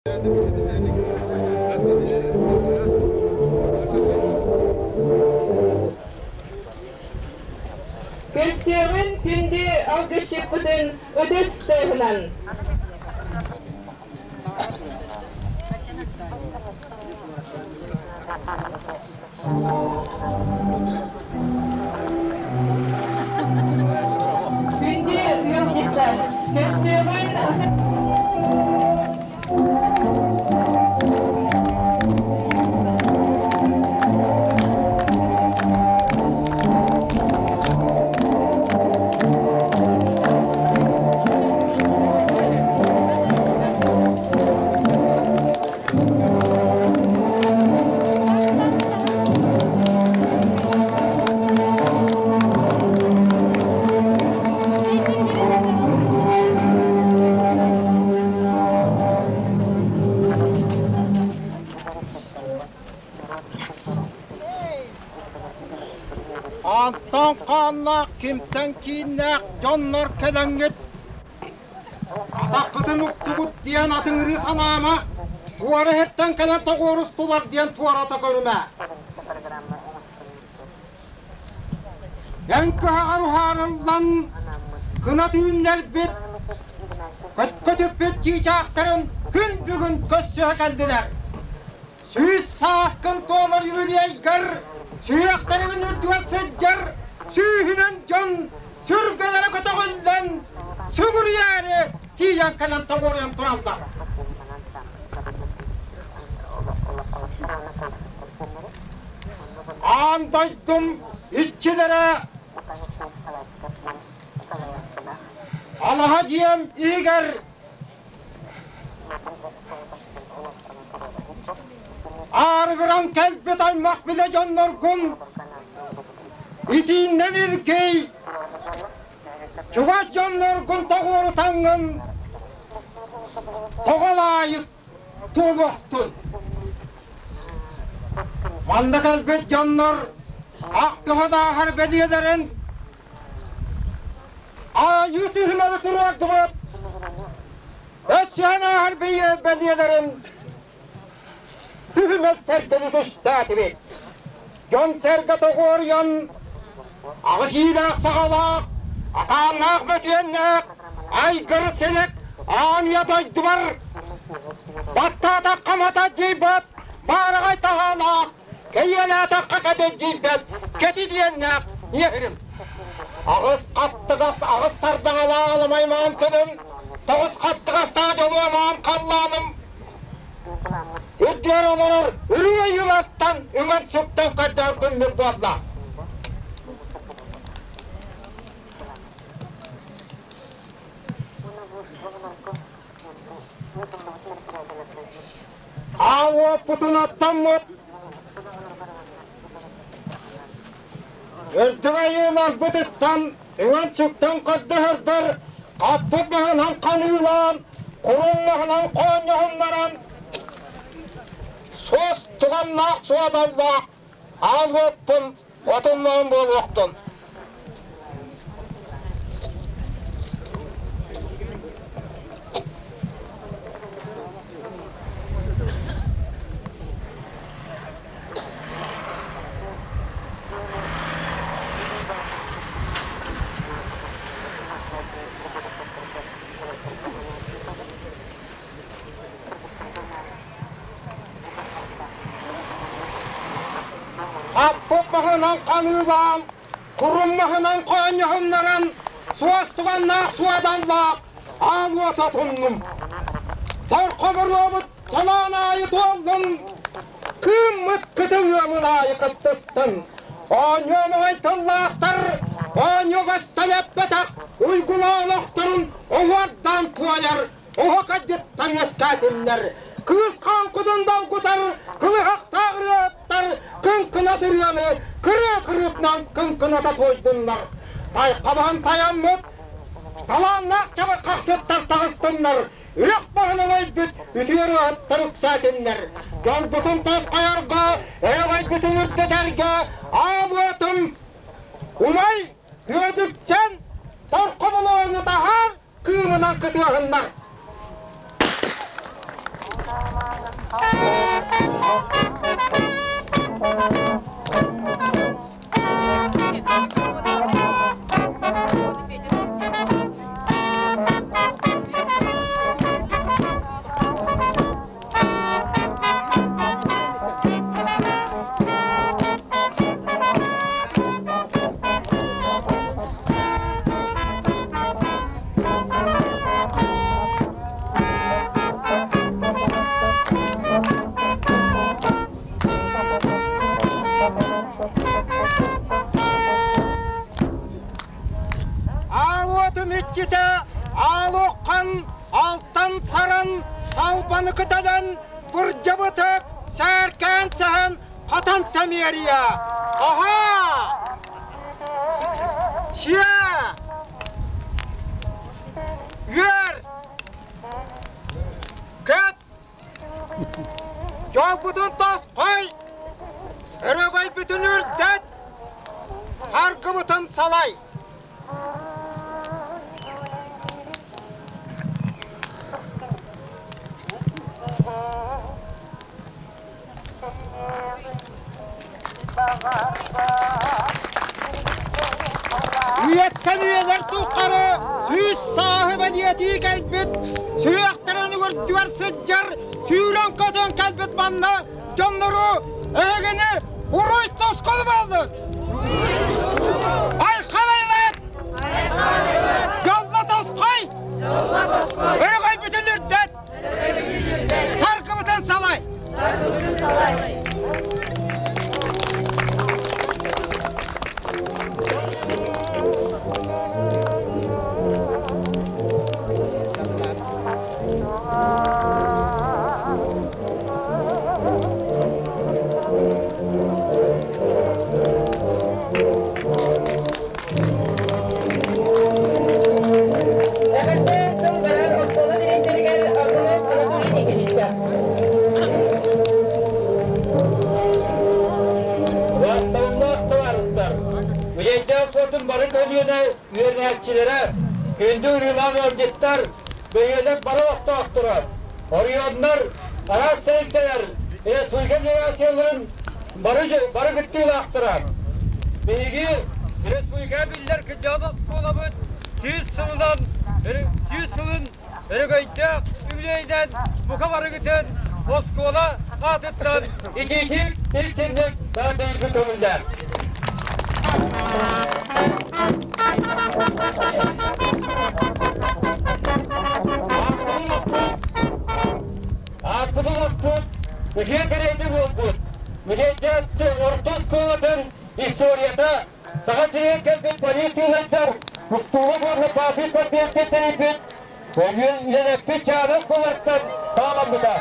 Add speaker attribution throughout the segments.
Speaker 1: Көрсүөҕүн күндү алгысчыппытын ытыс тыаһынан. Күндү ыалдьыттар, көрсүөҕүн ытыс
Speaker 2: Антон хааннаах кимтэн кииннээх дьоннор кэлэҥҥит Атаххытын уктубут диэн атыҥырыы санаама, туора иһиттэн кэлэн тоҕуорустулар диэн туората көрүмэ. Эн кыһаҕар уһаарыллан кынат үүннэрбит, көткөтүппүт чыычаахтарын күн бүгүн көрсүһэ кэллилэр. Сүүс сааскын туолар юбилейгар сүһүөхтэригин үрдүгэр сылдьар сүүһүнэн дьон сүргэлэрэ көтөҕүллэн сүгүрүйээри тиийэн кэлэн тоҕуоруйан тураллар. Аан дойдум иччилэрэ алаһа дьиэм иһигэр Аарыгыран кэлбит аймах билэ дьонноргун итииннэн илгий, чугас дьонноргун тоҕуорутаҥҥын тоҕолаайык туолуохтун. Манна кэлбит дьоннор ахтыһан ааһар бэлиэлэрин Айыы түһүмэҕи туруордубут. Өссөһөн ааһар бэлиэлэрин түһүмэл сэргэни түстээтибит. Дьон-сэргэ тоҕуоруйан, аҕыс иилээх саҕалаах, атааннаах бөтүөннээх, айгыр силик аан ийэ дойдубар баттаатахха мата дьийбэт, баараҕай таһаалаах, кэйиэлээтэххэ кэдэлдьийбэт, кэти диэннээх ньиэһирим. Аҕыс хаттыгас аҕыс сардаҥалаах аламаймаан көнөм, тоҕус хаттыгастаах дьолуомаан халлааным, үрдүөр олорор үрүө юлаттан үҥэн-сүктэн көрдөөр күммүт буолла. Аал уоппутун оттоммут Үрдүк айыыларбытыттан үҥэн-сүктэн көрдөһөрбөр хаппыт маһынан ханыылаан, курун маһынан хоонньоһуннаран, суос туганнаах суодаллаах аал уоппун отуннаан буолуохтун. Хаппыт маһынан ханыылаан, курум маһынан хоонньоһуннаран, суостуганнаах суодаллаах аал уота туннум. Торхоборуобут толоон аайы туоллун, кыыммыт кытыл ыамын аайы кыттыстын. Оонньуу моой тыллаахтар, оонньуугастан эппэтэх уйгулаах олохторун оһуордаан туойар Оһо-кадьыттан үөскээтиннэр, кыыс хаҥкытын долгутар, кылыһахтаах ырыаттар кыҥкынас ырыаны кырыа кырыытынан кыҥкыната туойдуннар. Тайхабаһын тайаммыт, талааннаах чабырҕахсыттар таҕыстыннар, үрэх баһынан өлбүт үтүө ырыаһыттар үксээтиннэр. Дьолбутун тосхойорго, өрөгөйбүтүн үрдэтэргэ аал уотум умай Үөдүкчэн торхоболоону таһаар кыымынан кытыаһыннар. Аал уотум иччитэ аал уххан алтан саран салбаны кыталан бырдьабытык сээркээн сэһэн хатан тэмиэрийэ аһаа сиэ үөр көт Дьолбутун тосхой, өрөгөйбүтүн үрдэт, саргыбытын салай! Үйэттэн үйэлэр тухары 100 сааһы бэлиэтии кэлбит, сүһүөхтэрин үрдүгэр сылдьар, сүүрэн-көтөн кэлбит манна дьоннору эһигини уруй тускул буоллун! Айхалайлат! Дьолло тосхой! Өрөгөйбүтүн үрдэт! Саргыбытын салай!
Speaker 1: Саргыбытын салай! Эҕэрдэ тыл барар оскуола дириэктэригэр Аргунов Анатолий Никитичка.
Speaker 3: Уосталлаах табаарыстар, Үрэйдээх суотун бары көлүөнэ үөрэнээччилэрэ, күндү ырыылаах ыалдьыттар, бөһүөлэк бары олохтоохторо, оройуоннар, араас тэрилтэлэр, республика делегацияларын бары, бары кыттыылаахтара. Биһиги республика биллэр кырдьаҕас оскуолабыт 100 сылынан 100 сылын өрөгөйдөөх үбүлүөйүнэн бука барыгытын оскуола аатыттан итиитик истиҥник эҕэрдэлиирбит көҥүллээх. Ааспытын охпут, үтүө кэриэтэ буолбут, Мүлэйдээт орто оскуолатын историята Саха сиригэр кэлбит полициялардар устууга уонна Папин подписка тэрийбит үлэлэппит чааһынай оскуолаттан саҕаламмыта.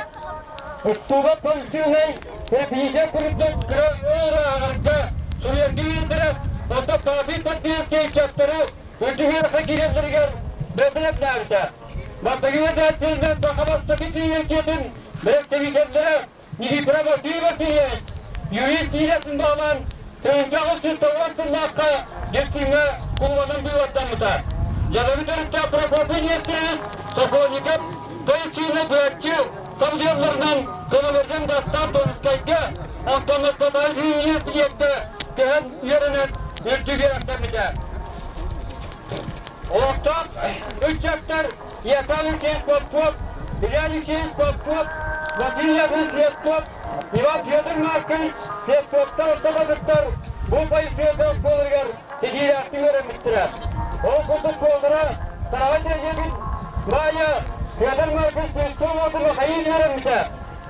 Speaker 3: Устууга полициялай репетиция курдук кыра ааҕарга суруйарга үөрдэрэ, онтон Папин подписка ыччаттары үрдүк үөрэххэ киирэллэригэр бэбилэпнээбитэ. Бастакы үөрэнээччилэринэн саха бастакы тиийээччитин бэрэстэбиитэллэрэ Никифор Васильев Васильевич, юрист иилэтин баҕалаан, 1890 сыллаахха Дьөпсүҥҥэ кулубанан быыбардаммыта. Дьадаҥы төрүттээх Прокопий Нестерович Сокольников тыл сыына быһаччы сабыдыалларынан көмөлөрүнэн бастаан Томскайга, онтон Ноттотаев университекка көһөн үөрэнэн үрдүк үөрэхтэммитэ. Олохтоох ыччаттар Яков Алексеевич Попов, Илья Алексеевич Попов, Василий Яковлевич Слепцов, Иван Федор Маркович Слепцовтар ортолоруттар бу полицейскай оскуолаларыгар ситиилээхтик үөрэммиттэрэ. Ол курдук буоллара Тараҕай нэһилиэгин баайа Федор Маркович Слепцов уота Михаил үөрэммитэ.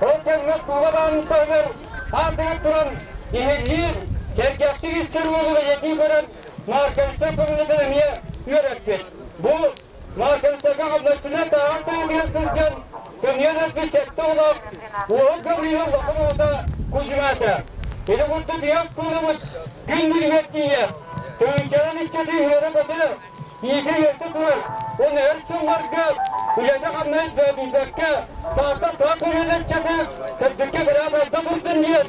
Speaker 3: Ол кэмҥэ оскуола баанын таһыгар аатыгар туран иһиллиир, сэргэхтик истэр уолу бэлиэтии көрөн Марковичтар көмөлөтөн эмиэ үөрэппит. Бу Марковичтарга хамначчынан тааҕар таһымыгар сылдьан көмүөл өлбүт сэттэ оҕолоох Уоһук Гаврилов улахан оҕото Кузьмата. Ити курдук ийэ оскуолабыт күн бүгүнүгэр тиийэ тыһыынчанан ыччаты үөрэ-көтө, иитэ-үөрдэ турар. Уонна өр сылларга үлэтэ-хамнаһа бөөлүйбэккэ, саатар саха көлүөнэ ыччаты сырдыкка быраап алда турдун диэн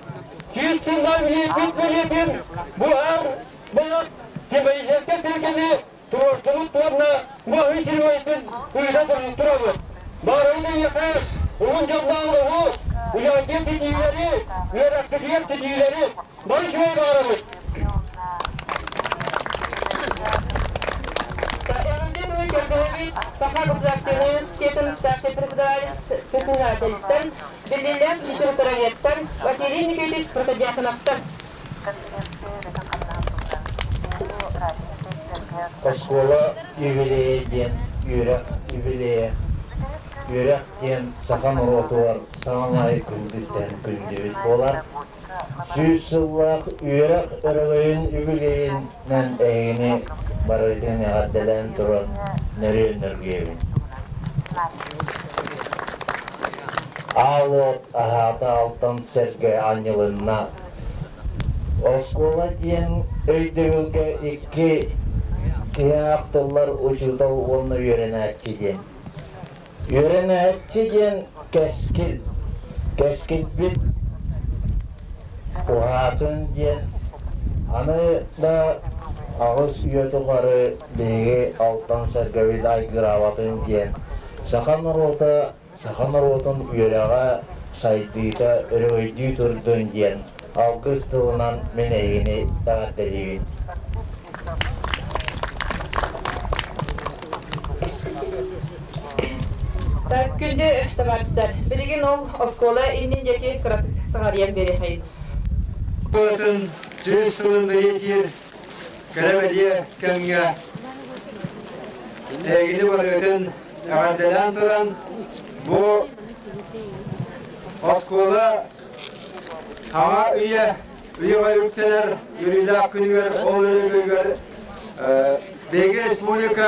Speaker 3: 100 сыллаах үлэлиирбит бэлиэтин бу аар былас Тимофеевка сэргэни туруорсубут уонна бу аһыы сирин ыыта турабыт. Баарыбыт эйиэхэ уһун дьоллоох олоҕу, ситиилэри, үөрэхпитигэр ситиилэри бары үчүгэй баҕарабыт.
Speaker 1: Эҕэрдэ тылы көрдөһөбүт Саха государственнай университетын старшай преподаватель-преподавательтэн, биллиилээх литературоведтан Василий Никитич Протодьяконовтан.
Speaker 4: Оскуола юбилейа диэн үөрэх юбилейа. Үөрэх диэн саха норуотугар саамай күндүттэн күндүбүт буолар. 100 сыллаах үөрэх өрөгөйүн үбүлүөйүнэн эһигини барыгытын эҕэрдэлээн туран нөрүөн нөргүйэбин. Аал уот аһаата алтан сэргэ анньылынна. Оскуола диэн өйдөбүлгэ икки киһи ахтыллар учуутал уонна үөрэнээччи диэн. Үөрэнээччи диэн кэскил, кэскилбит уһаатын диэн аны да аҕыс үйэ тухары биһиги алтан сэргэбит айгыраабатын диэн саха норуота саха норуотун үөрэҕэ сайдыыта өрөгөйдүү турдун диэн алгыс тылынан мин эйигини эҕэрдэлиибин.
Speaker 1: Күндү табаарыстар, билигин ол оскуола иннин диэки кыратык саҕарыйан биэриэхэйин.
Speaker 3: Оскуолатын 100 сылын бэлиэтиир кэрэ-бэлиэ кэмҥэ эһигини барыгытын эҕэрдэлээн туран бу оскуола хаҥа үйэ үйэҕэ үктэнэр үөрүүлээх күнүгэр ол өрөгөйүгэр биһиги республика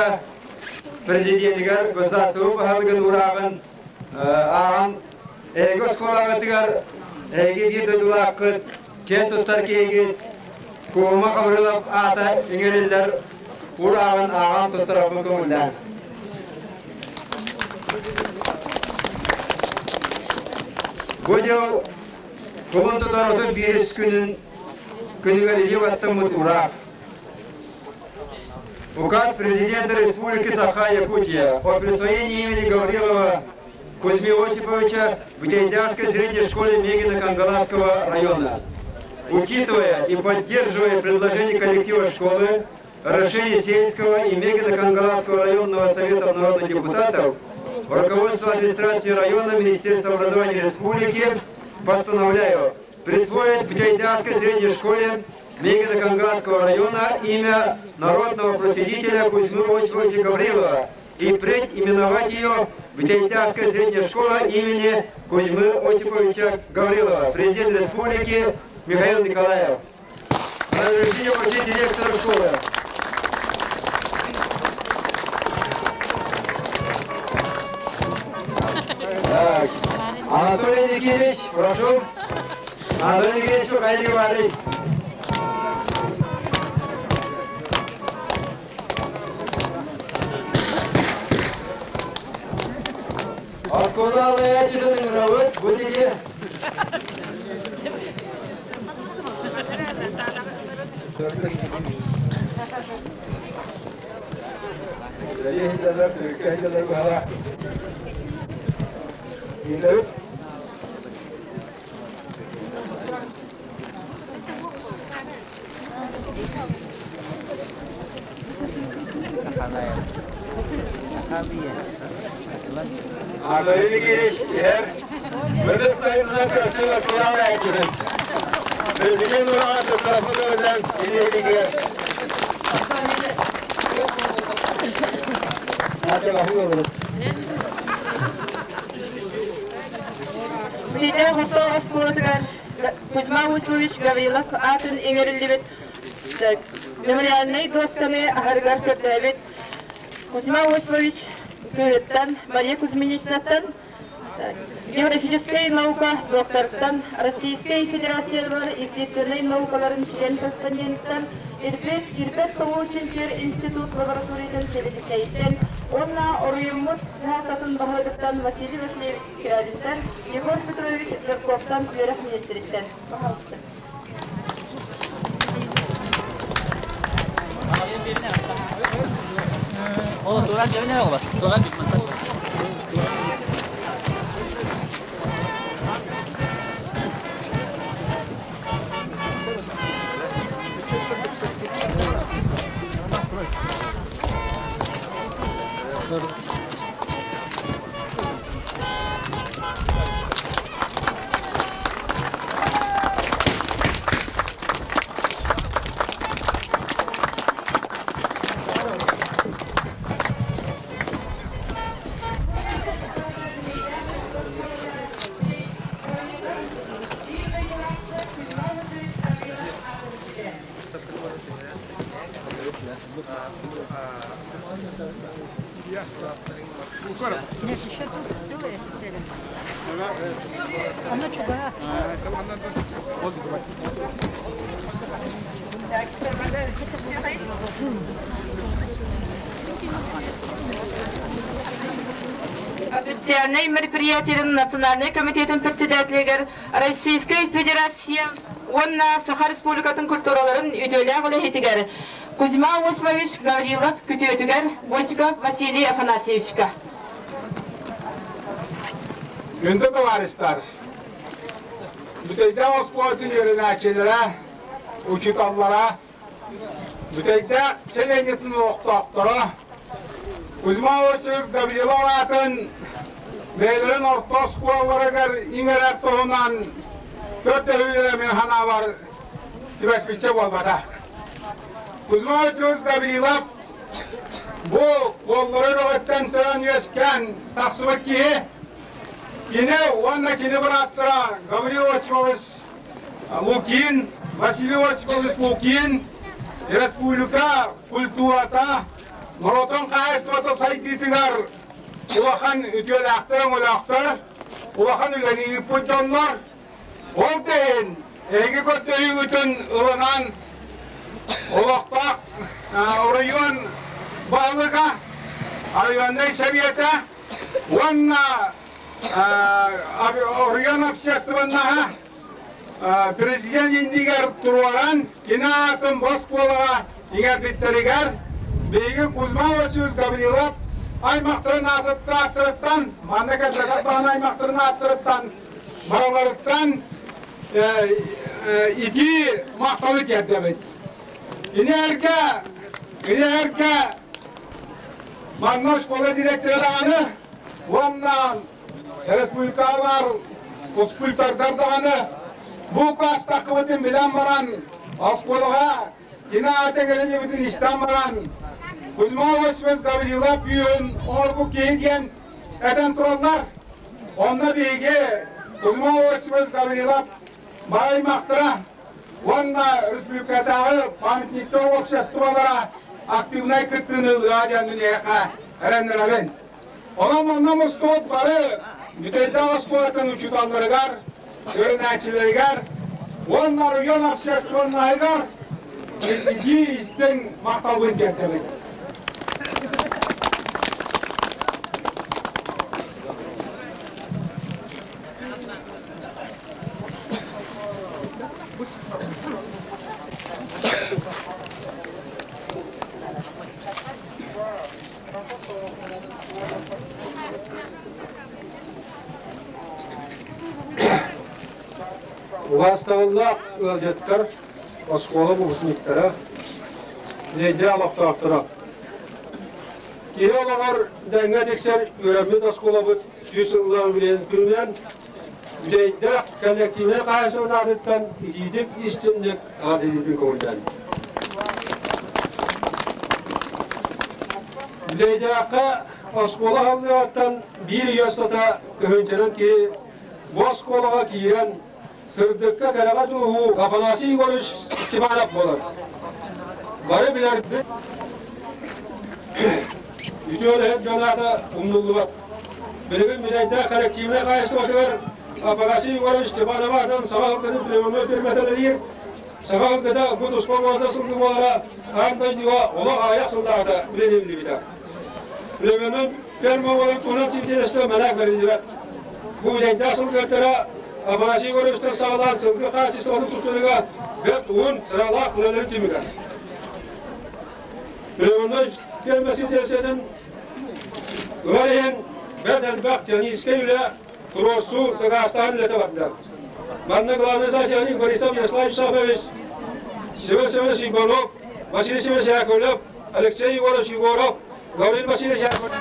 Speaker 3: президенигэр государство баһылыгын уурааҕын ааҕан эһиги оскуолаҕытыгар эһиги биир дойдулааххыт киэн туттар киһигит Куома Хабырылов аата иҥэриллэр уурааҕын ааҕан туттарарбын көҥүллээн. Бу дьыл Кулун тутар 35 күнүн күнүгэр илии баттаммыт ураах. Указ президента Республики Саха-Якутия о присвоении имени Гаврилова Кузьмы Осиповича Бутейдянской средней школе Мегино-Кангаласского района. Учитывая и поддерживая предложение коллектива школы, решение сельского и Мегино-Кангаласского районного совета народных депутатов, руководство администрации района Министерства образования Республики постановляю присвоить Бутейдянской средней школе Мегино-Кангаласского района имя народного просветителя Кузьмы Осиповича Гаврилова и впредь именовать ее Бутейдянская средняя школа имени Кузьмы Осиповича Гаврилова, президент республики Михаил Николаев. Разрешение вручить директору школы. Так, Анатолий Никитич, прошу. Анатолий Никитич, выходи, говори. Оскуола алайааччытын ыҥырабыт бу диэки. Анатолий Никитич, иһэр. Мындыс сайынынан көрсүн оскуола алайааччытын. Билигин ураҕа туттарбыт ылынан илиһигэр.
Speaker 1: Сиидээх орто оскуолатыгар Кузьма Осипович Гаврилов аатын иҥэриллибит мемориальнай дуосканы аһарыгар көрдөөбүт Кузьма Осипович кыыһыттан Мария Кузьминичнаттан географическай наука докторыттан Российскай Федерациялар естественнай наукаларын член-корреспонденттан Ирбит Ирбет тоҕуу чинчийэр институт лабораториятын сэбиэдиссэйиттэн уонна оройуоммут дьаһалтатын баһылыгыттан Василий Васильевич Скрябинтэн Егор Петрович Жирковтан үөрэх министриттэн. Пожалуйста. Официальнай мероприятиеларын Национальнай комитетын председателигэр Российскай Федерация уонна Саха Республикатын культураларын үтүөлээх үлэһитигэр Кузьма Осипович Гаврилов күтүөтүгэр Босиков Василий Афанасьевичка.
Speaker 5: Күндү товарищтар, Бүтэйдээх оскуолатын үөрэнээччилэрэ, учууталлара, Бүтэйдээх сэлиэнньэтин олохтоохторо Кузьма Осипович Гаврилов аатын бэйэлэрин орто оскуолаларыгар иҥэрэр туһунан көрдөһүүлэрэ мин санаабар түбэспиччэ буолбатах. Кузьма Осипович Гаврилов бу уоллары өрөҕөттөн төрөөн үөскээн тахсыбыт киһи. Кини уонна кини бырааттара Гаврил Осипович Лукин, Василий Осипович Лукин республика культурата, норуотун хаһаайыстыбата сайдыытыгар улахан үтүөлээхтэр-өҥөлөөхтөр, улахан үлэни ыыппыт дьоннор. Ол да иһин эһиги көрдөһүүгүтүн ылынан олохтоох оройуон баһылыга, районнай сэбиэтэ уонна оройуон общественноһа президент иннигэр туруоран кини аатын оскуолаҕа иҥэрбиттэригэр биһиги Кузьма Васильевич Гаврилов аймахтарын ааттарыттан, манна кэлбэтэх даҕаны аймахтарын ааттарыттан барыларыттан итии махталы тиэрдэбит. Ини эргэ манна школа директора даҕаны уонна республикалар скульптордар даҕаны бу каастаххыбытын билэн баран оскуолаҕа кини аата кэлин истэн баран Кузьма Васильевич Гаврилов бүүһүн оҥорбут киһи диэн этэн тураллар. Онно биһиги Кузьма Осипович Гаврилов бааймахтара уонна республикатааҕы памятниктар обществолара активнай кыттыыны ылыа диэн миэхэ эрэннэрэбин. Онон манна мустубут бары Бүтэйдээх оскуолатын учууталларыгар, үөрэнээччилэригэр уонна район общественноһыгар итии истиҥ махталбын тиэрдэбин.
Speaker 3: Убаастабыллаах ыалдьыттар, оскуола выпускниктара, нэдиэлэ олохтоохторо! Киһи олоҕор дэҥҥэ тиксэр үөрэммит оскуолабыт 100 сыллаах үбүлүөйүн күнүнэн үчүгэйдээх коллективнай хаһаайыстыба аатыттан итиитик истиҥник эҕэрдэлиирбин көҥүллээн. Үчүгэйдээххэ оскуола аһыллыаҕыттан биир үйэ устата тыһыынчанан киһи бу оскуолаҕа киирэн сырдыкка кэрэҕэ дьулуһуу Афанасий Егорович Степанов буолар. Бары билэрбит үтүө үлэһит дьон аата умнуллубат. Билигин Бүтэйдээх коллективнай хаһаайыстыбатыгар Афанасий Егорович Степанов аатынан саха сылгытын племенной фирмата үлэлиир. Саха сылгыта бу туспа буолта сылгы буолара аан дойдуга олох аҕыйах сыллааҕыта билиниллибитэ. Племенной ферма буолан туһунан сибидиэнэстэ мэнээк бэриллибэт. Бу Бүтэйдээх сылгыһыттара Афанасий Егоровичтан саҕалаан сылгы хаачыстыбатын тупсарыыга бэрт уһун, сыралаах үлэлэрин түмүгэ. Племенной ферма сибидиэнэстэтин Ылар иһин бэрт элбэх техническэй үлэ, туруорсуу, дакаастааһын үлэтэ барда. Манна главный советник Борисов Ярослав Исакович, Семен Семенович Егоров, Василий Семенович Яковлев, Алексей Егорович Егоров, Гаврил Васильевич Яковлев.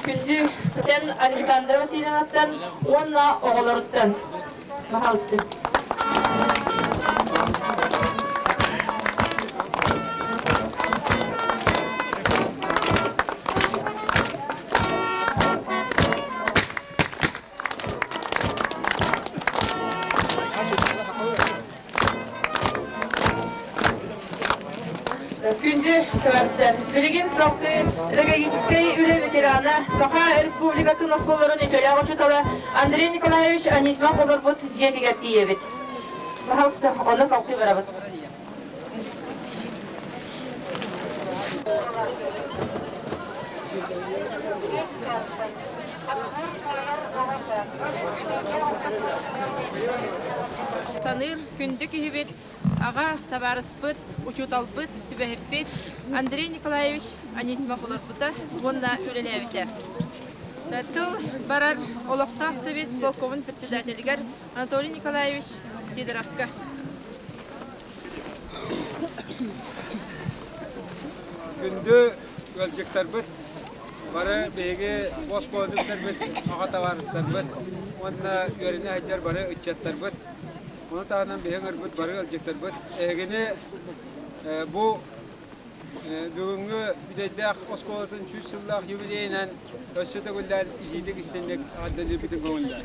Speaker 1: Күндү Александра Васильевнаттан уонна оҕолоруттан. Пожалуйста. Билигин салгыы педагогическай үлэ ветерана, Саха Республикатын оскуолаларын үтүөлээх учуутала Андрей Николаевич Анисимов олорбут дьиэтигэр тиийэбит. Пожалуйста, онно салгыы барабыт. Саныыр күндү киһибит, аҕа табаарыспыт, учууталбыт, сүбэһиппит Андрей Николаевич Анисимов олорбута уонна үлэлээбитэ. Тыл барар олохтоох совет исполкомун председателигэр Анатолий Николаевич Сидоровка.
Speaker 5: Күндү ыалдьыттарбыт, бары биһиги оскуолабыттарбыт, аҕа табаарыстарбыт уонна үөрэнэ сылдьар бары ыччаттарбыт, ону таһынан биһиги ыҥырбыт бары ыалдьыттарбыт эһигини бу бүгүҥҥү Бүтэйдээх оскуолатын 100 сыллаах юбилейынан өссө төгүллээн итиитик истиҥник эҕэрдэлиирбитин көҥүллээн.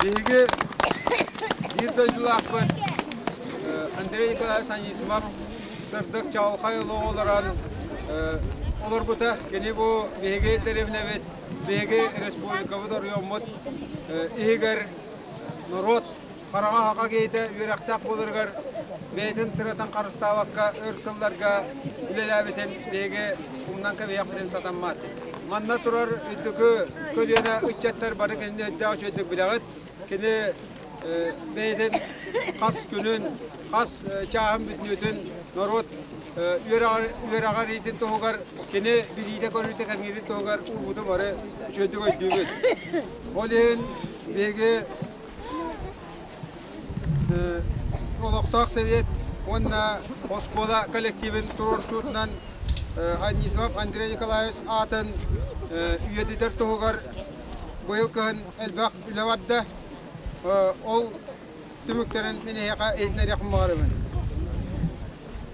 Speaker 5: Биһиги биир дойдулаахпыт Андрей Николаевич Анисимов сырдык чаҕылхай олоҕу олорон олорбута. Кини бу биһиги дэриэбинэбит, биһиги республикабыт оройуоммут иһигэр норуот хараҥа хака киһитэ үөрэхтээх буоларыгар бэйэтин сыратын харыстаабакка өр сылларга үлэлээбитин биһиги умнан кэбиһиэхпитин сатаммат. Манна турар үрдүкү көлүөнэ ыччаттар бары кинини өйдөөх үчүгэйдик билэҕит. Кини бэйэтин хас күнүн, хас чааһын бүтүннүүтүн норуот үөрэҕириитин туһугар кини билиитэ-көрүүтэ кэҥиирин туһугар уурбутун бары үчүгэйдик өйдүүбүт. Ол иһин биһиги Олохтоох Совет уонна оскуола коллективын туруорсуутунан Анисимов Андрей Николаевич аатын үйэтитэр туһугар быйыл кыһын элбэх үлэ барда. Ол түмүктэрин мин эһиэхэ иһитиннэриэхпин баҕарабын.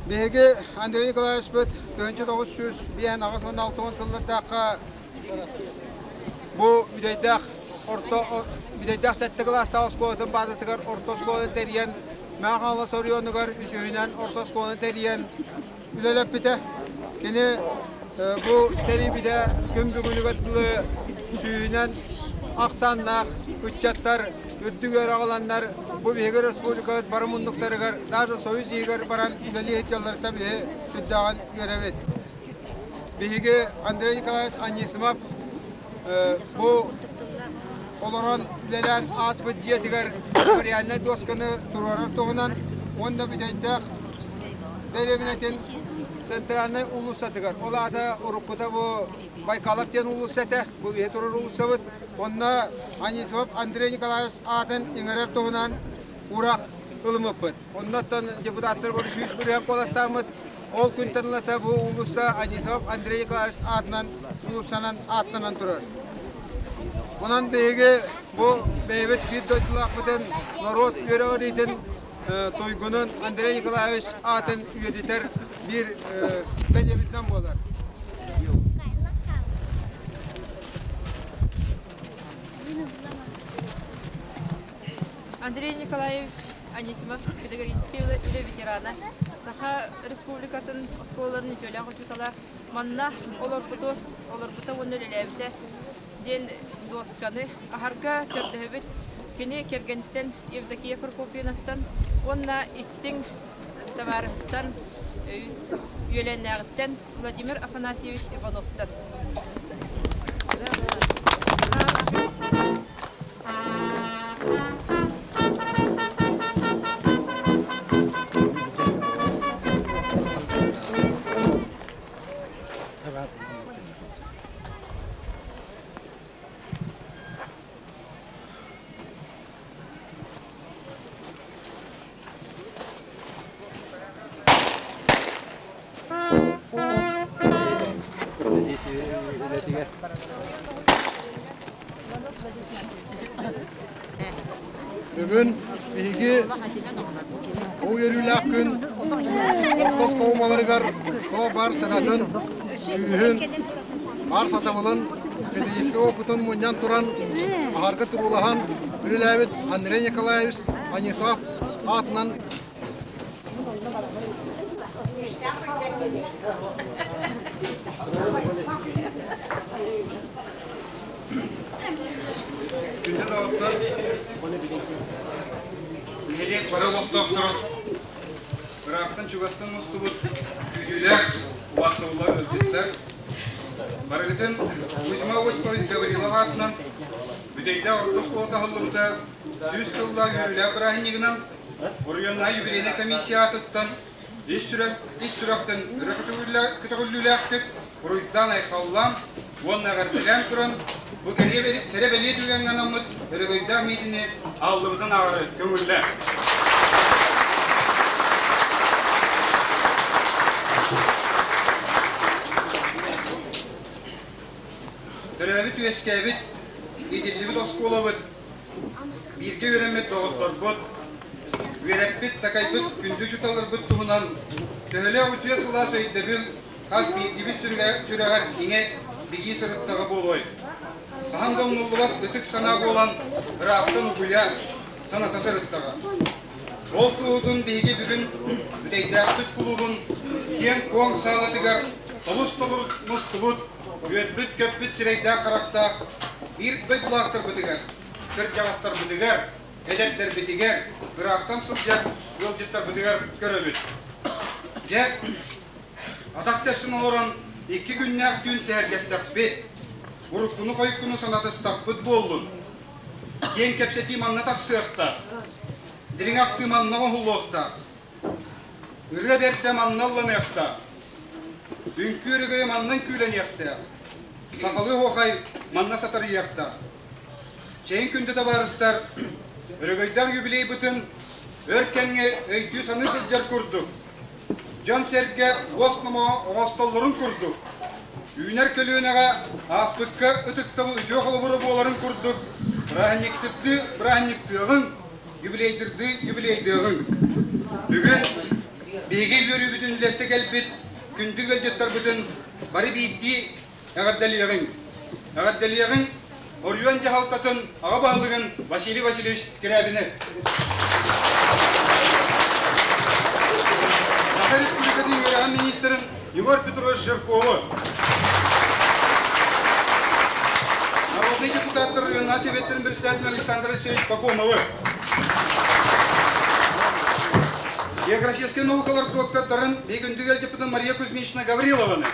Speaker 5: Биһиги Андрей Николаевичпыт 1958 сыллардаахха Бу Бүтэйдээх орто Бүтэйдээх сэттэ кылаастаах оскуолатын баазатыгар орто оскуоланы тэрийэн, Мэҥэ Хаҥалас оройуонугар үсүһүнэн орто оскуоланы тэрийэн үлэлэппитэ. Кини бу тэрийбитэ күн бүгүнүгэр дылы сүүһүнэн ахсааннаах ыччаттар үрдүк үөрэҕи ыланнар бу биһиги республикабыт бары муннуктарыгар даже Союз иһигэр баран үлэлии сылдьалларыттан биһи сүрдээҕин үөрэбит. Биһиги Андрей Николаевич Анисимов бу олорон үлэлээн ааспыт дьиэтигэр мемориальнай дуосканы туруорар туһунан уонна Бүтэйдээх дэриэбинэтин центральнай уулуссатыгар, ол аата уруккута бу Байкалов диэн уулусса этэ, бу биһи турар уулуссабыт, онно Анисимов Андрей Николаевич аатын иҥэрэр туһунан уураах ылыммыппыт. Оннуттан депутаттар бары 100% куоластааммыт. Ол күнтэн ылата бу уулусса Анисов Андрей Николаевич аатынан уулуссанан ааттанан турар. Онон биһиги бу бэйэбит биир дойдулаахпытын норуот үөрэҕириитин туйгунун Андрей Николаевич аатын үйэтитэр биир бэлиэбитинэн буолар.
Speaker 1: Андрей Николаевич Анисимов педагогическай үлэ ветерана, Саха Республикатын оскуолаларын үтүөлээх учуутала манна олорбуту, олорбута уонна үлэлээбитэ диэн дуосканы аһарга көрдөһөбүт. Кини кэргэниттэн Евдокия Прокопьевнаттан уонна истиҥ табаарыһыттан, үөлээннээҕиттэн Владимир Афанасьевич Ивановтан.
Speaker 5: Бүгүн биһиги бу үөрүүлээх күн орто оскуолаларыгар туох баар сыратын, күүһүн, баар сатабылын, педагогическай опытын мунньан туран, аһарга туруулаһан үлэлээбит Андрей Николаевич Анисов аатынан. олохтоохторо, ыраахтан-чугастан мустубут күүтүүлээх убаастабыллаах ыалдьыттар, барыгытын Кузьма Осипович Гаврилов аатынан Бүтэйдээх орто оскуолата аһыллыбыта 100 сыллаах үөрүүлээх бырааһынньыгынан оройуоннааҕы юбилейнай комиссия аатыттан ис сүрэх ис сүрэхтэн өрө көтөҕүллүүлээхтик уруйдаан-айхаллаан уонна эҕэрдэлээн туран бу кэрэ бэлиэ түгэҥҥэ анаммыт өрөгөйдөөх миитини ааллыбытын ааҕары көҥүллээ. Төрөөбүт-үөскээбит, иитиллибит оскуолабыт, бииргэ үөрэммит доҕотторбут, үөрэппит, такайбыт күндү учууталларбыт туһунан төһөлөөх үтүө сылаас өйдөбүл хас биирдиибит сүрэҕэр иҥэ бигии сырыттаҕа буолуой? Хаһан да умнуллубат ытык санаа буолан ыраахтан угуйа, саната сырыттаҕа. Ол туоһутун биһиги бүгүн Бүтэйдээхпит кулуубун киэҥ-куоҥ саалатыгар тобус-тобурус мустубут, үөрбүт-көппүт сирэйдээх-харахтаах биир дойдулаахтарбытыгар, кырдьаҕастарбытыгар, эдэрдэрбитигэр, ыраахтан сылдьар ыалдьыттарбытыгар көрөбүт. Дьэ, атах тэпсэн олорон икки күннээх түүн сэһэргэстэхпит, уруккуну-хойуккуну санатыстахпыт буоллун. Киэҥ кэпсэтии манна тахсыахтаах, дириҥ ахтыы манна оҥоһуллуохтаах, ырыа бэрдэ манна ылланыахтаах, үҥкүү өрөгөйө манна үҥкүүлэниэхтээх, сахалыы оһуохай манна сатарыйыахтаах. Чэйин күндү табаарыстар, өрөгөйдөөх юбилейбытын өр кэмҥэ өйдүү-саныы сылдьар курдук, дьон-сэргэ уос номоҕо оҥостоллорун курдук, үүнэр көлүөнэҕэ ааспыкка ытыктабыл үтүө холобура буоларын курдук, бырааһынньыктырдыы бырааһынньыктыаҕыҥ, юбилейдырдыы юбилейдыаҕыҥ. Бүгүн биһиги үөрүүбүтүн үллэстэ кэлбит күндү ыалдьыттарбытын бары биирдии эҕэрдэлиэҕиҥ. Эҕэрдэлиэҕиҥ оройуон дьаһалтатын аҕа баһылыгын Василий Васильевич Скрябины. Саха Республикатын үөрэҕин министрин Егор Петрович Жиркову. Народный депутаттар районнааҕы Сэбиэттэрин председателин Александр Алексеевич Пахомовы. Географическай наукалар доктордарын Бегүндү ыалдьыппытын Мария Кузьминична Гаврилованы.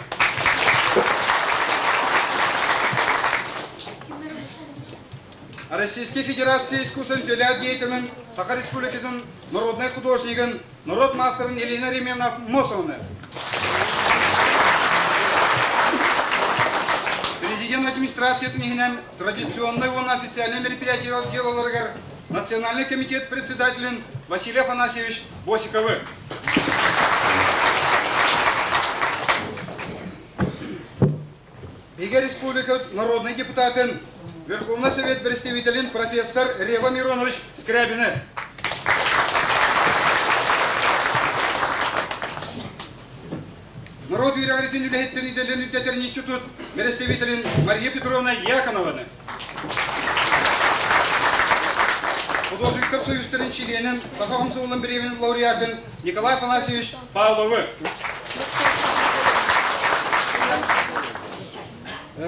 Speaker 5: Российской Федерация искусствен төлөөх деятелин, Саха Республикатын народнай художнигын, народ маастарын Елена Ремьевна Мосовны. Президент администрациятын иһинэн традиционнай уонна официальнай мероприятиелар дьыалаларыгар Национальный комитет председателин Василий Афанасьевич Босиковы. Бигэ Республика народный депутатын, Верховный Совет представителин профессор Рева Миронович Скрябины. Народ үөрэҕиритин үлэһиттэрин идэлэрин үрдэтэр институт представителин Мария Петровна Яконованы. Художниктар союзтарын чилиэнин, Саха хомсомолун бириэмин лауреатын Николай Афанасьевич Павловы.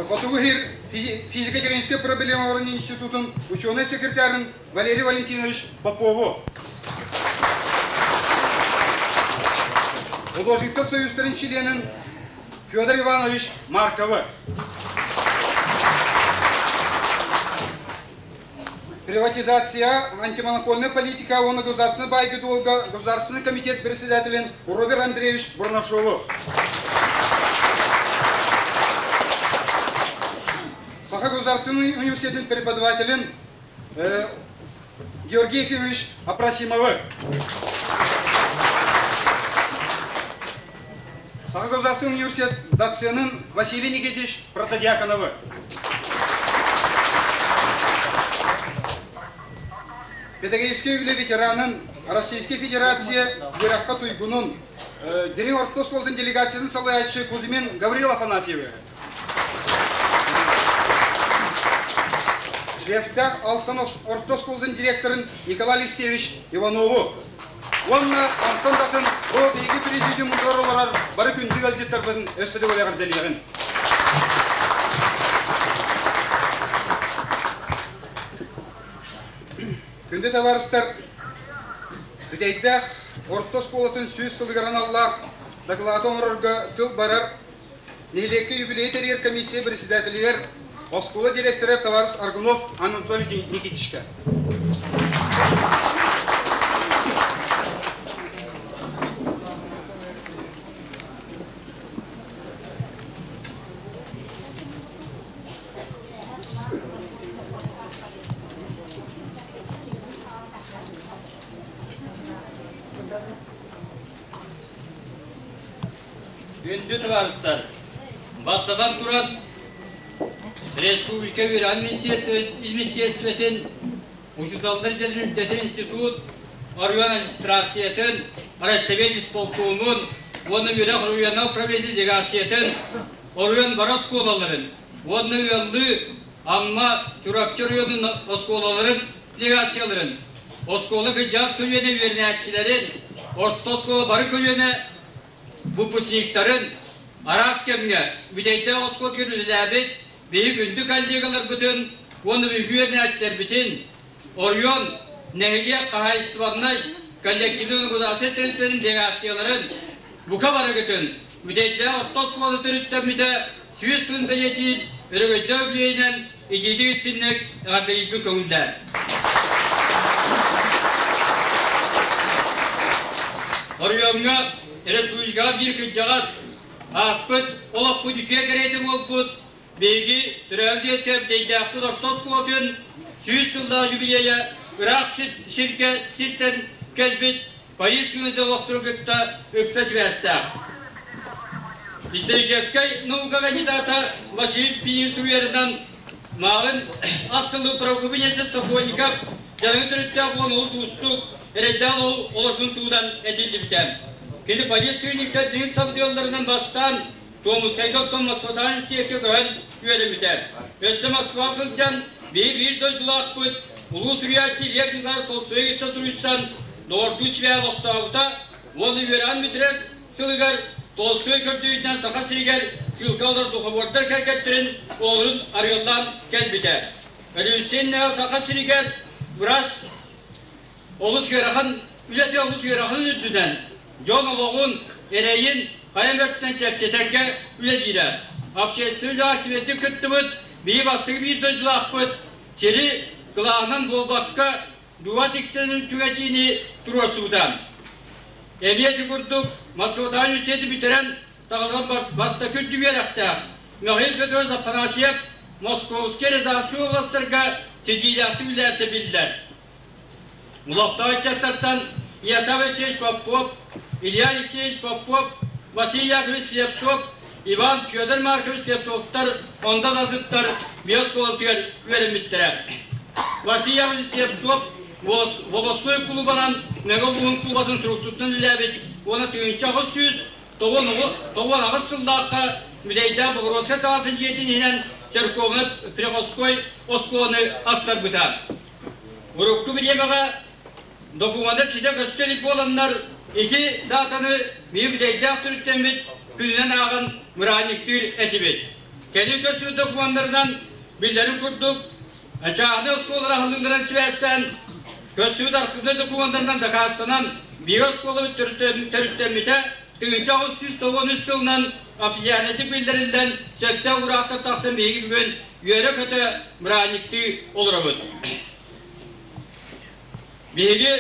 Speaker 5: Хотугу сир физико-техническэй проблемаларын институтун ученый-секретарын Валерий Валентинович Попову. Художниктар союзтарын чилиэнин Федор Иванович Марковы. Приватизация, антимонопольная политика уонна государственный баайга-дуолга Государственный комитет председателин Роберт Андреевич Бурнашову. Саха государственный университетин преподавателин Георгий Ефимович Апросимовы. Саха государственный университет доценын Василий Никитич Протодьяконовы. Педагогическай үлэ ветеранын Российской Федерация үөрэххэ туйгунун, Дириҥ орто оскуолатын делегациятын салайааччы Кузьмин Гаврил Афанасьевы. Шефтаах Алтан орто оскуолатын директорын Николай Алексеевич Иванову. Уонна онтон да атын бу биһиги президиуммутугар олорор бары күндү ыалдьыттарбытын өссө да эҕэрдэлиэҕин. Күндү табаарыстар, Бүтэйдээх орто оскуолатын 100 сылыгар аналлаах доклады оҥорорго тыл барар нэһилиэккэ юбилей тэрийэр комиссия председателигэр оскуола директора товарищ Аргунов Анатолий Никитичка.
Speaker 3: Күндү табаарыстар, бастатан туран, республика үөрэҕин министерствотын, учууталлар идэлэрин институт, оройуон администрациятын, Райсовет исполкомун уонна үөрэх оройуоннаах управление делегациятын, оройуон бары оскуолаларын уонна ыаллыы Амма, Чурапчы оройуонун оскуолаларын делегацияларын, оскуола кырдьаҕас көлүөнэ үөрэнээччилэрин, орто оскуола бары көлүөнэ выпускниктарын, араас кэмҥэ Бүтэйдээх оскуолатыгар үлэлээбит биһиги күндү коллегаларбытын уонна биһиги үөрэнээччилэрбитин, оройуон, нэһилиэк хаһаайыстыбаннай коллективнай организация тэрилтэлэрин делегацияларын бука барыгытын Бүтэйдээх орто оскуола төрүттэммитэ 100 күн бэлиэтиир өрөгөйдөөх үбүлүөйүнэн итиитик истинник эҕэрдэлиирбин көҥүллээн. Оройуоҥҥа республикаҕа биир кырдьаҕас ааспыт олохпут үтүө кэриэтэ буолбут биһиги төрөөбүт үөскээбит Дэйдээхпит орто оскуолатын 100 сыллаах юбилейа ыраах сиргэ сиртэн кэлбит Париж сыһыаннаах олохторун кытта ыкса сибээстээх. Историческай наука кандидата Василий Пинин суруйарынан мааҕын аттылыы правокабинета Сокольников дьарыгы төрүттээх буолан олус уустук, эрэйдээх олорбун туһунан этиллибитэ. Кини полиция дьиҥ сабыдыалларынан бастаан Томскайга оттон Москватааҕы университекка көһөн үөрэммитэ. Өссө Москва сылдьан биһи биир дойдулаахпыт, улуу суруйааччы Лев Николаевич Толстой кытта суруйсан, доҕордуу сибээһи олохтообута уонна үөрэҕин бүтэрэр сылыгар Толстой көрдөһүүтүнэн Саха сиригэр сыылка олорор духобуордар кэргэттэрин оҕолорун арыаллаан кэлбитэ. Революционнай Саха сиригэр врач олус ыарахан үлэтэ олус ыараханын үрдүнэн дьон олоҕун, эрэйин хайа өттүнэн чэпчэтэргэ үлэлиирэ. Общественнай үлэҕэ активистик кыттыбыт биһи бастакы биир дойдулаахпыт сири кылааһынан буолбакка дуба тиксэрин түҥэтиини туруорсубута. Эмиэ ити курдук Москватааҕы университеты бүтэрэн таҕыллан бастакы үрдүк үөрэхтээх Михаил Петрович Афанасьев Московскай Рязанскай областарга ситиилээхтик үлэлээбитэ биллэр. Олохтоох ыччаттартан Ясав Алексеевич Попов, Илья Алексеевич Попов, Василий Яковлевич Слепцов, Иван Федор Маркович Слепцовтар онтон атыттар биоскуолатыгар үөрэммиттэрэ. Василий Яковлевич Слепцов волосной клубанан Мэҥэ улууһун клубатын суруксутунан үлэлээбит уонна 1898 сыллаахха Бүтэйдээх Боҕуруоска таҕатын дьиэтин иһинэн церковнай приходской оскуоланы астарбыта. Урукку бириэмэҕэ докумуона ситэ көстө илик буоланнар, ити даатаны биир бүтэйдээх төрүттэммит күнүнэн ааҕан бырааһынньыктыыр этибит. Кэлин көстүбүт докумуоннарынан биллэрин курдук, чааһынай оскуолалар аһыллыыларын сибээстээн, көстүбүт архыыбынай докумуоннарынан дакаастанан, биир оскуолабыт төрүттэммитэ 1893 сылынан официальнайдык биллэриллэн, сөптөөх уураахтар тахсан биһиги бүгүн үөрэ-көтө бырааһынньыктыы олоробут. Биһиги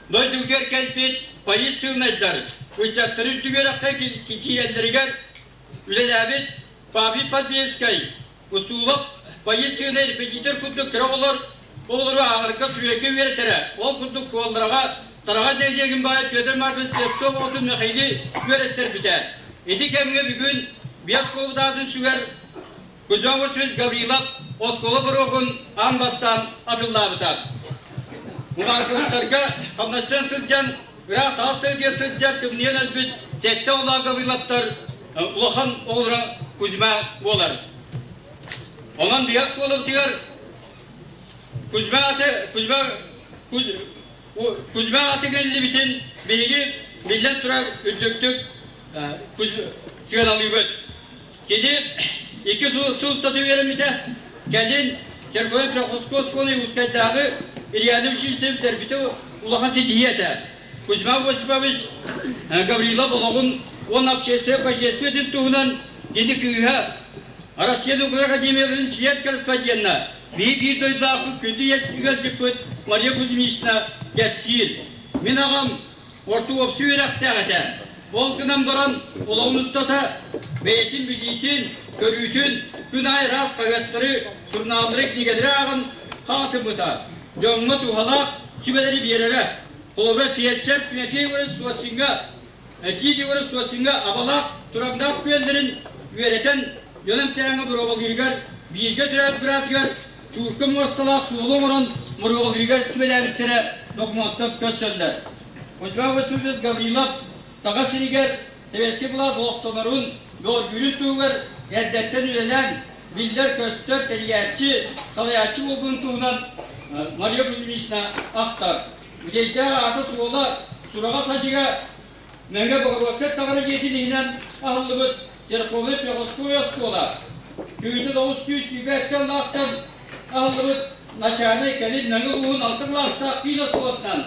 Speaker 3: дойдугар кэлбит полициялайдар ыччаттары үрдүк үөрэххэ киирэллэригэр үлэлээбит Павел Подвельскай, Устуулап полицияны репетитор курдук кыра оҕолор оҕолору ааҕарга суруйарга үөрэтэрэ. Ол курдук Куоллараҕа Тараҕа нэһилиэгин баайа Петр Маркович Слепцов оҕотун Михаили үөрэттэрбитэ. Ити кэмҥэ бүгүн биэс куолутаатын сүгэр Кузьма Васильевич Гаврилов оскуола боруогун аан бастаан атыллаабыта. Муҥаакылыттарга хамнастан сылдьан, ыраах таас тыатыгар сылдьан тымныйан өлбүт сэттэ оҕолоох Гавриловтар улахан оҕолоро Кузьма буолар. Онон биһи оскуолабытыгар Кузьма аты Кузьма Кузьма аты кэллибитин биһиги биллэн турар үрдүктүк сыаналыыбыт. Кини икки сыл устата үөрэммитэ. Кэлин Черкова Треховской оскуола Якутскайдааҕы Ильяна училище бүтэрбитэ улахан ситиһии этэ. Кузьма Осипович Гаврилов олоҕун уонна общественнай хозяйствотын туһунан кини кыыһа Россия Наукалар Академияларын член-корреспондена, биир дойдулаахпыт күндү ыалдьыппыт Мария Кузьминична кэпсиир. Мин аҕам орто уопсай үөрэхтээх этэ. Ол гынан баран олоҕун устата бэйэтин билиитин, көрүүтүн күн аайы араас хаһыаттары, сурунааллары, кинигэлэри ааҕан хаҥатыммыта. Дьоҥҥо туһалаах сүбэлэри биэрэрэ. Холобура, фельдшер Тимофей Егорович Суосиҥҥа, Тиит Егорович Суосиҥҥа абалаах, тураҥнаах күөллэрин үөрэтэн, дьон эмтээҥҥэ боруобалыырыгар, бииргэ төрөөбүт быраатыгар чуурка муосталаах суолу оҥорон боруобалыырыгар сүбэлээбиттэрэ докумуонтан көстөллөр. Кузьма Васильевич Гаврилов Саха сиригэр сэбиэскэй былаас олохтонорун, бөҕөргүүрүн туһугар эрдэттэн үлэлээн, биллэр-көстөр тэрийээччи, салайааччы буолбутун туһунан Мария Кузьминична ахтар. Бүтэйдээх аата-суола, сураҕа-садьыга Мэҥэ Боҕоруоскай таҥара дьиэтин иһинэн аһыллыбыт церковнай приходской оскуола, 1922 сыллаахтан аһыллыбыт начальнай кэлин Мэҥэ улууһун алта кылаастаах киин оскуолатынан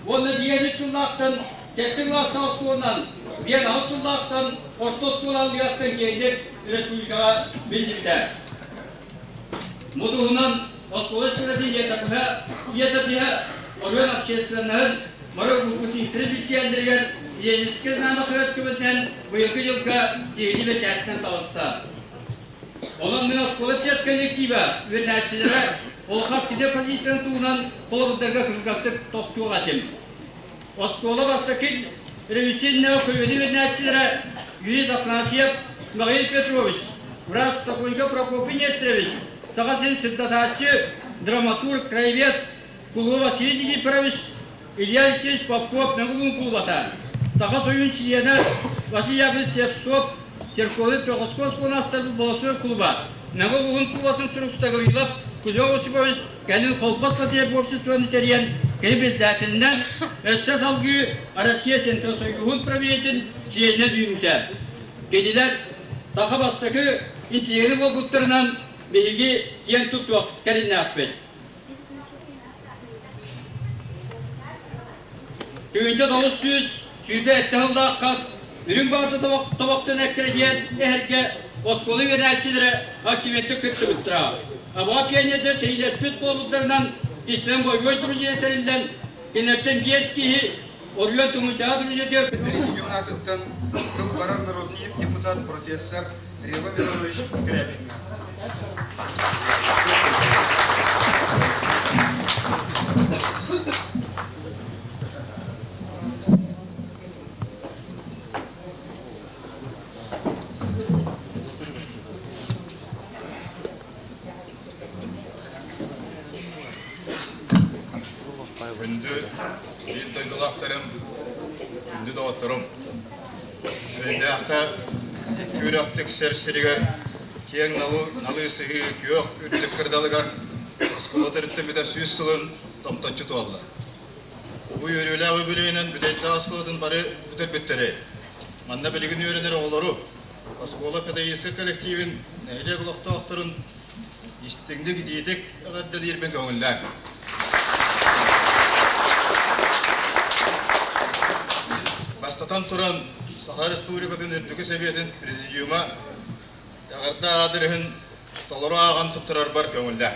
Speaker 3: уонна биэс сыллаахтан сэттэ кылаастаах оскуоланан биэс аҕыс сыллаахтан орто оскуола аллыгастан киэҥник республикаҕа биллибитэ. Бу туһунан оскуола сүрэтин иэтапыһа иэтапиһа оройуон общественноһын бары выпускниктары билсиэннэригэр Ленинскэй знамя хаһыат көмөтүнэн быйылгы дьылга сиһилии бэчээттэн таҕыста. Онон мин оскуола педколлектива үөрэнээччилэрэ улахан кини позициятын туһунан холобурдарга кылгастык тохтуох этим. Оскуола бастакы ревизионнай көмөнү үөрэнээччилэрэ Юрий Афанасьев, Михаил Петрович, врач Токунька Прокопий Нестерович, Саха сирин сырдатааччы, драматург, краевед Кулуба Василий Никифорович, Илья Алексеевич Попков Мөҥүлүн кулубата, Саха Сойуун чилиэнэ Василий Яковлевич Слепцов, Церковный Приходской оскуоланы Болосуой кулуба, Мэҥэ улууһун кулубатын суруксута Гаврилов Кузьма Осипович кэлин колхоз потреб обществоны тэрийэн кини председателинэн өссө салгыы Россия Центросоюһун правительствотын чилиэнинэн үүммүтэ. Кинилэр саха бастакы интеллигенэ буолбуттарынан биһиги киэн туттуох кэриннээхпит. 1927 сыллаахха Үрүҥ Баата тобохтон эккирэтиэн эһэргэ оскуола үөрэнээччилэрэ активистык кыттыбыттара. Абаҕа пионердар сэриилэспит буолбуттарынан кистэлэҥ бойобуой дружина тэриллэн, кинилэртэн биэс киһи Оройуон Тумултаҕа дружинатыгар
Speaker 6: Президиум аатыттан тыл барар народный депутат профессор Рева Миронович Скрябинга. Күндү биир дойдулаахтарым, күндү доҕотторум! Өйдөөххө икки үрэх тиксэр сиригэр киэҥ налыы сыһыы күөх үрдүк кырдалыгар оскуола төрүттэммитэ сүүс сылын томточчу туолла. Бу үөрүүлээх үбүлүөйүнэн Бүтэйдээх оскуолатын бары бүтэрбиттэрэ. Манна билигин үөрэнэр оҕолору, оскуола педагогическай коллективин, нэһилиэк олохтоохторун истиҥник, итиитик эҕэрдэлиирбин көҥүллээҥ. Бастатан туран, Саха Республикатын Үрдүкү Сэбиэтин Президиума эҕэрдэ аадырыһын толору ааҕан туттарарбар көҥүллээ.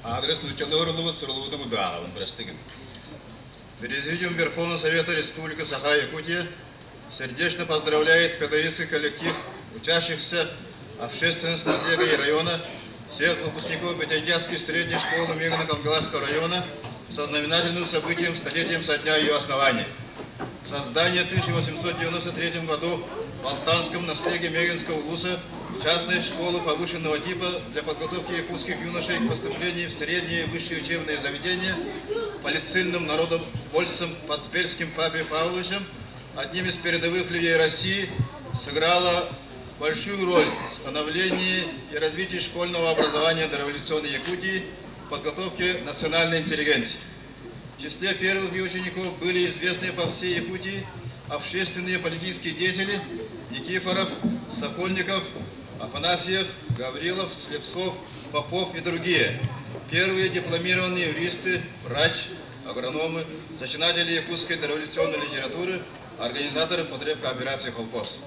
Speaker 6: Адрес нууччалыы уруллубут суруллубутун курдук ааҕабын, прости гын. Президиум Верховного Совета Республики Саха-Якутия сердечно поздравляет педагогический коллектив, учащихся общественность наследия и района, всех выпускников Бетельдяской средней школы Мегино-Кангаласского района со знаменательным событием столетием со дня ее основания. Создание в 1893 году в Алтанском наследии Мегинского улуса частной школы повышенного типа для подготовки якутских юношей к поступлению в средние и высшие учебные заведения политсильным народом вольцем Подбельским Папе Павловичем, одним из передовых людей России, сыграла большую роль в становлении и развитии школьного образования дореволюционной Якутии, в подготовке национальной интеллигенции. В числе первых ее учеников были известные по всей Якутии общественные и политические деятели Никифоров, Сокольников, Афанасьев, Гаврилов, Слепцов, Попов и другие. Первые дипломированные юристы, врач, агрономы, зачинатели якутской дореволюционной литературы, организаторы потребкооперации «Холкос».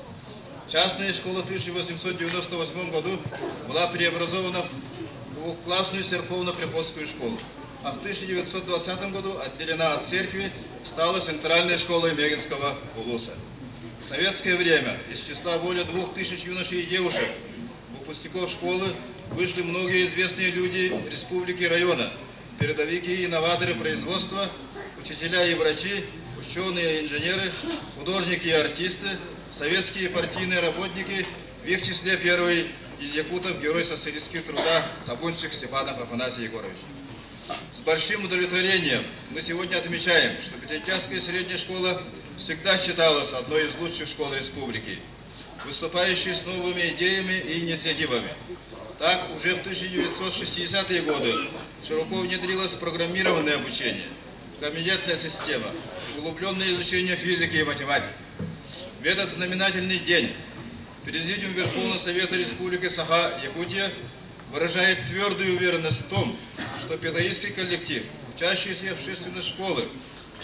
Speaker 6: Частная школа в 1898 году была преобразована в двухклассную церковно-приходскую школу, а в 1920 году отделена от церкви, стала центральной школой Мегинского улуса. В советское время из числа более 2000 юношей и девушек, выпускников школы, вышли многие известные люди республики и района, передовики и инноваторы производства, учителя и врачи, ученые и инженеры, художники и артисты, советские партийные работники, в их числе первый из якутов герой социалистического труда Табунчик Степанов Афанасий Егорович. С большим удовлетворением мы сегодня отмечаем, что Пятитянская средняя школа всегда считалась одной из лучших школ республики, выступающей с новыми идеями и инициативами. Так, уже в 1960-е годы широко внедрилось программированное обучение, комитетная система, углубленное изучение физики и математики. В этот знаменательный день Президиум Верховного Совета Республики Саха-Якутия выражает твердую уверенность в том, что педагогический коллектив, учащиеся общественной школы,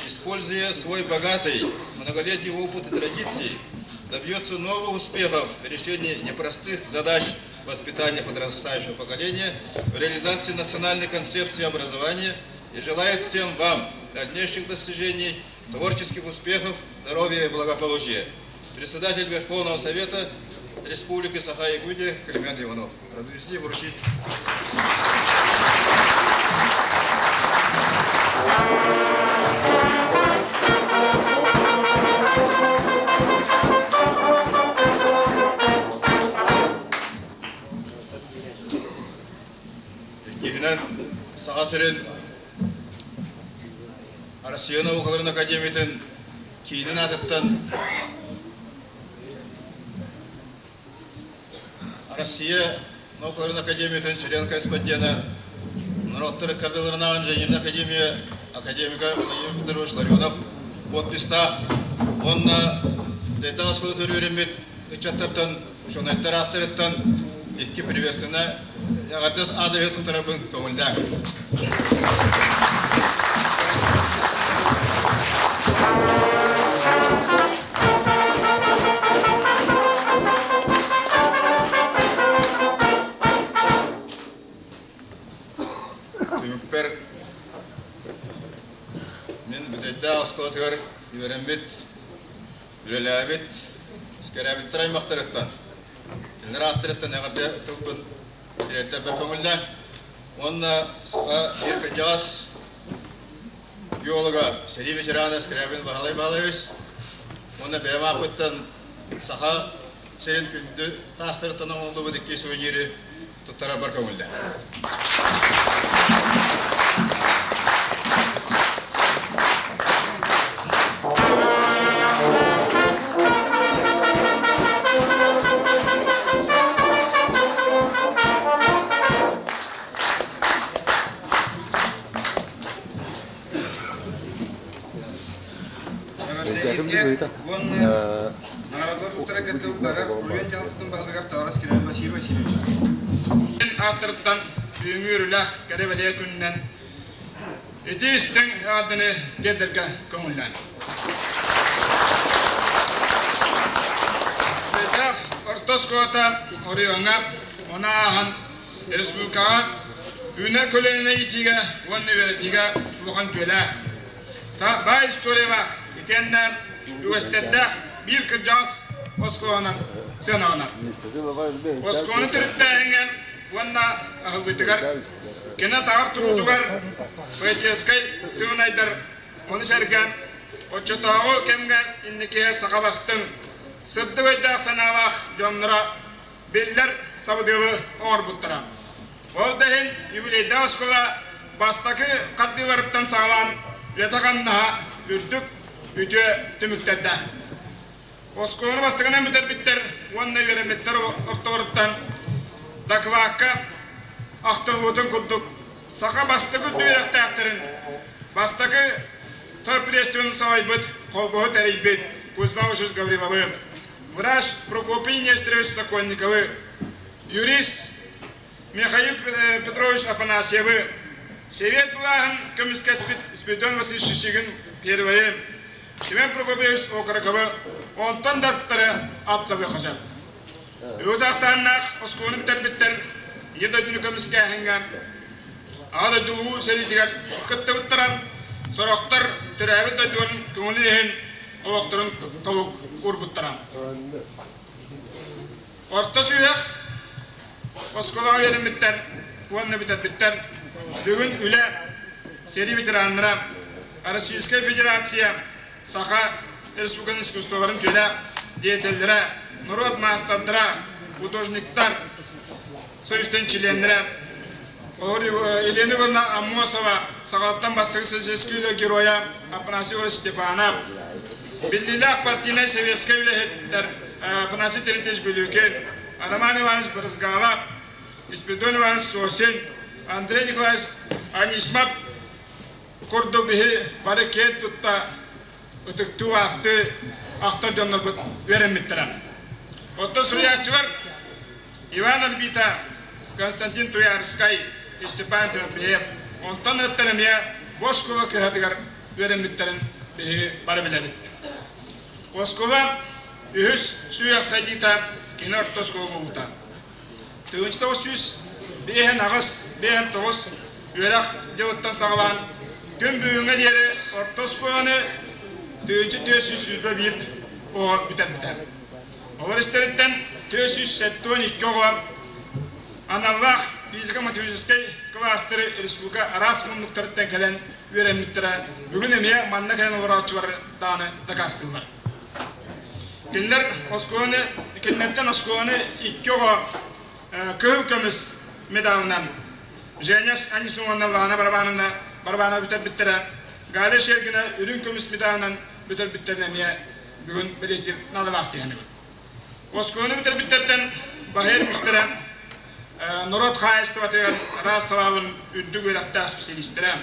Speaker 6: используя свой богатый многолетний опыт и традиции, добьется новых успехов в решении непростых задач воспитания подрастающего поколения, в реализации национальной концепции образования и желает всем вам дальнейших достижений, творческих успехов, здоровья и благополучия. Председатель Верховного Совета Республики Саха-Якутия Климент Иванов. Разрешите вручить. Иккиһинэн, Саха сирин Россия наукаларын академиятын киинин аатыттан Россия наукаларын академиятын член-корреспондена норуоттар ыккардыларынааҕы инженернэй академия академига Владимир Петрович Ларионов подпистаах уонна Дайдаах оскуолатыгар үөрэммит ыччаттартан учуонайдар ааттарыттан икки приветственнай эҕэрдэ аадырыһы туттарарбын көҥүллээҥ. Түмүкпэр мин Бүтэйдээх оскуолатыгар үөрэммит, үлэлээбит, искэрээбиттэр аймахтарыттан, кинилэр ааттарыттан эҕэрдэ тылбын тириэрдэрбэр көҥүллээн уонна суха биир кырдьаҕас биолога, сэрии ветерана Скрябин Баһылай Баһылаевич уонна бэйэм ааппыттан саха сирин күндү таастарыттан оҥоһуллубут икки сувенири туттарарбар көҥүллээх.
Speaker 5: Уонна наҕараадалар туттара кыттыллара Үрүөн дьаһалтатын баһылыгар Таурас Кирилл Василий Васильевич.
Speaker 7: Ааттарыттан бүгүҥҥү үөрүүлээх кэрэ-бэлиэ күнүнэн ити истиҥ ааданы тиэрдэргэ көҥүллээн. Бэйдээх орто оскуолата оройуоҥҥа ону ааһан республикаҕа үүнэр көлүөнэни иитиигэ уонна үөрэтиигэ улахан үтүөлээх, баай историялаах итиэннэ үгэстэрдээх биир кырдьаҕас оскуоланан сыаналанар. Оскуоланы төрүттээһиҥҥэ уонна аһыллыытыгар кини атаҕар туруутугар поэтическай сыылынайдар ону сэргэ оччотооҕу кэмҥэ инникигэ саха бастыҥ, сырдык өйдөөх-санаалаах дьонноро биллэр сабыдыалы оҥорбуттара. Ол да иһин юбилейдаах оскуола бастакы хардыыларыттан саҕалаан үлэтэ-хамнаһа үрдүк, үтүө түмүктэрдээх. Оскуоланы бастакынан бүтэрбиттэр уонна үөрэммиттэр ортолоруттан дакылаакка ахтыллыбытын курдук саха бастакы үөрэхтээхтэрин бастакы торпредствын салайбыт, холбоһу тэрийбит Кузьма Васильевич Гавриловы. врач Прокопий Нестерович Сокольниковы, юрист Михаил Петрович Афанасьевы, Совет былааһын көмүскэспит Спиридон Васильевич Шишигин первайы, Семен Прокопьевич Окороковы, онтон да аттары атталыахха сөп. Үгүс ахсааннаах оскуоланы бүтэрбиттэр Ийэ дойдуну көмүскээһиҥҥэ Аҕа дойду Улуу сэриитигэр кыттыбыттара, сорохтор төрөөбүт дойдуларын көҥүлүн иһин олохторун толук уурбуттара. Орто сүһүөх оскуолаҕа үөрэммиттэр уонна бүтэрбиттэр бүгүн үлэ, сэрии ветераннара, Российскай Федерация Саха Республикатын искусстволарын түлээх деятеллэрэ, норуот маастардара, художниктар, союзтан чилиэннэрэ, Елена Ивановна Аммосова, саҕалаттан бастакы социалистическай үлэ геройа Афанасий Иванович Степанов, биллиилээх партийнай советскай үлэһиттэр Афанасий Терентьевич Бүлүүкин, Роман Иванович Брызгалов, Спиридон Иванович Сосин, Андрей Николаевич Анисимов курдук биһи бары киэн тутта ытыктыы-убаастыы ахтар дьоннорбут үөрэммиттэрэ. Оттон суруйааччылар Иван Арбита, Константин Туйаарыскай, Степан Тимофеев, онтон ыттар эмиэ бу оскуола кыһатыгар үөрэммиттэрин биһиги бары билэбит. Оскуола үһүс сүһүөх сайдыыта кини орто оскуола буолбута. 1958 59 үөрэх дьылыттан саҕалаан күн бүгүҥҥэ диэри орто оскуоланы 1421 оҕо бүтэрбитэ. Олор истэриттэн 472 оҕо аналлаах физико-математическай кылаастары республика араас муннуктарыттан кэлэн үөрэммиттэрэ бүгүн эмиэ манна кэлэн олорооччулар даҕаны дакаастыыллар. Кинилэр оскуоланы, кинилэртэн оскуоланы икки оҕо кыһыл көмүс медалынан Женя Анисимовна Лана Барабановна Барабанова бүтэрбиттэрэ, Галя Шергина үрүҥ көмүс медалынан бүтэрбиттэрин эмиэ бүгүн бэлиэтиир наадалаах диэхинибит. Оскуоланы бүтэрбиттэртэн баһыйар үгүстэрэ норуот хаһаайыстыбатыгар араас салааларын үрдүк үөрэхтээх специалистэрэ,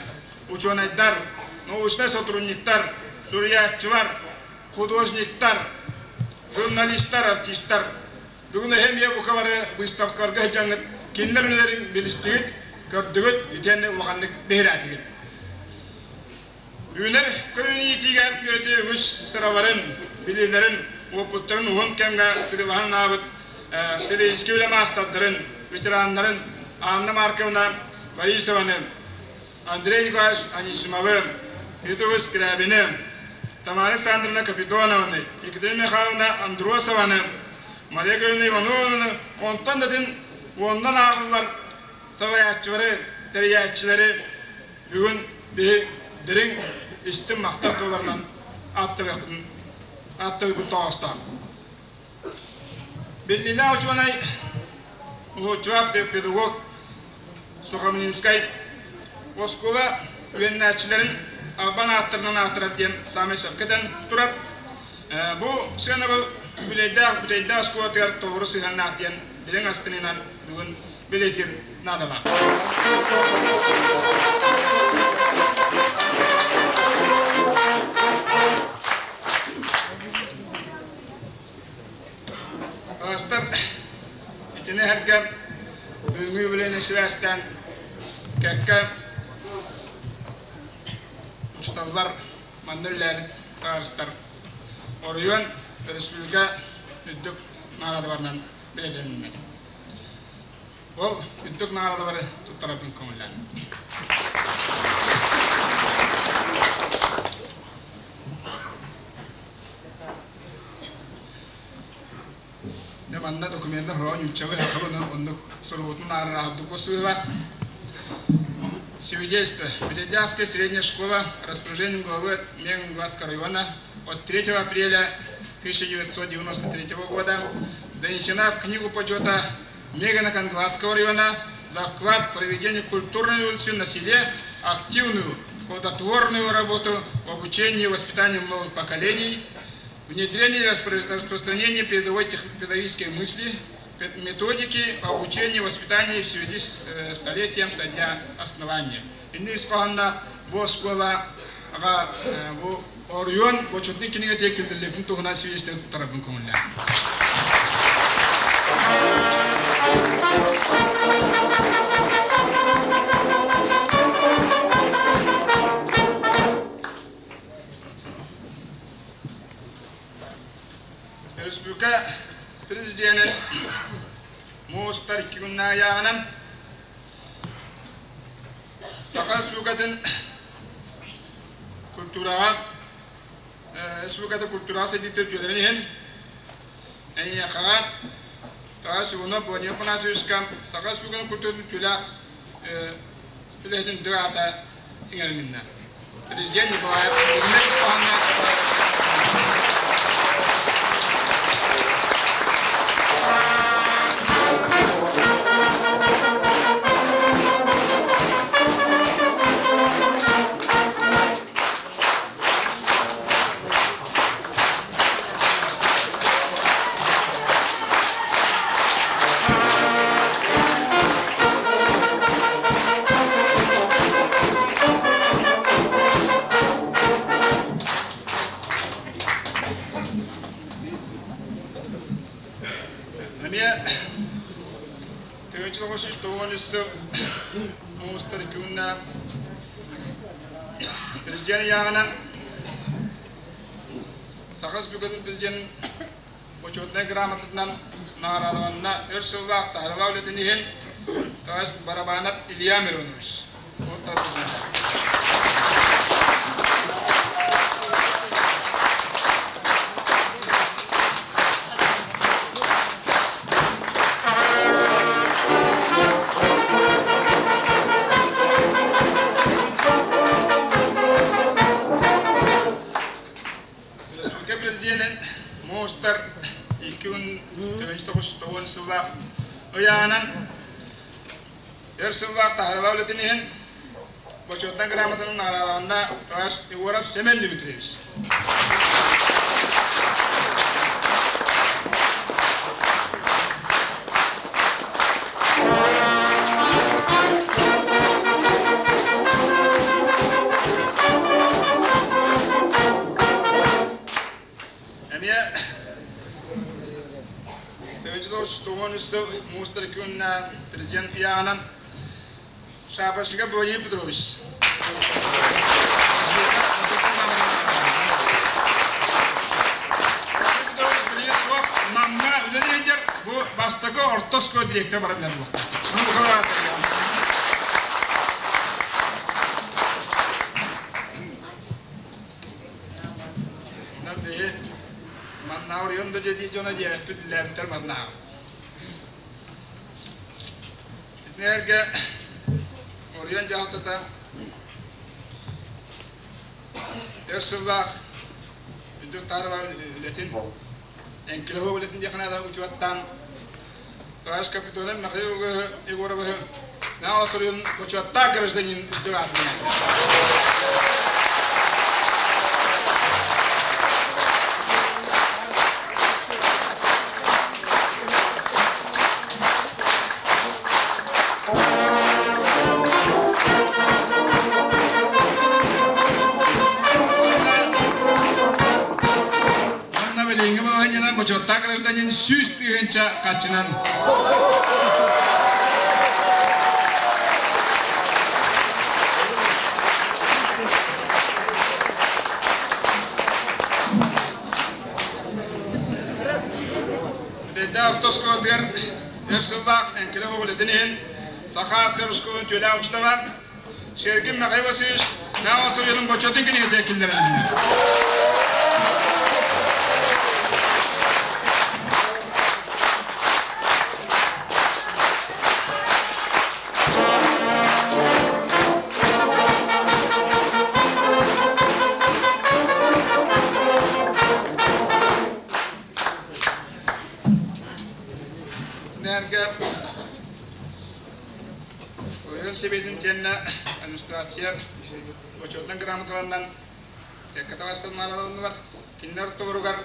Speaker 7: учуонайдар, научнай сотрудниктар, суруйааччылар, художниктар, журналистар, артистар. Бүгүн эһэ эмиэ бука бары быыстапкаларга сылдьаҥҥыт кинилэр үлэлэрин билистигит, көрдүгүт, итиэннэ улаханнык биһирээтигит. Үүнэр көлүөнэ иитиигэ үөрэтии үгүс сыраларын, билиилэрин, уопуттарын уһун кэмҥэ сырыылаһан анаабыт педагогическай үлэ маастардарын, ветераннарын Анна Марковна Борисованы, Андрей Николаевич Анисимовы, Петр Скрябины, Тамара Александровна Капитонованы, Екатерина Михайловна Андросованы, Мария Гавриловна Ивановнаны, онтон да атын уонунан ааҕыллар салайааччылары, тэрийээччилэри бүгүн биһи дириҥ истиҥ махтал тылларынан ааттыахпын ааттыырбыт тоҕоостоох. Биллиилээх учуонай Лучвап педагог Сухомлинскай оскуола үөрэнээччилэрин албан ааттарынан аатырар диэн саамай сөпкө этэн турар. Бу сыанабыл Бүлэйдээх Бүтэйдээх оскуолатыгар толору сыһыаннаах диэн дириҥ астынынан бүгүн бэлиэтиир наадалаах. Астар итини эһэргэ бүгүҥҥү юбилейнай сибээстээн кэккэ учууталлар манна үлэлээбит табаарыстар оройуон республика үрдүк наҕараадаларынан бэлиэтэннилэр. Ол үрдүк наҕараадалары туттарарбын көҥүллээн. Дьэ манна докуменнар хоһоон нууччалыы сахалыы оннук суругутун аарыраһардык сыылар. Свидетельство. Пятидесятская средняя школа распоряжением главы Мегангласского района от 3 апреля 1993 года занесена в книгу почета Мегино-Кангаласского района за вклад в проведение культурной революции на селе, активную, плодотворную работу в обучении и воспитании новых поколений, внедрение и распространение передовой педагогической мысли, методики обучения и воспитания в связи с столетием со дня основания. Инни ис хоһоонно бу оскуола Аға бу Орион бочутный кинигэтигэр киллэриллибитин туһунан свидетельство туттарарбын көҥүллээн. Республика президенин муустар күннээйааҕынан Саха Республикатын культураҕа Республиката культураҕа сайдыытын үтүөлэрин иһин эйиэхэҕэ Тарас Иванов Владимир Афанасьевичка Саха Республикатын культуратын үтүөлээх үлэһитин үрдүк аата иҥэрилиннэ. Президент Николаев иннэ ис хоһоонноох Эмиэ 1993 сыл муустар күннэ президент ыйааҕынан Саха Республикатын президенин Бочуотунай грамотатынан наҕараадаланна өр сыллаах таһаралаах үлэтин иһин товарищ Барабанов Илья Миронович. Республика президенин Муустар 2009 сыллаах ыйаанан өр сыллаах таһаралаах үлэтин иһин Бочуотунай грамотанан наҕараадаланна товарищ Егоров Семен Дмитриевич. Эмиэ 1993 сыл муустар күннэ президент ыйааҕынан Шапошников Владимир Петрович. Петрович билигин суох Намҥа үлэлиир бу бастакы орто оскуола директор баран билэр буолуохтаах. Онон биһи манна оройуон да дии дьоно диэбэппит үлэлээбиттэр манна. Итинэргэ оройуон дьаһалтата өр сыллаах үрдүк таарылар үлэтин эҥкилэ суох үлэтин диэххэ учуоттаан товарищ Капитонов Михаил Егоровиһы Наҕа суруйун бочуоттаах гражданин үрдүк аатынан. Манна билиҥҥи балаһыанньанан бочуоттаах гражданин 100 000 хаччынан Дэдэ орто оскуолатыгар өр сыллаах эҥкилэ үлэтин иһин Саха СССР оскуолатын үтүөлээх учуутала Сергей Михаил Васильевич Наҕа Союзун бочуотун кинигэтэ киллэрилиннэ. Нэргэ Ойон Сэбиэтин кэннэ администрация бочуотунай грамоталарынан кэккэ табаастан маараланнылар. Кинилэр ортолоругар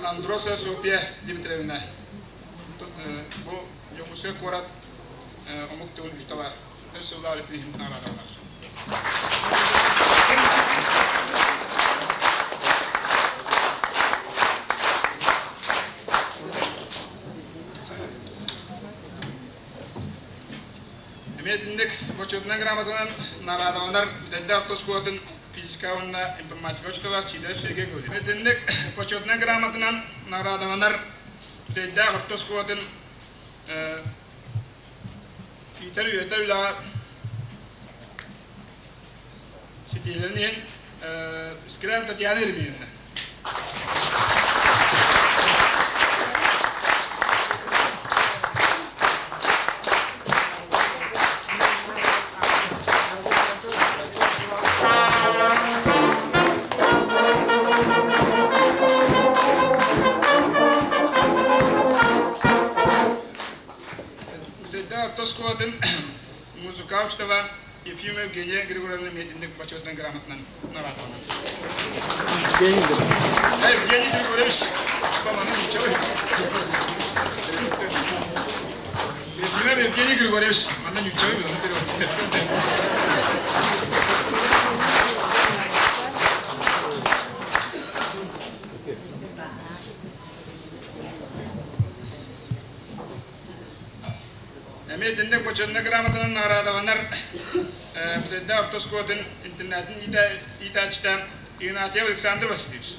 Speaker 7: Андросова Софья Дмитриевна бу Дьокуускай куорат омук тылын учуутала өр сыллаах үлэтин иһин наҕараадаланар. Почетнай грамотанан наҕараадаланар Бүтэйдээх орто оскуолатын физика уонна информатика учуутала Сидоров Сергей Гаврильевич. Итинник почетнай грамотанан наҕараадаланар Бүтэйдээх орто оскуолатын иитэр-үөрэтэр үлэҕэ ситиһиилэрин иһин Скрябин Татьяна Еремеевна. Бүтэйдээх орто оскуолатын музыка учуутала Ефимова Евгения Григорьевна Мединник бочуотунай грамотанан наҕараадаланар. Евгений Григорьевич, по-моему, ничего. Ефимов Евгений Григорьевич, манна ничего он переводит. Эмиэ итинник бочуотунай грамотанан наҕараадаланар Бүтэйдээх орто оскуолатын интернатын иитээччитэ Игнатьев Александр Васильевич.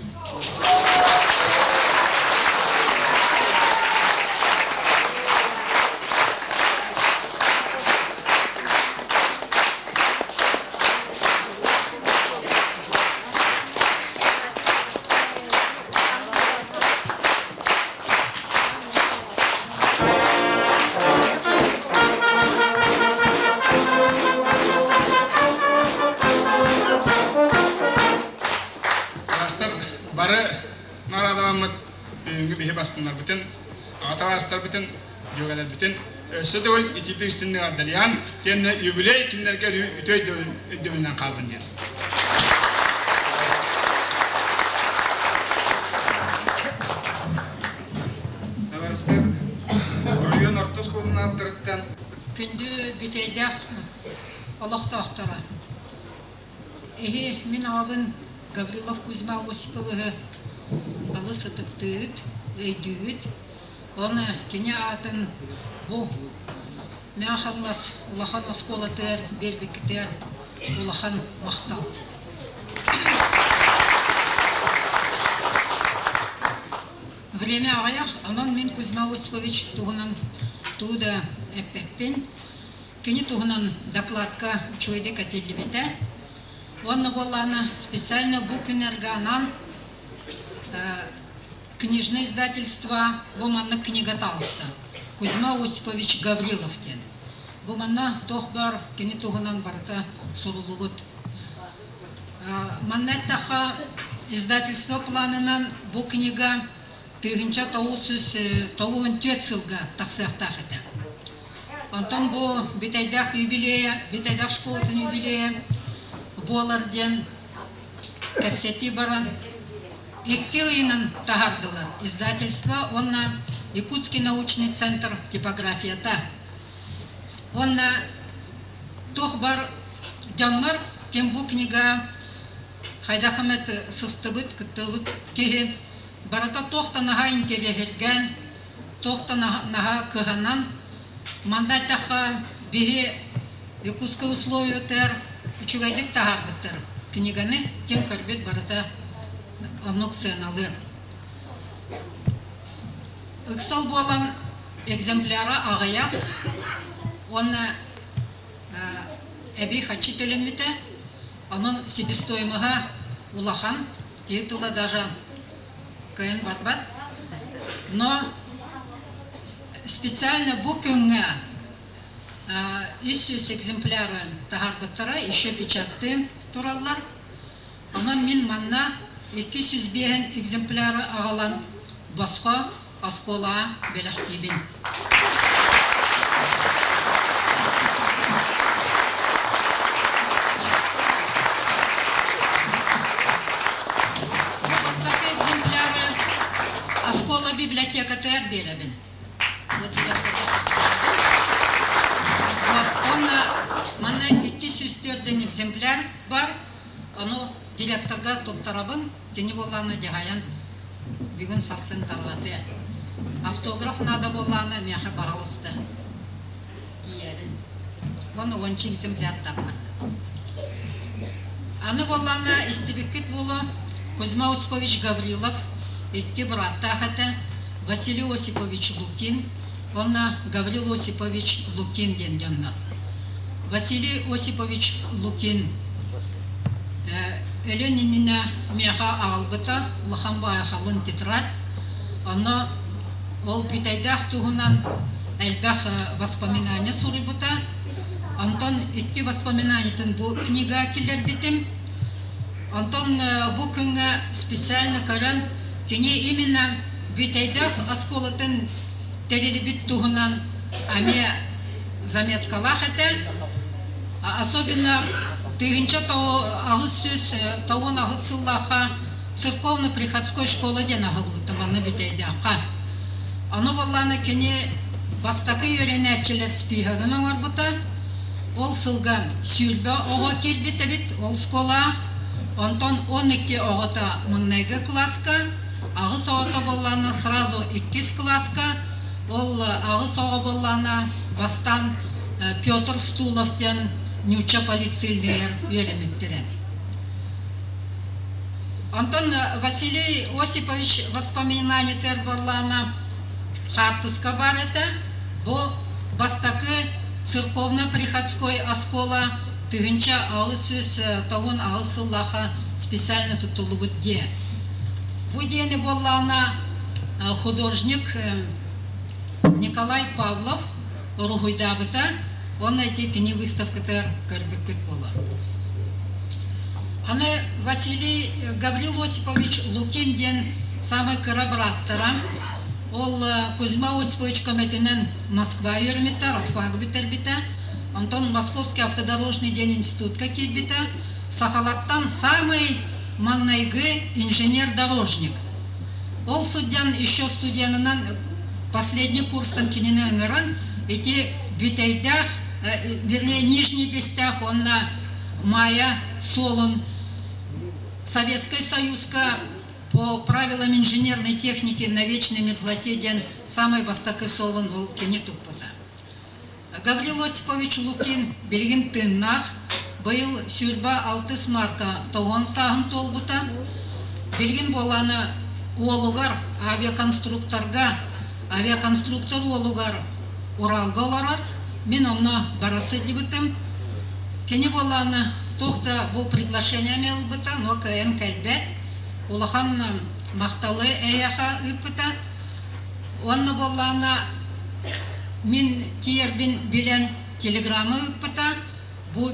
Speaker 7: Аластар бары наҕараадаламмыт бүгүҥҥү биһи бастыннарбытын, аҕа табаарыстарбытын, дьүөгэлэрбитин өссө төгүл итиитик истинник ардалыйан, тиэннэ юбилей кинилэргэ үтүө өйдөбүлүнэн хааллын диэн.
Speaker 5: Табаарыстар, оройуон орто оскуолатын ааттарыттан
Speaker 8: Күндү бүтэйдээх олохтоохторо! Эһи мин аҕабын Гаврилов Кузьма Осиповыһы алыс ытыктыыгыт, өйдүүгүт. Оны кини аатын бу Мэҥэ Хаҥалас улахан оскуолатыгар биэрбиккитигэр улахан махтал. Время аҕыйах, онон мин Кузьма Осипович туһунан тугу да эппэппин. Кини туһунан докладка үчүгэйдик этиллибитэ. Уонна буоллаҕына специально бу күннэргэ анаан книжное издательство бу маннык книга таҕыста. Кузьма Осипович Гаврилов диэн. Бу манна туох баар кини туһунан барыта суруллубут. Манна эттэххэ, издательство планынан бу книга 1994 сылга тахсыахтаах этэ. Онтон бу Бүтэйдээх юбилейа, Бүтэйдээх школатын юбилейа буолар диэн кэпсэтии баран, икки ыйынан таһаардылар издательство уонна Якутский научный центр типографията. Уонна туох бар дьоннор ким бу книга хайдах эмэ сыстыбыт, кыттыбыт киһи барыта туох да наһаа интэриэһиргээн, туох да наһаа кыһанан, манна эттэххэ биһи Якутскай условиятыгар үчүгэйдик таһаарбыттар книганы ким көрбүт барыта оннук сыаналыыр. Ыксал буолан экземпляра аҕыйах уонна эбии харчы төлөммүтэ. Онон себестоимоһа улахан, киһи тыла даже кыайан барбат. Но специально бу күҥҥэ 300 экземпляры таһаарбыттара, еще печаттыы тураллар. Онон мин манна 205 экземпляры аҕалан босхо оскуолаҕа бэлэхтиибин. Бу бастакы экземпляры оскуола библиотекатыгар биэрэбин. Вот Вот, он манна 204 экземпляр бар. Ону директорга туттарабын, кини буоллаҕына дьаһайан бүгүн сарсын тарҕатыа. Автограф наада буоллаҕына миэхэ баҕалыста тиийэрин. Ол уонча экземплярдаахпын. Аны буоллаҕына истибиккит буолуо, Кузьма Осипович Гаврилов икки бырааттаах этэ, Василий Осипович Лукин уонна Гаврил Осипович Лукин диэн дьоннор. Василий Осипович Лукин өлөн иннинэ миэхэ аҕалбыта улахан баайхалын тетрадь. Онно ол Бүтэйдээх туһунан элбэх воспоминания суруйбута. Онтон икки воспоминаниетын бу книга киллэрбитим. Онтон бу күҥҥэ специально көрөн, кини именно Бүтэйдээх оскуолатын тэрилибит туһунан эмиэ заметкалаах этэ. Особенно 1898 сыллаахха церковно-приходской школа диэн аһыллыбыта манна Бүтэйдээххэ. Ону буоллаҕына кини бастакы үөрэнээччилэр спиһагын оҥорбута. Ол сылга 20 оҕо киирбит эбит ол школа. Онтон 12 оҕото маҥнайгы кылааска, аҕыс оҕото буоллаҕына сразу иккис кылааска, ол аҕыс оҕо буоллаҕына бастаан Петр Стулов диэн нуучча полицейныйар үөрэммиттэрэ. Онтон Василий Осипович воспоминаниетыгар буоллаҕына хаартыска баар этэ. Бу бастакы церковно-приходской оскуола 1898 сыллаахха специально туттуллубут дьиэ. Бу дьиэни буоллаҕына художник Николай Павлов уруһуйдаабыта уонна ити кини выставкатыгар көрбүккүт буолуо. Аны Василий Гаврил Осипович Лукин диэн самай кыра бырааттара. Ол Кузьма Осипович көмөтүнэн Москва үөрэммитэ, рабфак бүтэрбитэ. Онтон Московский автодорожный диэн институтка киирбитэ. Сахалартан самый маҥнайгы инженер-дорожник. Ол сылдьан еще студенынан последний курстан кинини ыҥыран, ити Бүтэйдээх, вернее, Нижний Бестээх уонна Майа суолун Советскай Союзка по правилам инженерной техники на вечной мерзлоте диэн самай бастакы суолун ол кини туппута. Гаврил Осипович Лукин билигин тыыннаах, быйыл 26 марта тоҕон сааһын туолбута. Билигин буолааны уолугар авиаконструкторга, авиаконструктор уолугар Уралга олорор. Мин онно бара сылдьыбытым. Кини буолааны туох да бу приглашение ылбыта, но кыайан кэлбэт. Улахан махталы эйиэхэ ыыппыта. Уонна буоллаҕына мин тиийэрбин билэн телеграмма ыыппыта. Бу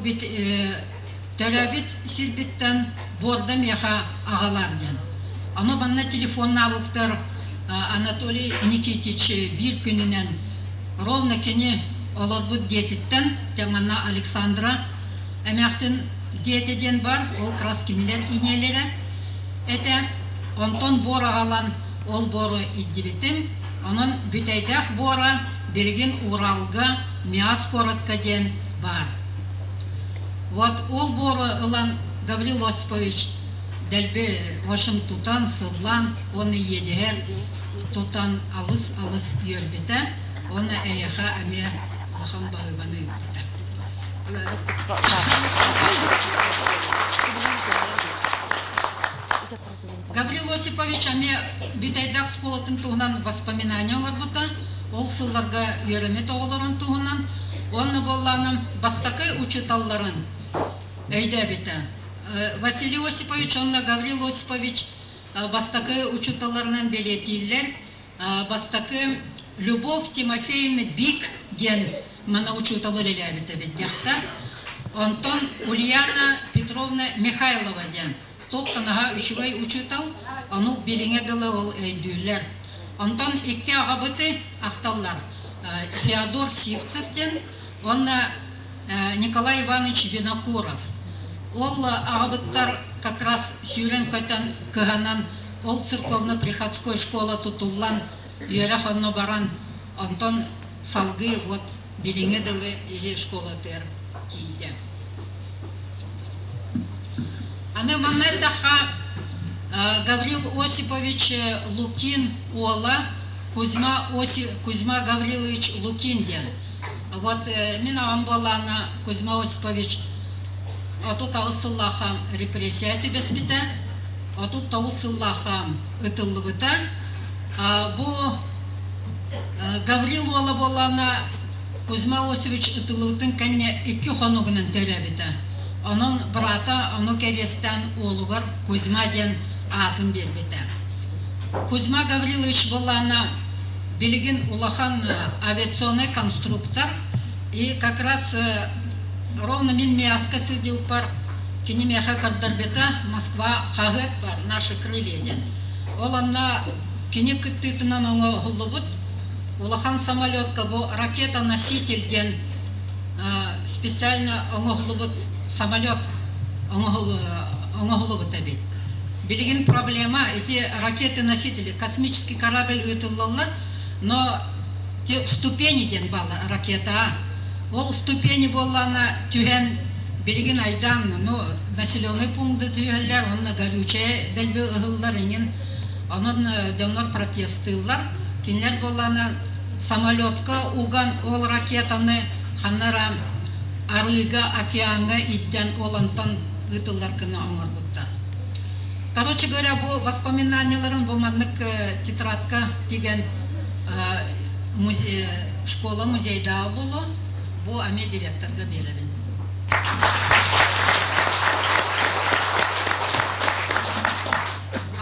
Speaker 8: төрөөбүт сирбиттэн буорда миэхэ аҕалаар диэн. Ону манна телефоннаабыттар Анатолий Никитич биир күнүнэн ровно кини олорбут диэтиттэн, дьэ манна Александра эмээхсин диэтэ диэн бар, ол как раз кинилэр иньэлэрэ этэ. Онтон буор аҕалан ол буору илдьибитим. Онон Бүтэйдээх буора билигин Уралга Миас куоратка диэн баар. Вот ол буору ылан Гаврил Осипович дэлби в общем тутан, сыллаан уонна иэдэһэр тутан алыс-алыс үөрбүтэ уонна эйиэхэ эмиэ улахан баһыыбаны ыыппыта. Гаврил Осипович эмиэ Бүтэйдээх оскуолатын туһунан воспоминание оҥорбута, ол сылларга үөрэммит оҕолорун туһунан уонна буоллаҕына бастакы учууталларын өйдөөбүтэ. Василий Осипович уонна Гаврил Осипович бастакы учууталларынан бэлиэтииллэр. Бастакы Любовь Тимофеевна Бик диэн мана учуутал үлэлээбит эбит дьахтар. Онтон Ульяна Петровна Михайлова диэн туох да наһаа үчүгэй учуутал, ону билиҥэ дылы ол өйдүүллэр. Онтон икки аҕабыты ахталлар. Феодор Сивцев диэн уонна Николай Иванович Винокуров. Ол аҕабыттар как раз сүүрэн-көтөн кыһанан ол церковно-приходской школа тутуллан үөрэх онно баран онтон салгыы вот билиҥҥэ дылы иһи школатыгар тиийдэ. Аны манна эттэххэ, Гаврил Осипович Лукин уола Кузьма, Оси, Кузьма Гаврилович Лукин диэн. Вот мин аҕам буоллаҕына Кузьма Осипович 38 сыллаахха репрессия түбэспитэ, 39 сыллаахха ытыллыбыта. Бу Гаврил уола буоллаҕына Кузьма Осипович ытыллыбытын кэннэ икки хонугунан төрөөбүтэ. Онон быраата ону кэриэстээн уолугар Кузьма диэн аатын биэрбитэ. Кузьма Гаврилович буоллаҕына билигин улахан авиационный конструктор и как раз ровно мин МИАСка сылдьыбыппар кини миэхэ көрдөрбүтэ Москва хаһыат бар «Наши крылья» диэн. Ол онно кини кыттыытынан оҥоһуллубут улахан самолетка бу ракета-носитель диэн специально оҥоһуллубут самолет оҥоһуллубут эбит. Билигин проблема ити ракеты-носители, космический корабль ыытыллаллар, но те ступени диэн бааллар ракета. Ол ступени буоллаҕына түһэн билигин айдаан ну населенный пункты түһэллэр, онно горючее дэлби ыһыллар иҥин. Онон дьоннор протестыыллар. Кинилэр буоллаҕына самолетка уган ол ракетаны ханна эрэ арыыга, океаҥҥа илдьэн ол онтон ыытыллар гына оҥорбуттар. Короче говоря, бу воспоминанияларын бу маннык тетрадка тигэн музей, школа музейдааҕы буолуо, бу эмиэ директорга биэрэбин.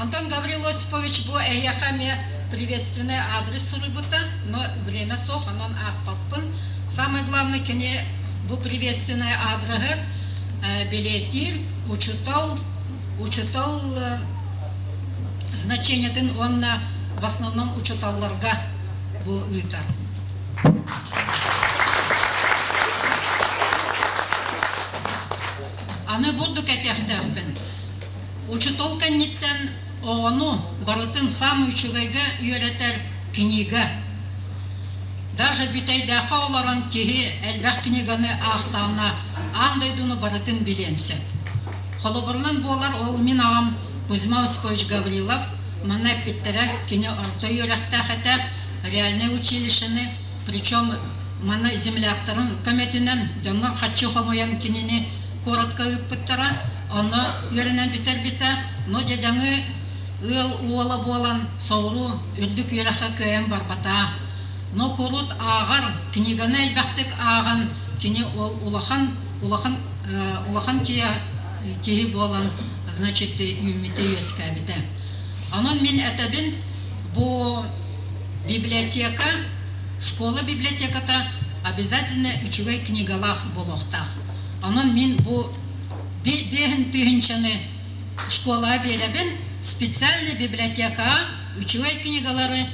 Speaker 8: Антон Гаврил Осипович бу эйиэхэ эмиэ приветственный адрес суруйбута, но время суох, онон аахпаппын. Самое главное, кини бу приветственный адреһы билиэтиир учутал, учутал значениетын уонна в основном учуталларга бу ыытар. Аны бурдук этиэхтээхпин. Учутал кэнниттэн оҕону барытын саамай үчүгэйгэ үөрэтэр книга. Даже бүтэйдээххэ олорон киһи элбэх книганы аахтаҕына аан дойдуну барытын билиэн сөп. Холобурунан буолар ол мин аҕам Кузьма Осипович Гаврилов манна эппиттэрэ кини орто үөрэхтээх этэ, реальнай училищены, причем манна земляктарын көмөтүнэн дьоннор харчы хомуйан кинини куоратка ыыппыттара, онно үөрэнэн бүтэрбитэ, но дьадьаҥы ыал уола буолан соҕуруу үрдүк үөрэххэ кыайан барбата. Но курут ааҕар, книганы элбэхтик ааҕан кини ол улахан улахан улахан киһи буолан значит үүммүтэ үөскээбитэ. Онон мин этэбин бу библиотека, школа библиотеката обязательно үчүгэй книгалаах буолуохтаах. Онон мин бу биэһин тыһыынчаны школаҕа биэрэбин, специальный библиотекаҕа үчүгэй книгалары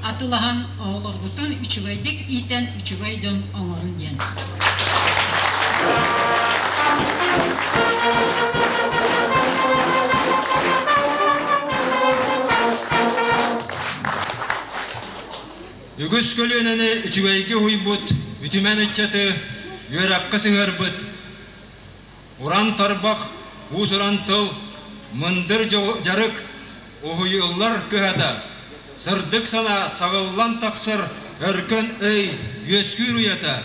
Speaker 8: атылаһан оҕолоргутун үчүгэйдик иитэн үчүгэй дьон оҥорун диэн.
Speaker 6: Үгүс көлүөнэни үчүгэйгэ уһуйбут үтүмэн ыччаты үөрэххэ сыһыарбыт Уран тарбах, уус-уран тыл, мындыр дьарык, уһуйуллар кыһата, сырдык санаа саҕыллан тахсар өркөн өй үөскүүр уйата,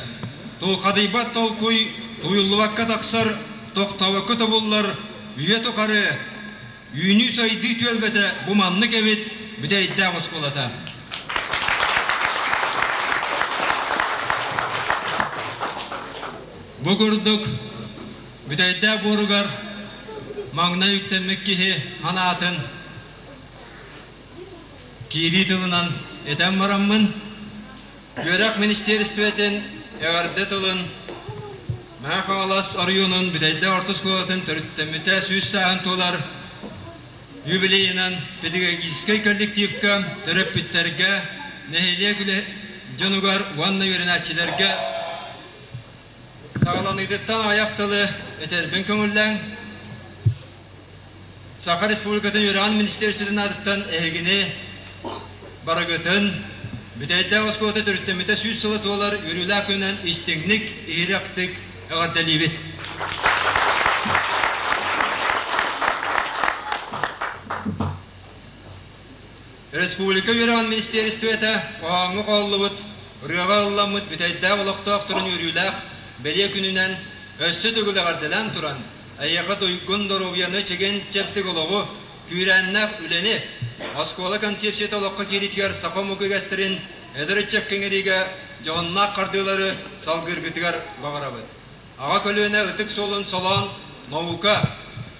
Speaker 6: тулхадыйбат толкуй тууйуллубакка тахсар, тохтобокко тобуллар үйэ тухары үүнүү-сайдыы түөлбэтэ бу маннык эбит бүтэйдээх оскуолата. Бу курдук Бүтэйдээх буоругар маҥнай үктэммит киһи анаатын киирии тылынан этэн бараммын, Үөрэх министиэристибэтин эҕэрдэ тылын Мэҥэ Хаҥалас оройуонун Бүтэйдээх орто оскуолатын төрүттэммитэ сүүс сааһын туолар юбилейынан педагогическай коллективка, төрөппүттэргэ, нэһилиэк дьонугар уонна үөрэнээччилэргэ Саҕаланыытыттан аҕыйах тылы этэрбин көҥүллээҥ. Саха Республикатын үөрэҕин министиэристибэтин аатыттан эһигини барыгытын Бүтэйдээх оскуолата төрүттэммитэ сүүс сыла туолар үөрүүлээх күнүнэн истиҥник, иһирэхтик эҕэрдэлиибит. Республика үөрэҕин министиэристибэтэ хоһооҥҥо хоһуллубут.
Speaker 9: ырыаҕа ылламмыт бүтэйдээх олохтоохторун үөрүүлээх бэлиэ күнүнэн өссө төгүл эҕэрдэлээн туран, эйиэхэ туйгун доруобуйаны чэгиэн-чэбдик олоҕу, күүрээннээх үлэни, оскуола концепцията олоххо киириитигэр саха омук үгэстэрин эдэр ыччакка иҥэриигэ дьоһуннаах хардыылары салгыыргытыгар баҕарабыт. Аҕа көлүөнэ ытык суолун солоон наука,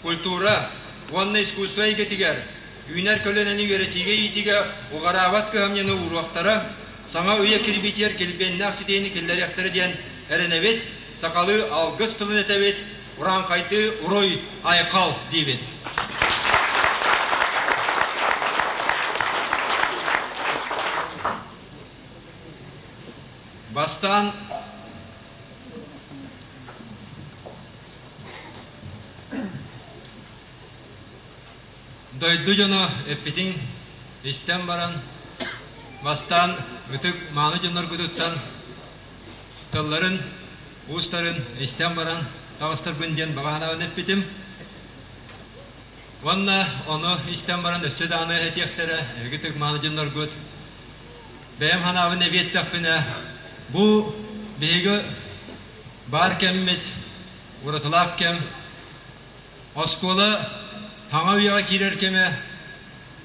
Speaker 9: культура уонна искусство эйгэтигэр үүнэр көлүөнэни үөрэтиигэ-иитиигэ уҕараабат кыһамньыны ууруохтара, саҥа үйэ кирбиитигэр килбиэннээх ситиини киллэриэхтэрэ диэн эрэнэбит, сахалыы алгыс тылын этэбит, урааҥхайдыы уруй, айхал диибит. Бастаан Дойду дьоно эппитин истэн баран, бастаан ытык мааны дьонноргутуттан тылларын, уустарын истэн баран таҕыстарбын диэн баҕа санаабын эппитим. Уонна ону истэн баран өссө даҕаны этиэхтэрэ, эһиги ытык мааны дьонноргут бэйэм санаабын эбиэттэхпинэ, бу биһиги баар кэммит, уратылаах кэм, оскуола саҥа үйэҕэ киирэр кэмэ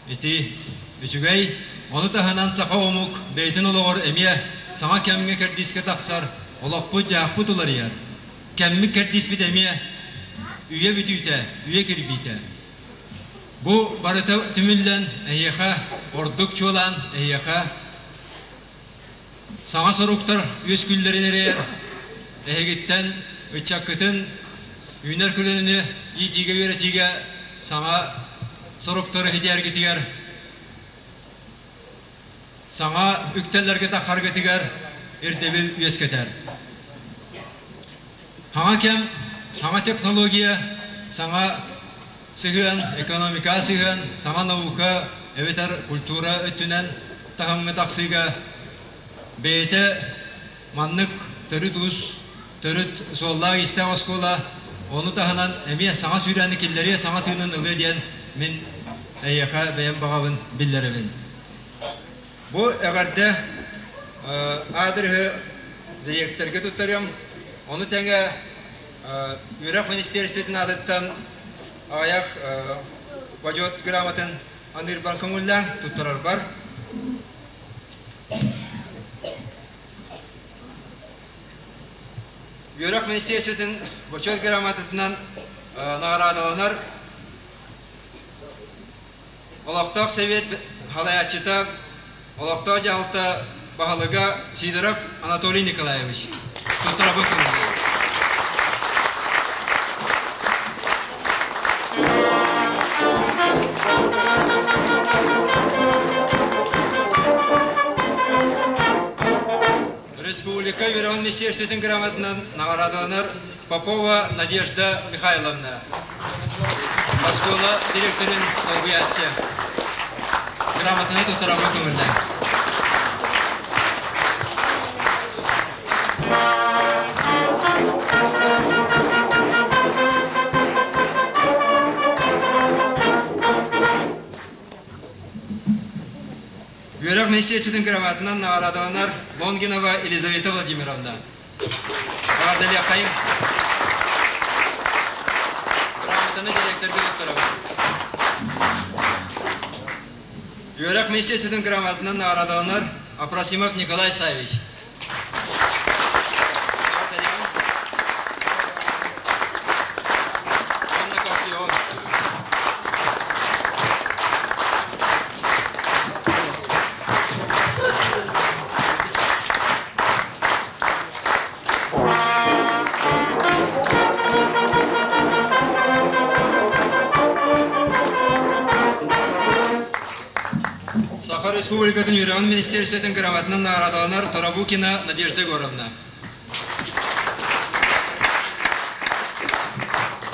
Speaker 9: ити үчүгэй, ону таһынан саха омук бэйэтин олоҕор эмиэ саҥа кэмҥэ кэрдиискэ тахсар, олохпут-дьаһахпыт уларыйар, кэммит кэрдииспит эмиэ үйэ бүтүүтэ, үйэ кирбиитэ. Бу барыта түмүллэн эһиэхэ ордук чуолаан эһиэхэ саҥа соруктар үөскүүллэрин эрэйэр эһигиттэн ыччаккытын үүнэр көлүөнэни иитиигэ-үөрэтиигэ саҥа соруктары ситиһэргитигэр саҥа үктэллэргэ таххаргытыгар ирдэбил үөскэтэр. Саҥа кэм, саҥа технология, саҥа сыһыан, экономика сыһыан, саҥа наука эбэтэр культура өттүнэн таһымҥа тахсыыга бэйэтэ маннык төрүт уус, төрүт суоллаах-иистээх оскуола ону таһынан эмиэ саҥа сүүрээни киллэриэ, саҥа тыынын ылыа диэн мин эйиэхэ бэйэм баҕабын биллэрэбин. Бу эҕэрдэ аадырыһы дириэктэргэ туттарыам. Ону тэҥэ үөрэх министиэристибэтин аатыттан аҕыйах бочуот грамотын аныырбар көҥүллээн туттарарбар. Үөрэх министиэристибэтин бочуот грамотатынан наҕараадаланар Олохтоох Совет салайааччыта, олохтоох дьаһалта баһылыга Сидоров Анатолий Николаевич. Туттарабын көҥүллээн. Республика үөрэҕин министерствотын грамотынан наҕараадаланар Попова Надежда Михайловна, оскуола директорын солбуйааччы. Грамотаны туттарарга көҥүллээн. Үөрэх министиэристибэтин грамотатынан наҕараадаланар Лонгинова Елизавета Владимировна. Эҕэрдэлиэххэйиҥ. Грамотаны директорга туттарабын. Үөрэх министиэристибэтин грамотатынан наҕараадаланар Апросимов Николай Савич. Саха Республикатын үөрэҕин министиэристибэтин грамотатынан наҕараадаланар Тарабукина Надежда Егоровна.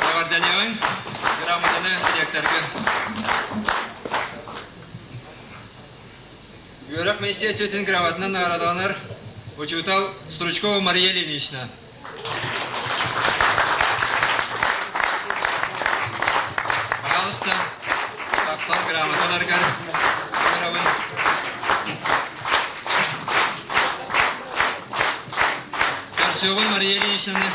Speaker 9: Эҕэрдэлиэҕиҥ, грамотаны директорга. Үөрэх министиэристибэтин грамотатынан наҕараадаланар учуутал Стручкова Мария Ильинична. Пожалуйста, тахсан грамоталаргар ыҥырабын. Көрсүөҕүн Мария Ильиничнаны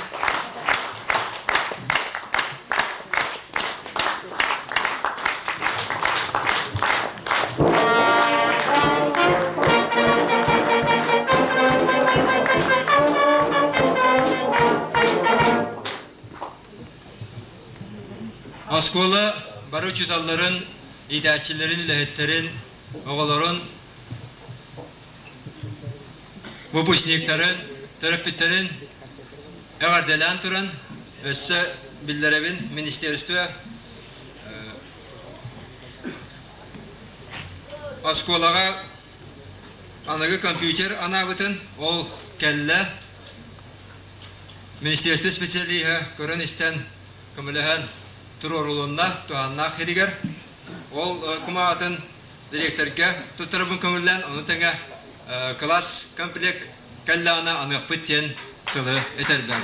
Speaker 9: Оскуола бары учууталларын, иитээччилэрин, үлэһиттэрин, оҕолорун, выпускниктарын, төрөппүттэрин эҕэрдэлээн туран, өссө биллэрэбин, министерство оскуолаҕа аныгы компьютер анаабытын, ол кэллэ. Министерство специалиһа көрөн-истэн, көмөлөһөн туруорулунна туһааннаах сиригэр. Ол кумаҕатын дириэктэргэ туттарабын көҥүллээн, ону тэҥэ кылаас комплект кэллэҕинэ аныахпыт диэн тылы этэрбэр.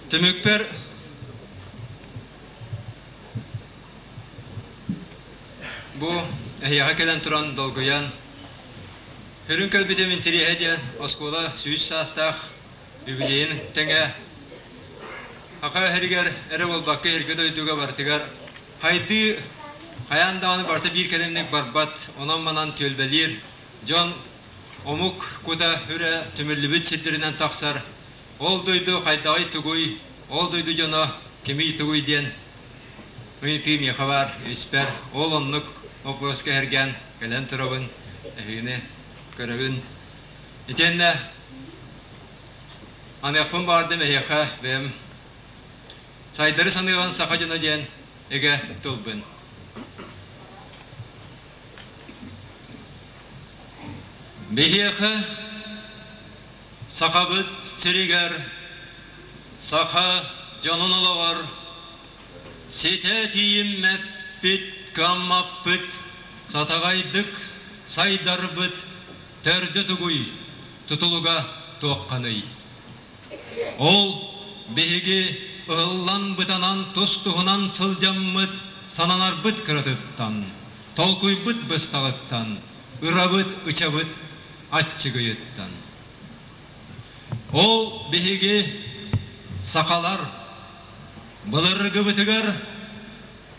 Speaker 9: Түмүкпэр бу эһиэхэ кэлэн туран долгуйан, Үрүҥ кэлбитим интэриэһэ диэн оскуола 100 саастаах үбүлүөйүн тэҥэ Саха иһэригэр эрэ буолбакка эргэ дойдуга барытыгар хайдыы хайаан даҕаны барыта биир кэлимник барбат, онон-манан түөлбэлиир дьон омук кута үрэ түмүллүбүт сирдэринэн тахсар. Ол дойду хайдаҕый тугуй, ол дойду дьоно кимий тугуй диэн ыйытыы миэхэ баар испэр. Ол оннук боппуруоска эһэргээн кэлэн турабын, эһигини көрөбүн. Итиэннэ аныахпын баҕардым эһиэхэ бэйэм сайдары саныаҕын саха дьоно диэн эгэ тылбын. Биһиэхэ Сахабыт сиригэр, саха дьонун олоҕор ситэ тиийиммэппит, кыаммаппыт, сатаҕайдык сайдарбыт төрдө тугуй, тутулуга туохханый? Ол биһиги ыһыллан-бытанан тус-туһунан сылдьаммыт сананарбыт кыратыттан, толкуйбут быстаҕыттан, ырабыт-ычабыт аччыгыйыттан. Ол биһиги сахалар былыргыбытыгар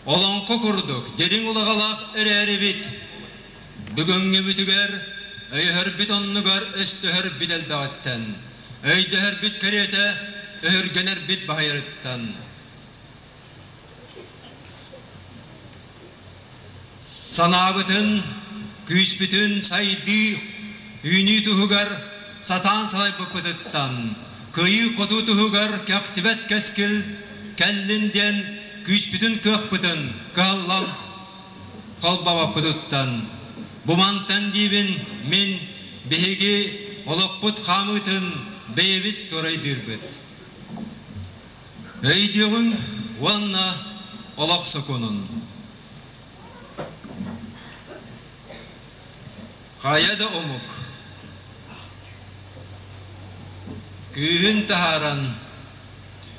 Speaker 9: олоҥхо курдук дириҥ улаҕалаах эрээрибит, бүгүҥҥүбүтүгэр өйөһөрбүт оннугар өстөһөрбүт элбэҕиттэн, өйдөһөрбүт кэриэтэ өһүргэнэрбит баһыйарыттан. Санаабытын, күүспүтүн сайдыы, үүнүү туһугар сатаан салайбыппытыттан, кыайыы-хотуу туһугар кэхтибэт кэскил кэллин диэн күүспүтүн-кыахпытын кыһаллан холбообоппутуттан, бу мантан диибин мин биһиги олохпут хаамыытын бэйэбит туорайдыырбыт. Өйдүөҕүҥ уонна олох сокуонун. Хайа да омук күүһүн таһааран,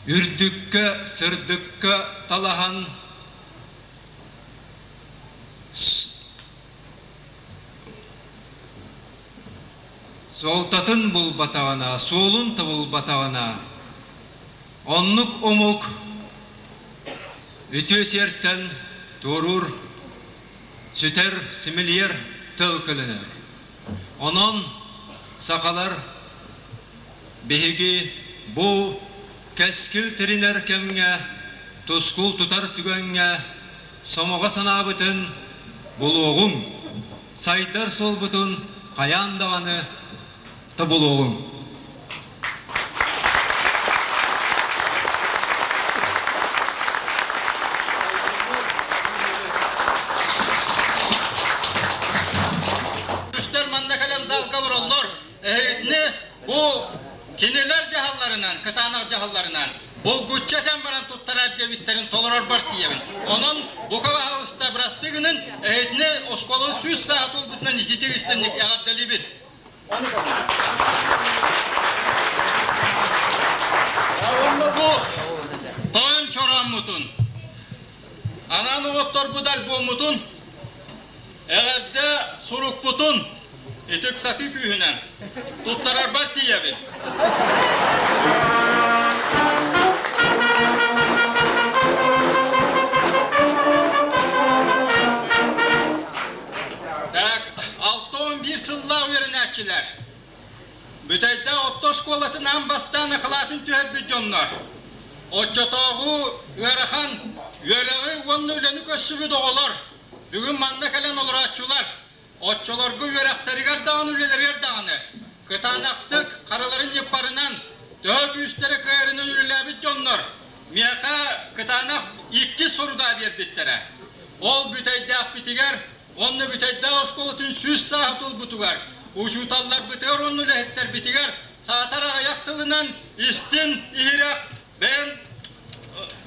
Speaker 9: үрдүккэ, сырдыкка талаһан Суолтатын булбатаҕына, суолун тобулбатаҕына, оннук омук үтүө сиэртэн туоруур, сүтэр, симэлийэр тыл көлөнөр. Онон сахалар биһиги бу кэскил тэринэр кэмҥэ, тускул тутар түгэҥҥэ сомоҕо санаабытын булуоҕуҥ, сайдар суолбутун хайаан даҕаны тобулуоҕуҥ.
Speaker 10: Үстэр манна кэлэн залга олороллор. Эһигитини бу кинилэр дьаһалларынан, кытаанах дьаһалларынан булгуччу этэн баран туттарар диэбиттэрин толорорбор тиийэбин. Онон бука баһаалыста бырастыы гынын, эһигитини оскуоланы 100 сааһа туолбутунан ититик истинник эҕэрдэлиибит. Бу тойон чорооммут. хоһооммутун, анаан оҥотторбут альбоммутун, эҕэрдэ сурукпутун итик сатыы күүһүнэн туттарарбар тиийэбин. Так, 61 сыллаах үөрэнээччилэр Бүтэйдээх орто оскуолатын аан бастаан акылаатын түһэрбит дьоннор, оччотооҕу ыарахан үөрэҕи уонна үлэни көрсүбүт оҕолор, бүгүн манна кэлэн олорооччулар, оччолорго үөрэхтэригэр даҕаны үлэлэригэр даҕаны кытаанахтык харыларын ньыппарынан, төһө күүстэрэ кыайарынан үлэлээбит дьоннор миэхэ кытаанах икки сорудаа биэрбиттэрэ. Ол бүтэйдээхпитигэр Уонна Бүтэйдээх оскуолатын 100 сааһа туолбутугар, учууталларбытыгар уонна үлэһиттэрбитигэр саатар аҕыйах тылынан истин, иһирэх, бэйэм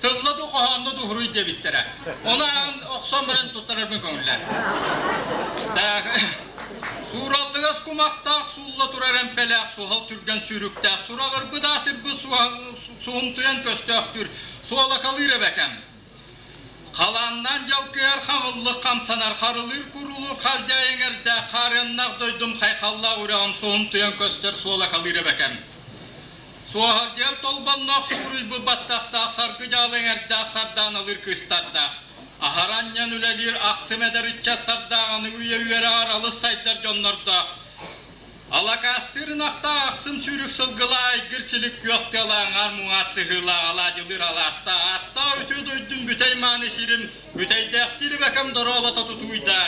Speaker 10: тылла ду хоһоонно ду уһуруй диэбиттэрэ. Ону ааҕан охсон баран туттарарбын көҥүллээн. Так, суураллыгас кумахтаах суулла турар эмпэлээх суһал түргэн сүүрүктээх сураҕырбыт аатырбыт суһумтуйан көстөөхтүүр суолакалыыр эбэкэм. Халааннаан дьалкыйар хаҥыллык хамсанар харылыыр курулуур халдьаайы эҥэрдээх хаарыаннаах дойдум хайхаллаах үрэҕим суһумтуйан көстөр суолакалыыр эбэкэм. Суоһалдьыйар толбонноох субуруйбут баттахтаах саргы дьаалы эҥэрдээх сардааналыыр кыыстардаах. Аһара анньан үлэлиир ахсым эдэр ыччаттардаах аныгы үйэ үөрэҕэр алыс сайдар дьоннордоох Алакаастыыр ынахтаах ахсым сүүрүк сылгылаах айгыр силик күөх тыалаах аҥаар муҥаат сыһыылаах алаадьылыыр алаастаах ааттаах үтүө дойдум бүтэй мааны сирим бүтэйдээхтиир эбэкэм дорообото тутууйдаа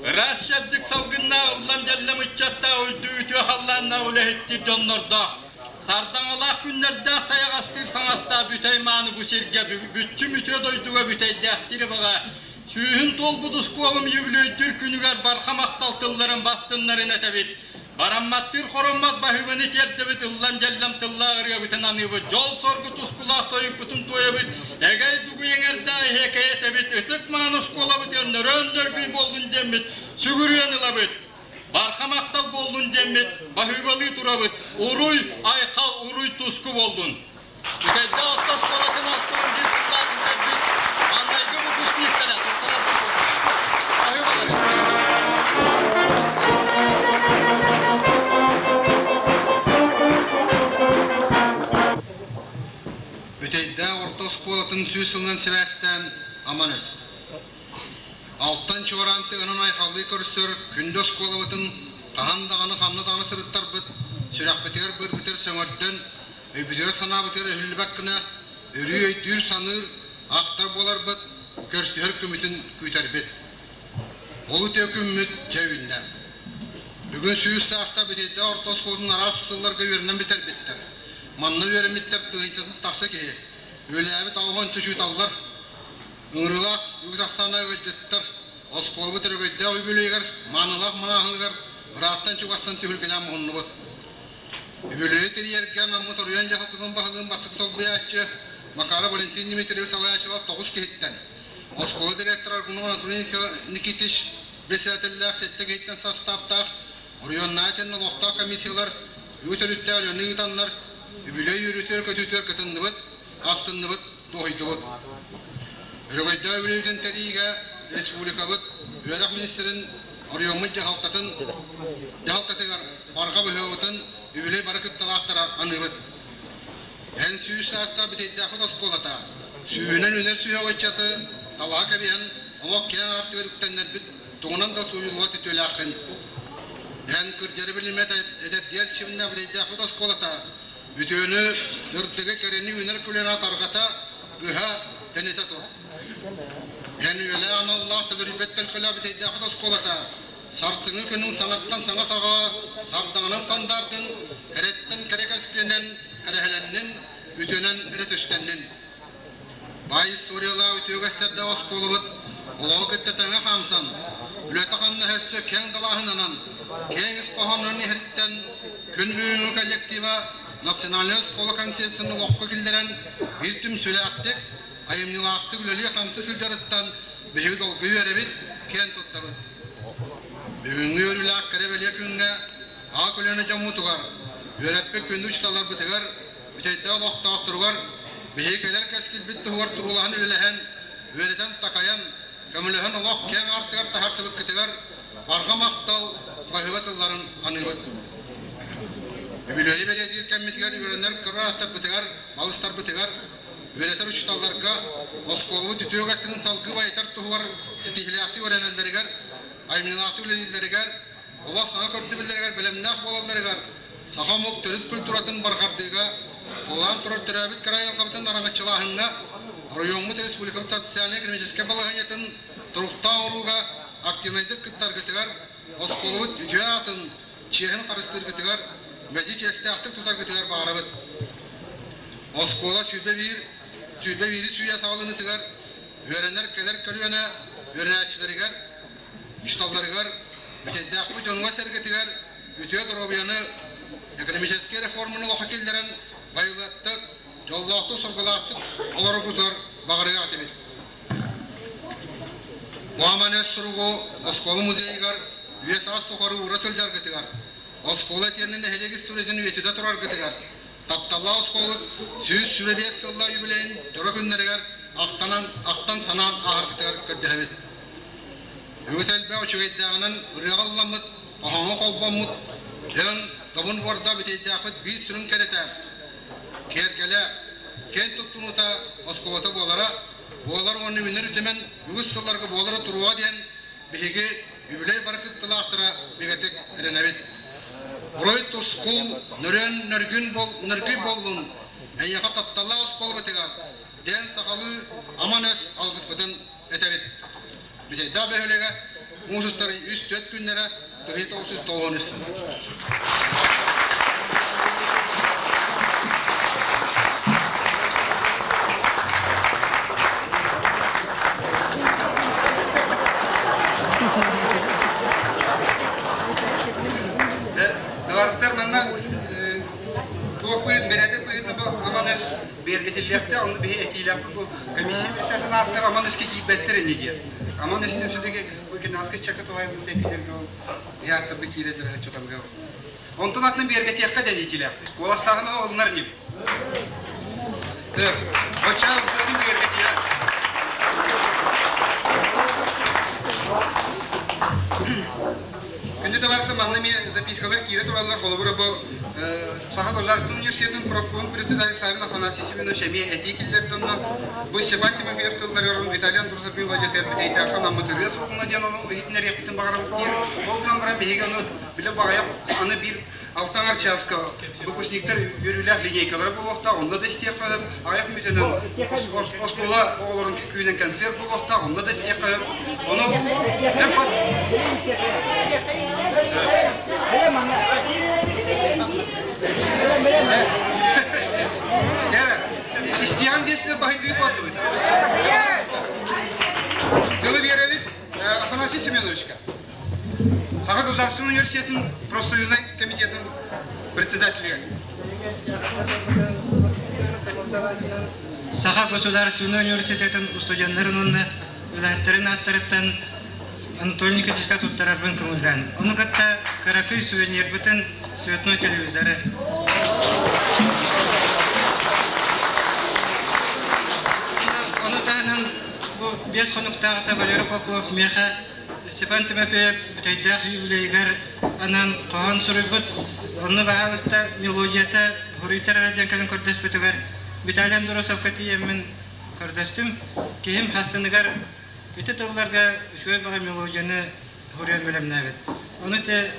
Speaker 10: ыраас чэбдик салгыннаах ыллам дьэллэм ыччаттаах үрдүк үтүө халлааннаах үлэһиттиир дьоннордоох сардаҥалаах күннэрдээх сайаҕастыыр саҥастаах бүтэй мааны бу сиргэ бүччүм үтүө дойдуга бүтэйдээхтиир эбэҕэ Сүүһүн туолбут ускуолум үбүлүөйдүүр күнүгэр барҕа махтал тылларын бастыннарын этэбит. Барамматтыыр хороммот баһыыбаны тиэрдэбит, ыллам-дьэллэм тыллаах ырыабытын аныыбыт, дьол-соргу тускулаах тойукпутун туойабыт, эгэй-дугуй эҥэрдээх эһиэкэй этэбит, ытык-мааны оскуолабыт өннөрөөн-нөргүй буоллун диэммит, сүгүрүйэн ылабыт. Барҕа махтал буоллун диэммит, баһыыбалыы турабыт, уруй, айхал, уруй туску буоллун. Бүтэйдээх орто оскуолатын 61 сыллаах бүтэрбит маҥнайгы выпускниктара туттарар
Speaker 6: Бүтэйдээх орто оскуолатын 100 сылынан сибээстээн Аман өс. Алтан чуораан тыгынын айхаллыы көрсөр күндү оскуолабытын хаһан даҕаны ханна даҕаны сырыттарбыт, сүрэхпитигэр быарбытыгар сөҥөрдөн Өйбүтүгэр-санаабытыгар өһүллүбэт гына өрүү өйдүүр-саныыр, ахтар буоларбыт, көрсүһэр күммүтүн күүтэрбит. Ол үтүө күммүт дьэ үүннэ. Бүгүн 100 саастаах Бүтэйдээх орто оскуолатын араас сылларга үөрэнэн бүтэрбиттэр. Манна үөрэммиттэр тыһыынчаттан тахса киһи, үлэлээбит 80 учууталлар, ыҥырыылаах үгүс ахсааннаах ыалдьыттар, оскуолабыт өрөгөйдөөх үбүлүөйүгэр, маанылаах маҥааһыныгар ыраахтан-чугастан түһүлгэлээн муһуннубут. Үбүлүөйү тэрийэргэ анаммыт оройуон дьаһалтатын баһылыгын бастакы солбуйааччы Макаров Валентин Дмитриевич салайааччылар 9 киһиттэн, оскуола директора Аргунов Анатолий Никитич председателлээх сэттэ киһиттэн састааптаах оройуоннааҕы итиэннэ олохтоох комиссиялар үгүс өрүттээх үлэни ыытаннар, үбүлүөй үөрүүтүгэр-көтүүтүгэр кытынныбыт, астынныбыт, дуоһуйдубут. Өрөгөйдөөх үбүлүөйбүтүн тэрийиигэ республикабыт үөрэх министрин оройуоммут дьаһалтатын дьаһалтатыгар барҕа быһыыбытын үбүлүөй бары кытталаахтара аныыбыт. Эн 100 саастаах Бүтэйдээхпит оскуолата сүүһүнэн үүнэр сүһүөх ыччаты талаһа кэбиһэн олох киэҥ аартыгар үктэннэрбит тугунан да сууйуллубат үтүөлээххин. Эн кырдьары билиммэт эдэрдиэр симнээх Бүтэйдээхпит оскуолата үтүөнү, сырдыгы, кэрэни үүнэр көлүөнэ тарҕата, ыһа, тэнитэ тур. Эн үйэлээх аналлаах төлөрүйбэт төлкөлөөх Бүтэйдээхпит оскуолата сарсыҥҥы күнүҥ саҥаттан саҥа саҕа сардаҥанан сандаардын, кэрэттэн кэрэ кэскилинэн кэрэһэлэннин, үтүөнэн эрэ түстэннин. Баай историялаах үтүө үгэстэрдээх оскуолабыт олоҕу кытта тэҥэ хаамсан, үлэтэ-хамнаһа өссө киэҥ далааһынанан, киэҥ ис хоһоонунан иһэриттэн күн бүгүҥҥү коллектива национальнай оскуола концепцияны олоххо киллэрэн биир түмсүүлээхтик, айымньылаахтык үлэлии-хамсыы сылдьарыттан биһиги долгуйу эрэбит, киэн туттабыт. Бүгүҥҥү үөрүүлээх кэрэ-бэлиэ күҥҥэ аҕа көлүөнэ дьоммутугар, үөрэппит күндү учууталларбытыгар, бүтэйдээх олохтоохторугар Биһиги кэлэр кэскилбит туһугар туруулаһан үлэлэһэн, үөрэтэн-такайан, көмөлөһөн олох киэҥ аартыгар таһаарсыбыккытыгар барҕа махтал, баһыыба тылларын аныыбыт. Үбүлүөйү бэлиэтиир кэммитигэр үөрэнэр кырааттарбытыгар, балыстарбытыгар, үөрэтэр учууталларга оскуолабыт үтүө үгэстэрин салгыы байытар туһугар ситиһиилээхтик үөрэнэллэригэр, айымньылаахтык үлэлииллэригэр, олох саҥа көрдөбүллэригэр бэлэмнээх буолалларыгар, саха омук төрүт культуратын барҕардыыга, тулаан турар төрөөбүт кыра айылҕабытын араҥаччылааһыҥҥа, оройуоммут республикабыт социальнай-экономическай балаһыанньатын туруктаах оҥорууга активнайдык кыттаргытыгар, оскуолабыт үтүө аатын, чиэһин харыстыыргытыгар, мэлдьи чиэстээхтик тутаргытыгар баҕарабыт. Оскуола 21 21 сүүйэ саҕаланыытыгар үөрэнэр кэлэр көлүөнэ үөрэнээччилэригэр, учууталларыгар, бүтэйдээхпит дьоҥҥо-сэргэтигэр үтүө доруобуйаны, экономическай реформаны олоххо киллэрэн байылыаттык, дьоллоохтук-соргулаахтык олороргутугар баҕарыах этибит. Куаман өс суругу оскуола музейыгар үйэ-саас тухары уура сылдьаргытыгар, оскуола итиэннэ нэһилиэк историята үйэтитэ тураргытыгар, тапталлаах оскуолабыт 125 сыллаах юбилейын дьоро күннэригэр ахтанан, ахтан-санаан ааһаргытыгар көрдөһөбүт. Үгүс элбэх үчүгэйдээҕинэн ырыаҕа ылламмыт, хоһооҥҥо холбоммут дьон добун буорда бүтэйдээхпит биир сүрүн кэрэтэ, киэргэлэ, киэн туттунуута оскуолата буолара, буолар уонна үүнэр үтүмэн үгүс сылларга буолара туруоҕа диэн биһиги юбилей бары кыттыылаахтара бигэтик эрэнэбит. Уруй тускул, нөрүөн нөргүн бол, нөргүй буоллун, эйиэхэ тапталлаах оскуолабытыгар диэн сахалыы аман өс алгыспытын этэбит. Бүтэйдээх бөһүөлэгэ муус устар үс-түөрт күннэрэ 1993 сыл.
Speaker 5: Табаарыстар манна туох быһыт бэрээдэк быһыытынан бу аман өс бигэргэтиллиэхтээх, онно биһи этиилээхпит бу комиссия председателин аастар аман өскө киирбэттэр ини диэн. Аман өстөн все-таки бу кинааска чека туһайбыт этиилэргэ ол ыйааттарга киирэллэр отчетамга. Онтон атын бигэргэтиэххэ диэн этиилээхпит. Куоластааҕын олунар инибит. Оччо онтон бигэргэтиэ. Күндү табаарыстар, манна эмиэ запискалар киирэ тураллар. Холобура, бу Саха государственнай университетын профком председатель Савин Афанасий Семенович эмиэ этии киллэрдэ онно. Бу Степан Тимофеев тылларыгар Виталий Андросов Владимир Бүтэйдээххэ анаммыт ырыа суругуна диэн ону иһитиннэриэхпитин баҕарабыт диир. Ол гынан баран биһиги ону билэ баҕайах аны биир алта аҥар чааска выпускниктар үөрүүлээх линейкалара буолуохтаах, онно да истиэххэ сөп. Аҕыйах мүнүүтэнэн оскуола оҕолорун күүнэн концерт буолуохтаах, онно да истиэххэ сөп. Ону Истиэҕин диэсилэр баһыйдыы буолтубут. Тылы биэрэбит Афанасий Семеновичка. Саха государственный университетын профсоюзнай комитетын председателигэр.
Speaker 9: Саха государственный университетын студеннарын уонна үлэһиттэрин ааттарыттан Анатолий Никитичка туттарарбын көҥүллээн. Ону кытта кыракый сувенирбытын цветной телевизоры. Ону таһынан бу биэс хонуктааҕыта Валера Попов миэхэ Степан Тимофеев бүтэйдээх юбилейыгар анаан хоһоон суруйбут. Онно баһаалыста мелодията хоруйтар эрэ диэн кэлэн көрдөспүтүгэр Виталий Андросовка тиийэммин көрдөстүм. Киһим хассыныгар ити тылларга үчүгэй баҕа мелодияны хоруйан бэлэмнээбит. Ону ити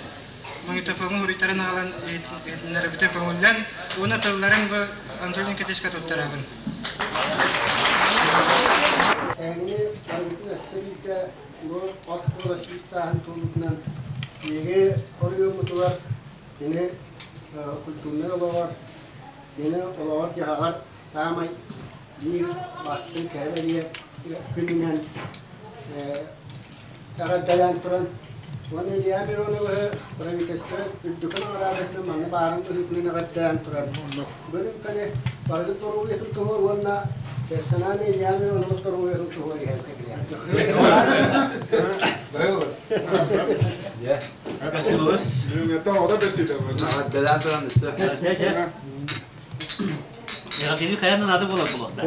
Speaker 9: магнитофоҥҥа хоруйтаран аҕалан иһитиннэрбитин көҥүллэн уонна тылларын бу Анатолий Никитичка туттарабын.
Speaker 11: Эһигини барыгытын өссө биирдэ бу оскуола сүүс сааһын туолуутунан биһиги оройуоммутугар кини культурнай олоҕор, кини олоҕор-дьаһаҕар саамай биир бастыҥ кэрэ бэлиэ күнүнэн эҕэрдэлээн туран уонна Илья Мироновы правительство үрдүкү наҕараадатынан манна баарын быһыытынан эҕэрдэлээн туран бөрүҥкэни барыгыт доруобуйатын туһугар уонна персональный Илья Миронов доруобуйатын туһугар иһэн кэбиһэр.
Speaker 12: Эҕэрдэни хайаан да наада буолар буолуохтаах.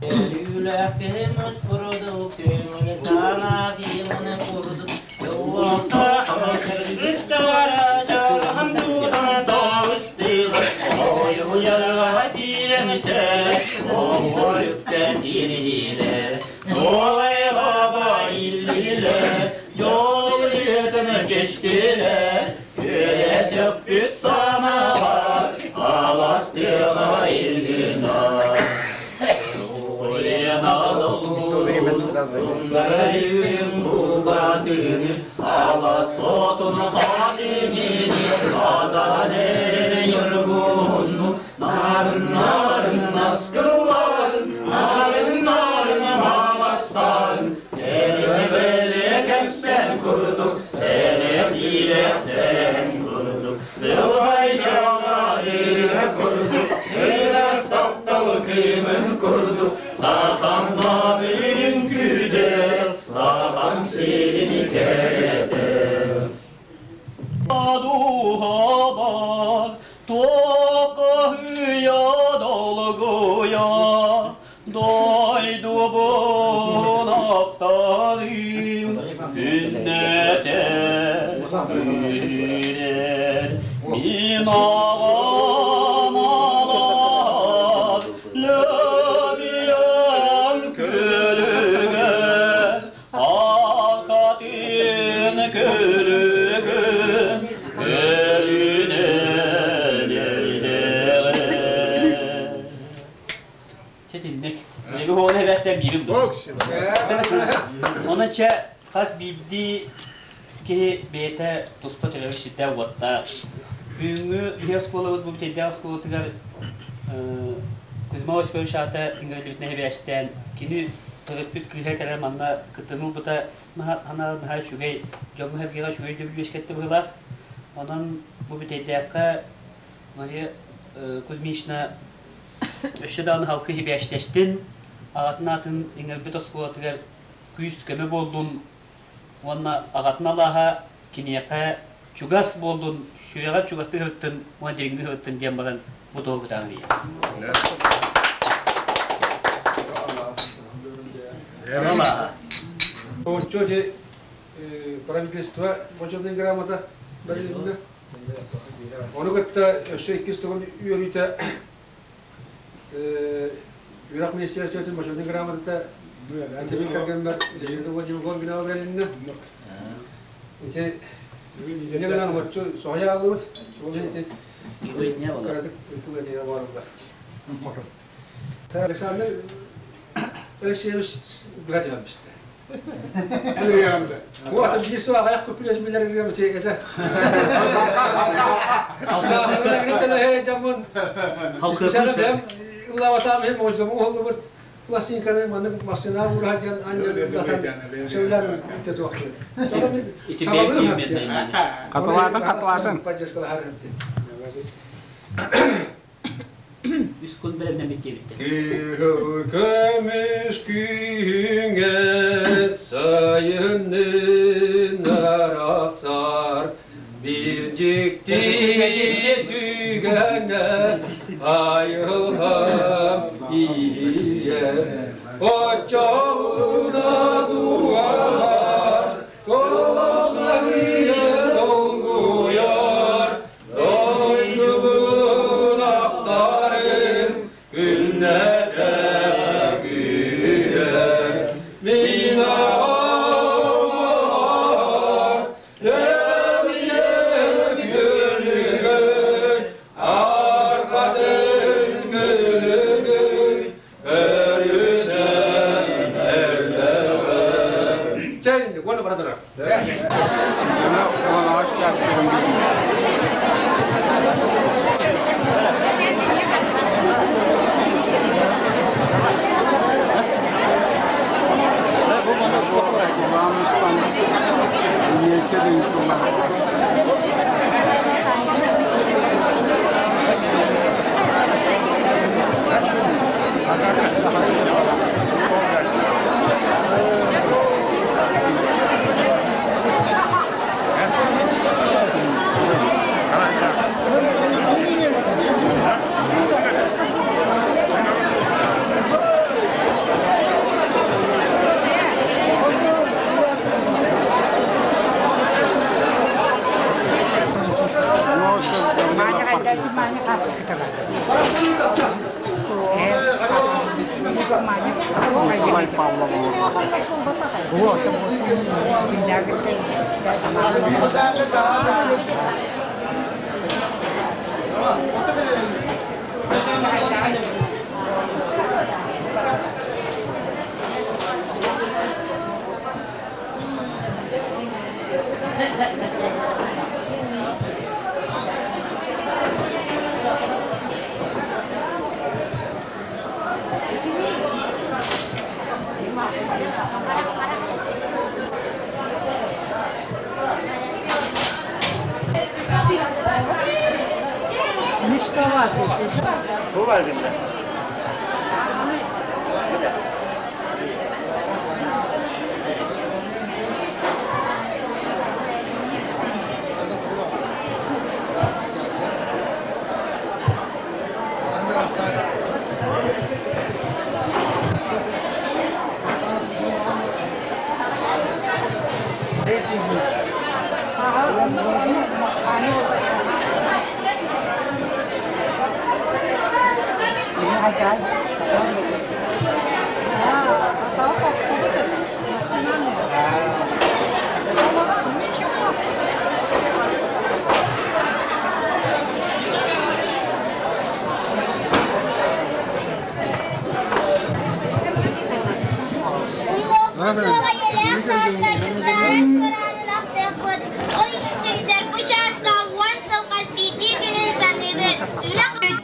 Speaker 4: Үлэхкэмэс курдук көҥүл санаа киһини курдук Туохса кыргыттара чараһан туутана тоҕустыылар Ойуйарга тиирэн сэр Оҕоруктан тириилэр Туолайга иллилэр Дьол үлэтин кэстилэр Күөлэ сөкпүт санаалар Алас тыаҕа илгинар
Speaker 13: Курдук сахам забирин күдэ, сахам сирин кэрэтэ.
Speaker 12: Духабар, туоххаһыйа долгуйа, дойдубун ахтарым, күннэтэ күүрэр. Мин аҕам алаас, Лөбүйэм күлүгэр, Арҕатын күлүгүн көлүнэн эрдэҕэ. Чэтинник. Эби хоҕон эбэхтэн биирим дуо? Онон чэ хас биирдии киһи бэйэтэ туспа төлөбүр сирдээх уоттаах. Бүгүҥҥү биһи оскуолабыт бу Бүтэйдээх оскуолатыгар Кузьма Осипович аата ыҥырыллыбытын эбээстээн, кини төрөппүт кыыһа кэлэн манна кыттыны ылбыта наһаа наһаа үчүгэй, дьоҥҥо-сэргэҕэ үчүгэй өйдөбүл үөскэттэ быһыылаах. Онон бу Бүтэйдээххэ Мария Кузьминична өссө даҕаны халкы сибээстэстин, аҕатын аатын иҥэрбит оскуолатыгар күүс-көмө буоллун уонна аҕатын алааһа киниэхэ чугас буоллун, сүрэҕэр чугастыы сырыттын уонна дириҥник сырыттын диэн баран бу туһугутаан ийэ.
Speaker 5: Оччо правительство бочуотунай грамота бэрилиннэ. Ону кытта өссө иккис төгүл үөрүүтэ үөрэх министерствотын бочуотунай грамотата Антимин кэргэммэр Елизавета Владимировна Логинова бэрилиннэ. Ити инньэ гынан олоччу соһуйа ааллыбыт. Ол иһин ити кыратык тыл этиэ баарыллар. Александр Алексеевич быһа түһэн бистэ. Вот, биир сыл аҕыйах күппүлэс билэр ырыам этэ. Дьоммун ыллаабатаам иһин моҕойсомун уһуллубут пластинканы маннык массыына уураһар диэн анньан сөбүлээн итэ туох
Speaker 7: Хатылаатын, хатылаатын.
Speaker 12: Үс күн бэлэмнэммит диэбиттэр.
Speaker 5: Кыһыл көмүс күһүҥҥэ сайынын арахсар биир дьикти түгэҥҥэ айылҕам иһийэр оччоҕуна дууһабар Долгуйар, дойдубун ахтарын күннэтэ күүрэр. Мин аҕам Лөмүйэн күлүгүн, арҕатын күлүгүн Өрүнэн эрдэҕэ. Чэ, уонна бара турар.
Speaker 7: Оҕоноҕос час бүгүн Оскуолаҕа линейка ыытыллар.
Speaker 14: Бу бар гында.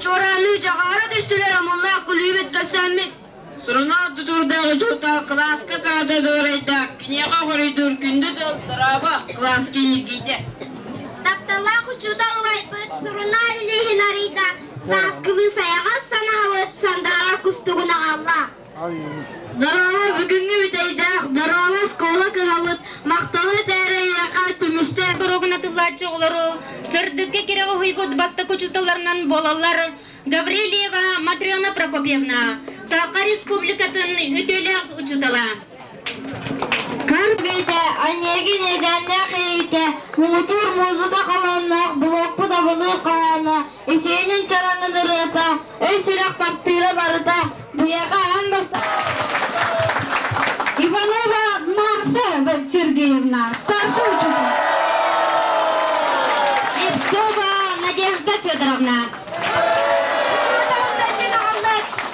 Speaker 15: Чуорааны дьаҕаара түстүлэр омуннаах күлүүбүт кэпсээммит. Сурунаал тутуурдаах учуутал кылааска саада дуорайдаах, киниэхэ хоруйдуур күндү тыл дорообо кылааска ииргийдэ.
Speaker 16: Тапталлаах учуутал убайбыт сурунаал илииһин арыйда, сааскылыы сайаҕас санаабыт сандаарар кустугун аҕалла.
Speaker 15: Дорообо бүгүҥҥү бүтэйдээх, дорообо оскуола кыһабыт, махталы этээри эйиэхэ түмүстэ.
Speaker 17: Боруогун атыллааччы оҕолору сырдыкка кирэҕи уһуйбут бастакы учууталларынан буолаллар Гаврильева Матрена Прокопьевна, Саха Республикатын үтүөлээх учуутала.
Speaker 15: Кыргыйда, Онегин эйдээннээх иэйиитэ, муҥутуур музыка холоонноох блокпут абылыыр хоһооно, Исиэнин чараҥын ырыата, өй-сүрэх таптыыра барыта, биһиэхэ аан бастаан Иванова Марфа Сергеевна, старший учитель.
Speaker 17: Слепцова Надежда Федоровна.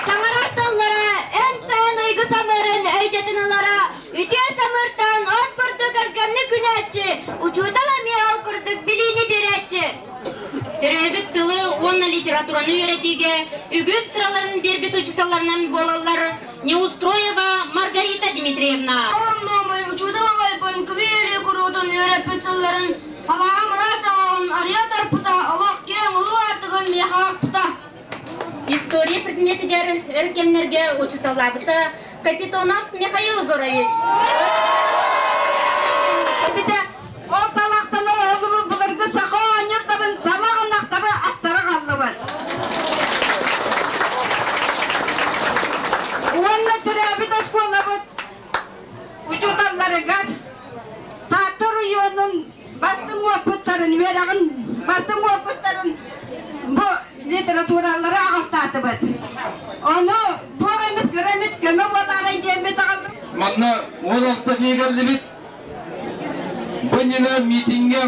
Speaker 16: Саҥарар тыллара эн сайын уйгу самыырын өйдөтөн ылара, үтүө самыыртан от курдук өлгөмнүк күнээччи, учуутал эмиэ ол курдук билиини биэрээччи.
Speaker 17: Төрөөбүт тылы уонна литератураны үөрэтиигэ үгүс сыраларын биэрбит учууталларынан буолаллар Неустроева Маргарита Дмитриевна.
Speaker 15: Оҕом учуутал оҕойбун күбүөрү куруутун үөрэппит сылларын халааҕым ыраас оҕоҕун арыйа тарпыта, олох киэҥ улуу аартыгын миэхэ оҥоспута.
Speaker 17: История предметигэр өр кэмнэргэ учууталлаабыта Капитонов Михаил Егорович.
Speaker 15: Ол талахтанар олубу былыргы саха оонньуктарын талах ынахтары аттара хааллыбыт. Уонна төрөөбүт оскуолабыт учууталларыгар Таатта оройуонун бастыҥ уоппуттарын, үөрэҕин бастыҥ уоппуттарын бу литературалары аҕалтаатыбыт. Ону туох эмит кыра эмит көмө буолаарай диэммит аҕаллыбыт.
Speaker 18: Манна 16 киһи кэллибит. Бу иннинэ митиҥҥэ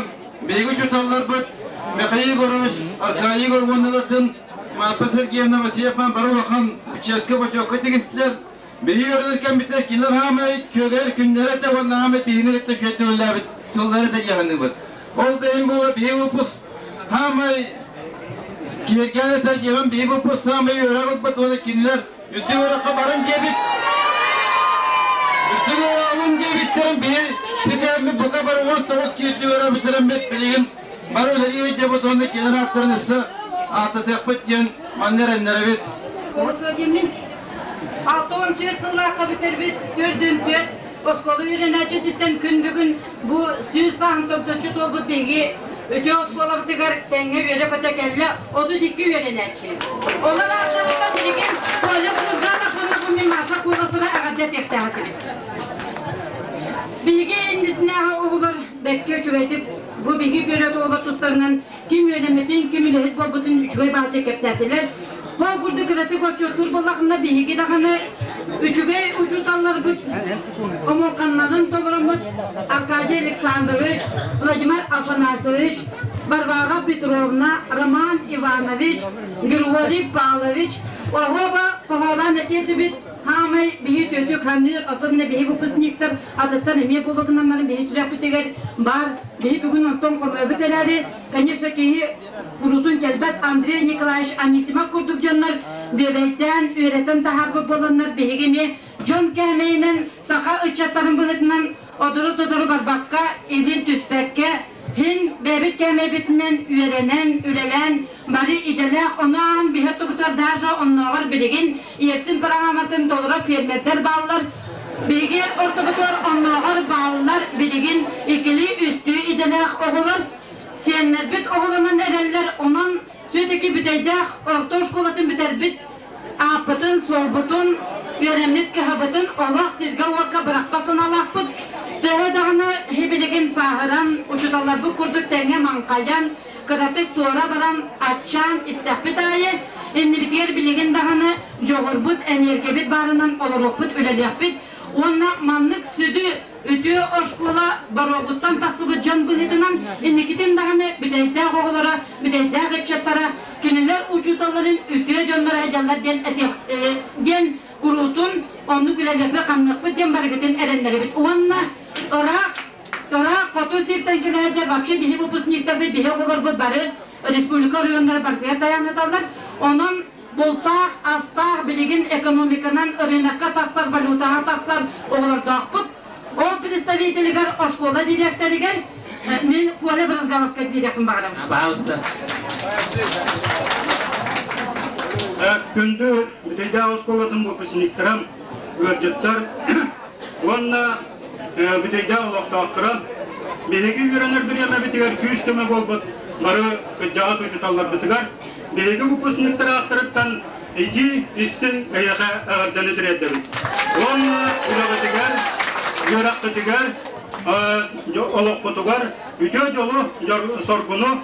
Speaker 18: биһиги учууталларбыт Михаил Егорович, Аркадий Егорович Марфа Сергеевна Васильевна бары улахан чиэскэ-бочуокка тигистилэр. Биһиги өрүнэр кэммитигэр кинилэр хаамай күөгэр күннэрэ этэ уонна хаамай биһигини кытта үчүгэйдик үлэлээбит сыллара этэ дьаһаныыбыт. Ол да иһин буолуо биһиги выпуск хаамай киэргээн этэ диэбин биһиги выпуск хаамай үөрэх ылбыт уонна кинилэр үрдүк үөрэххэ баран диэбит үрдүк үөрэҕин диэбиттэрин биһи ситиһэммит бука бары 19 киһи үрдүк үөрэҕи бүтэрэммит билигин бары үлэлиибит диэбит уонна кинилэр ааттарын өссө ааттатыахпыт диэн манна эрэннэрэбит.
Speaker 19: Владимир 64 сыллаахха бүтэрбит 44 оскуола үөрэнээччититтэн күн бүгүн бу 100 сааһын томточчу туолбут биһиги үтүө оскуолабытыгар тэҥҥэ үөрэ-көтө кэллэ 32 үөрэнээччи. Олор ааттарыттан билигин Коля Курганов уонна бу мин Марфа Куласова эҕэрдэ этиэхтээх этибит. Биһиги иннитинээҕи оҕолор бэккэ үчүгэйдик бу биһиги үөрэтэ оҕолор тустарынан ким үөрэммитин, ким үлэһит буолбутун үчүгэй баҕайы кэпсээтилэр. Ол курдук кыратык отчуоттуур буоллахына биһиги даҕаны Үчүгэй учууталларбыт омулханнарын толороммут Аркадий Александрович, Владимир Афанасьевич, Варвара Петровна, Роман Иванович, Григорий Павлович, оһуоба хоһоолоон этиэтибит хаамай биһи түөтүк ханыыр, особенно биһи выпускниктар атыттан эмиэ буолугунан биһи сүрэхпитигэр баар биһи бүгүн онтон хомойобут эрээри, конечно, киһи куруутун кэлбэт Андрей Николаевич Анисимов курдук дьоннор бүөбэйдээн үөрэтэн таһаарбыт буоланнар биһиги эмиэ дьон кээмэйинэн саха ыччаттарын быһыытынан одуру-тодору барбакка, илин түспэккэ, һин бэйэбит кээмэйбитинэн үөрэнэн, үлэлээн бары идэлээх, ону ааһан биһи ортобутугар даже оннооҕор билигин Ельцин программатын толоро фермердэр бааллар. Биһиги ортобутугар оннооҕор бааллар билигин иккилии-үстүү идэлээх оҕолор. Сиэннэрбит оҕолонон эрэллэр, онон все-таки Бүтэйдээх орто оскуолатын бүтэрбит ааппытын, суолбутун, үөрэммит кыһабытын олох сиргэ-уокка бырахпат санаалаахпыт. Төһө даҕаны билигин сааһыран, учууталларбыт курдук тэҥҥэ маҥхайан, кыратык туора баран, аччаан истэхпит аайы, иннибитигэр билигин даҕаны дьоҕурбут, эниэргэбит баарынан олоруохпут, үлэлиэхпит уонна маннык сүдү үтүө оскуола боруогуттан тахсыбыт дьон быһыытынан инникитин даҕаны бүтэйдээх оҕолоро, бүтэйдээх ыччаттара, кинилэр учууталларын үтүө дьонноро сылдьаллар диэн этиэх диэн куруутун оннук үлэлиэхпит-хамныахпыт диэн барыгытын эрэннэрэбит. Уонна ыраах ыраах хоту сиртэн кэлээччи вообще биһи выпускниктарбыт, биһи оҕолорбут бары республика оройуоннара барытыгар тайааннаталлар. Онон бултаах, астаах, билигин экономиканан ырыынакка тахсар, валютаҕа тахсар оҕолордоохпут. Ол представителигэр, оскуола дириэктэригэр мин Коля Брызгаловка биэриэхпин баҕарабын.
Speaker 18: Пожалуйста.
Speaker 3: Күндү Бүтэйдээх оскуолатын выпускниктара, ыалдьыттар уонна Бүтэйдээх олохтоохторо биһиги үөрэнэр бириэмэбитигэр күүс-көмө буолбут бары кырдьаҕас учууталларбытыгар Биһиги выпускниктар ааттарыттан итии истиҥ эйиэхэ эҕэрдэни тириэрдэбит. Уонна үлэҕитигэр, үөрэххитигэр, олоххутугар үтүө дьолу, соргуну,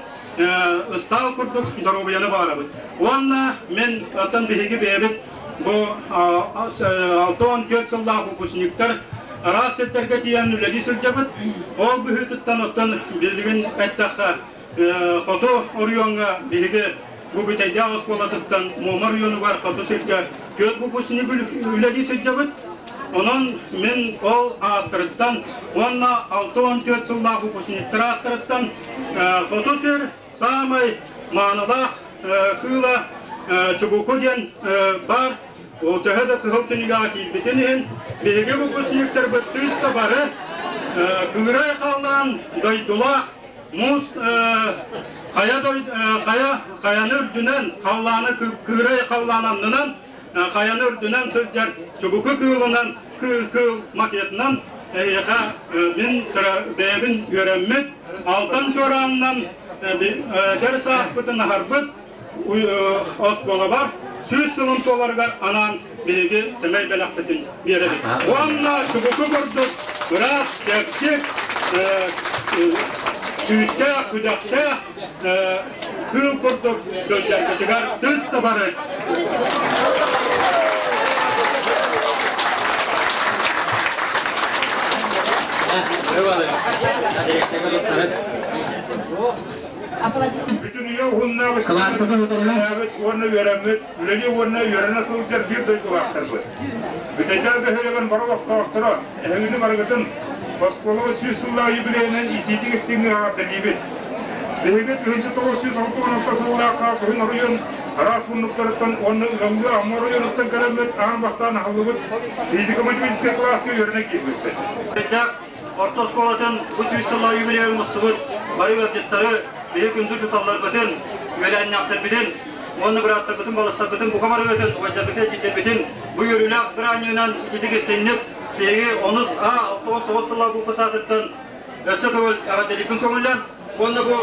Speaker 3: ыстаал курдук доруобуйаны баҕарабыт. Уонна мин оттон биһиги бэйэбит бу 64 сыллаах выпускниктар араас сирдэргэ тиийэн үлэлии сылдьабыт. Ол быһыытыттан оттон билигин эттэххэ Хоту оройуоҥҥа биһиги бу Бүтэйдээх оскуолатыттан Муома оройуонугар хоту сиргэ түөрт выпускник үлэлии сылдьабыт. Онон мин ол ааттарыттан уонна 64 сыллаах выпускниктар ааттарыттан хоту сир саамай маанылаах кыыла Чубуку диэн баар. Ол төһө да кыһыл кинигэҕэ киирбитин иһин, биһиги выпускниктарбыт түс да бары кыырай халлаан дойдулаах Муус хайа хайа хайаны үрдүнэн халлааны кыырай халлаан аннынан хайаны үрдүнэн сылдьар чубуку кыылынан кыыл кыыл макетынан эһиэхэ мин бэйэбин үөрэммит алтан чуораанынан эдэр сааспытын аһарбыт оскуолабар 100 сылын туоларыгар анаан биһиги сэмэй бэлэхпитин биэрэбит. Уонна чубуку курдук ыраас, чэпчик, күүстээх, күдэхтээх кыыл курдук сылдьаргытыгар түс да бары.
Speaker 14: Бүтүн үйэ уһуннаах үлэлээбит уонна үөрэммит, үлэлии уонна үөрэнэ сылдьар биир дойдулаахтарбыт. Бүтэйдээх бөһүөлэгин бары олохтоохторо, эһигини барыгытын оскуолаҕа 100 сыллаах юбилейынан итиитик истиҥник эҕэрдэлиибит. Биһиги 1966 сыллаахха күһүн оройуон араас муннуктарыттан уонна ыаллыы Амма оройуонуттан кэлэммит аан бастаан аһыллыбыт физико-математическай кылааска үөрэнэ киирбиппит.
Speaker 9: Орто оскуолатын бу 100 сыллаах юбилейын мустубут бары ыалдьыттары, биһи күндү учууталларбытын, үөлээннээхтэрбитин уонна бырааттарбытын, балыстарбытын, бука барыгытын, убайдарбытын, эдьиийдэрбитин бу үөрүүлээх бырааһынньыгынан ититик истиҥник биһиги онус А 69 сыллаах бу саатыттан өссө төгүл эҕэрдэлиирбин көҥүллэн уонна бу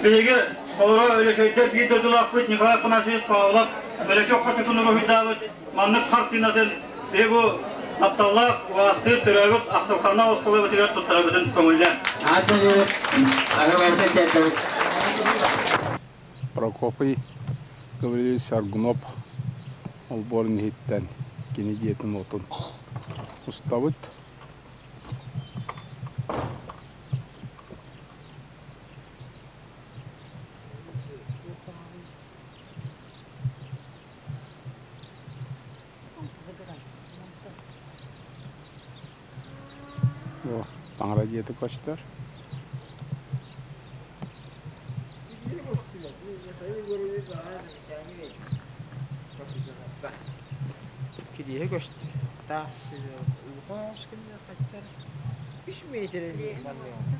Speaker 9: биһиги олоро Өлөчөйдөр биир дойдулаахпыт Николай Афанасьевич Павлов Өлөчө хочотун уруһуйдаабыт маннык хартыынатын Биһи бу тапталлаах, убаастыыр төрөөбүт ахтылханнаах оскуолабытыгар туттарабытын көҥүллээн.
Speaker 20: Прокопий Гаврильевич Аргунов.
Speaker 14: Олбуорун иһиттэн кини дьиэтин уотун устабыт. Таҥара дьиэтэ көстөр.
Speaker 20: Кириэһэ көстөр. Таах улахан кэннэ үс миэтэрэ манныга.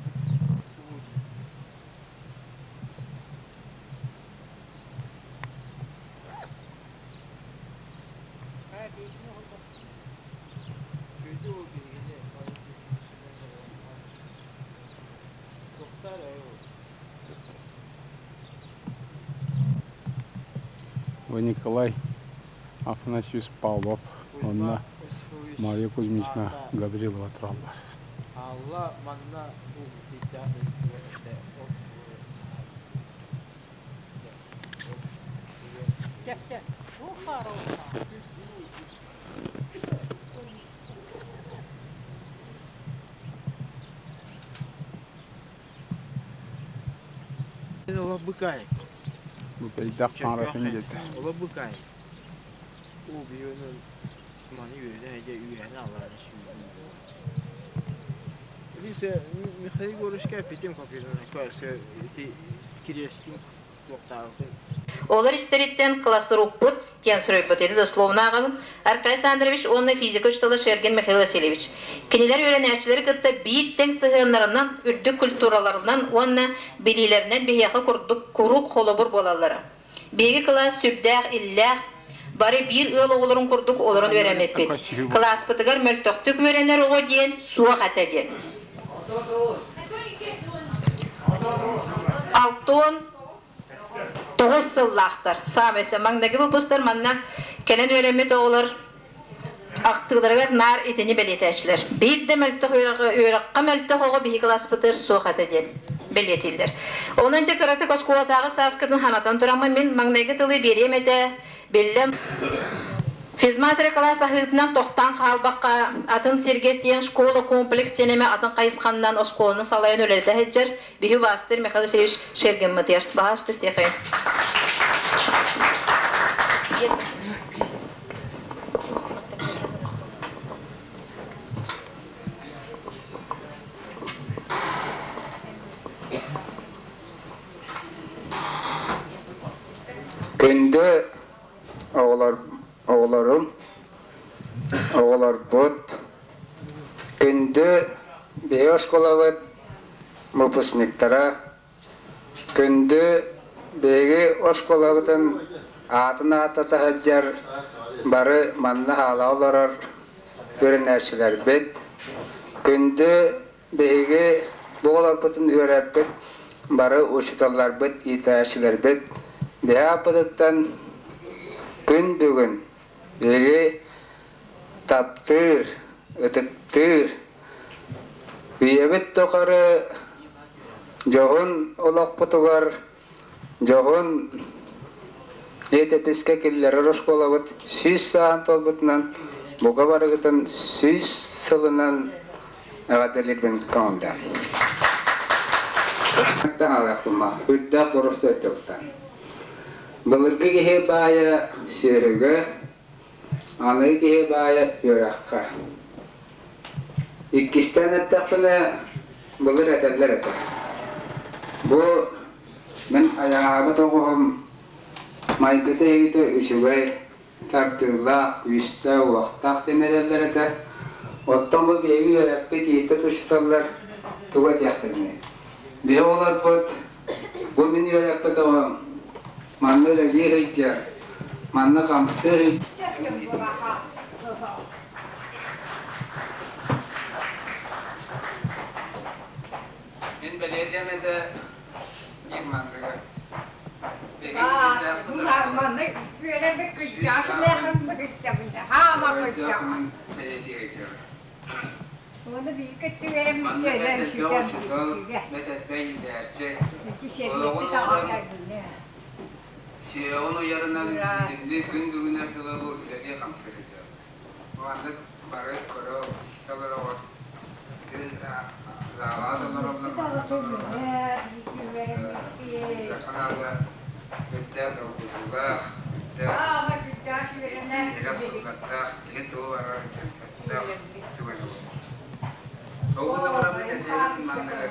Speaker 14: Николай Афанасьевич Павлов уонна Мария Кузьмична Гаврилова тураллар.
Speaker 20: Алла манна
Speaker 14: Олох Букайдах таҥаратын дьиэтэ.
Speaker 20: Олох быкай. Маны үөнэ дьэ үөһэни аллараны сүүрүү. Михаил Егоровичка эппитим компьютернай көрсө ити кириэстин
Speaker 1: Олор истэриттэн классруппут диэн суруйбут ити дословно ааҕабын Аркадий Александрович уонна физика учуутала Шергин Михаил Васильевич. Кинилэр үөрэнээччилэри кытта биир тэҥ сыһыаннарынан, үрдүк культураларынан уонна билиилэринэн биһиэхэ курдук куруук холобур буолаллара. Биһиги кылаас сүрдээх иллээх, бары биир ыал оҕолорун курдук олорон үөрэммиппит. Кылааспытыгар мөлтөхтүк үөрэнэр оҕо диэн суох этэ диэн. Алтон тоҕус сыллаахтар. Саамай маҥнайгы выпустар манна кэлэн үөрэммит оҕолор ахтыыларыгар наар итини бэлиэтээччилэр. Биир да мөлтөх үөрэххэ мөлтөх оҕо биһиги кылааспытыгар суох этэ диэн бэлиэтииллэр. Онон дьэ кыратык оскуолатааҕы сааскытын санатан тураммын мин маҥнайгы тылы биэриэм этэ, биллэн Физматри кылаас аһыытынан тохтоон хаалбакка, атын сиргэ тиийэн школа комплекс диэн эмэ атын хайысханнан оскуоланы салайан үлэлэтэ сылдьар биһи убаастыыр Михаил Васильевич Шергиммытыгар. Баһаалыста истиэхэйин.
Speaker 21: Күндү оҕолор, оҕолорум, оҕолорбут, күндү биһиги оскуолабыт выпускниктара, күндү биһиги оскуолабытын аатын ааттата сылдьар бары манна хаала олорор үөрэнээччилэрбит, күндү биһиги бу оҕолорбутун үөрэппит бары учууталларбыт, иитээччилэрбит биһи ааппытыттан күн бүгүн биһиги таптыыр, ытыктыыр, үйэбит тухары дьоһун олохпутугар дьоһун Этэтискэ киллэрэр оскуолабыт 100 сааһын туолбутунан бука барыгытын 100 сылынан эҕэрдэлиирбин көҥүллээн. Үрдээх боростуой тылтан. Былыргы киһи баайа сүөһүгэ, аныгы киһи баайа үөрэххэ. Иккистээн эттэхпинэ, былыр этэллэр этэ. Бу мин айаҕаабыт оҕуһум майгыта эһигитэ үчүгэй, тардыылаах, күүстээх, уохтаах диэн эрэллэр этэ. Оттон бу биһиги үөрэппит, ииппит учууталлар тугу этиэхпиний? Биһи оҕолорбут, бу мин үөрэппит оҕом манна үлэлиир сылдьар, манна хамсыыр Мин бэлиэтиэм этэ биир манныгы. Сиэҕин уйарынан итинник күн бүгүнүгэр дылы бу үлэлии-хамсыы сылдьабыт. Бу маннык бары көрө, истэ олороҕут. Ити залаҕа да олороллор, манна да олороллор. Ханаала үрдээх долгутуулаах, үрдээх истиҥ иһирэх сыллардаах, киһи тугу барар кэлбэттээх түгэн буолар. Ол гынан бараммыт этиэбит манныгы.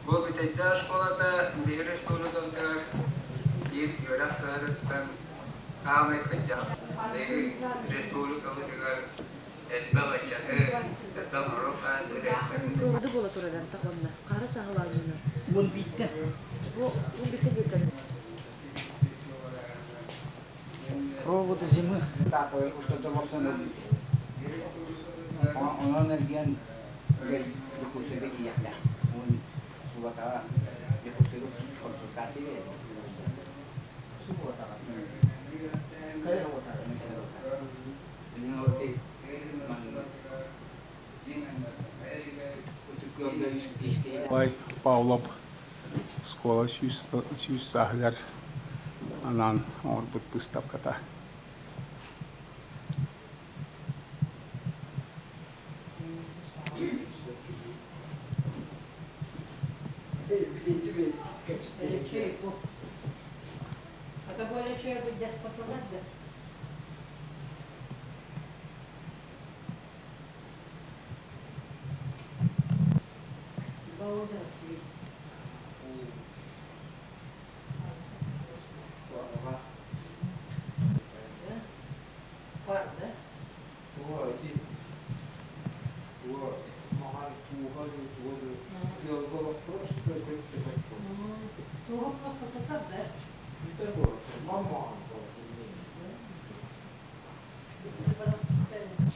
Speaker 21: Бу Бүтэйдээх оскуолата биһиги республикабытыгар биир үөрэх кыһатыттан саамай кырдьаҕас. Биһиги республикабытыгар элбэх ыччаты, элбэх норуот хаһаайыстыбатын
Speaker 2: Проводы буола турар онно. Хара саһылаанньынар.
Speaker 22: Уон биирдэ.
Speaker 2: Бу уон биирдэ диэтэр.
Speaker 22: Проводы зимы. Онон эргиэн Якутскайга тиийиэхтээх. Субатаҕа Якутскайга консультация биэрэр.
Speaker 14: Ой, Павлов оскуола 100 сааһыгар анаан оҥорбут быыстапката.
Speaker 8: Это более что-нибудь деспотулар, да? Два озера слились. Да? Пар, да? Туга просто сатар, да? Это специально.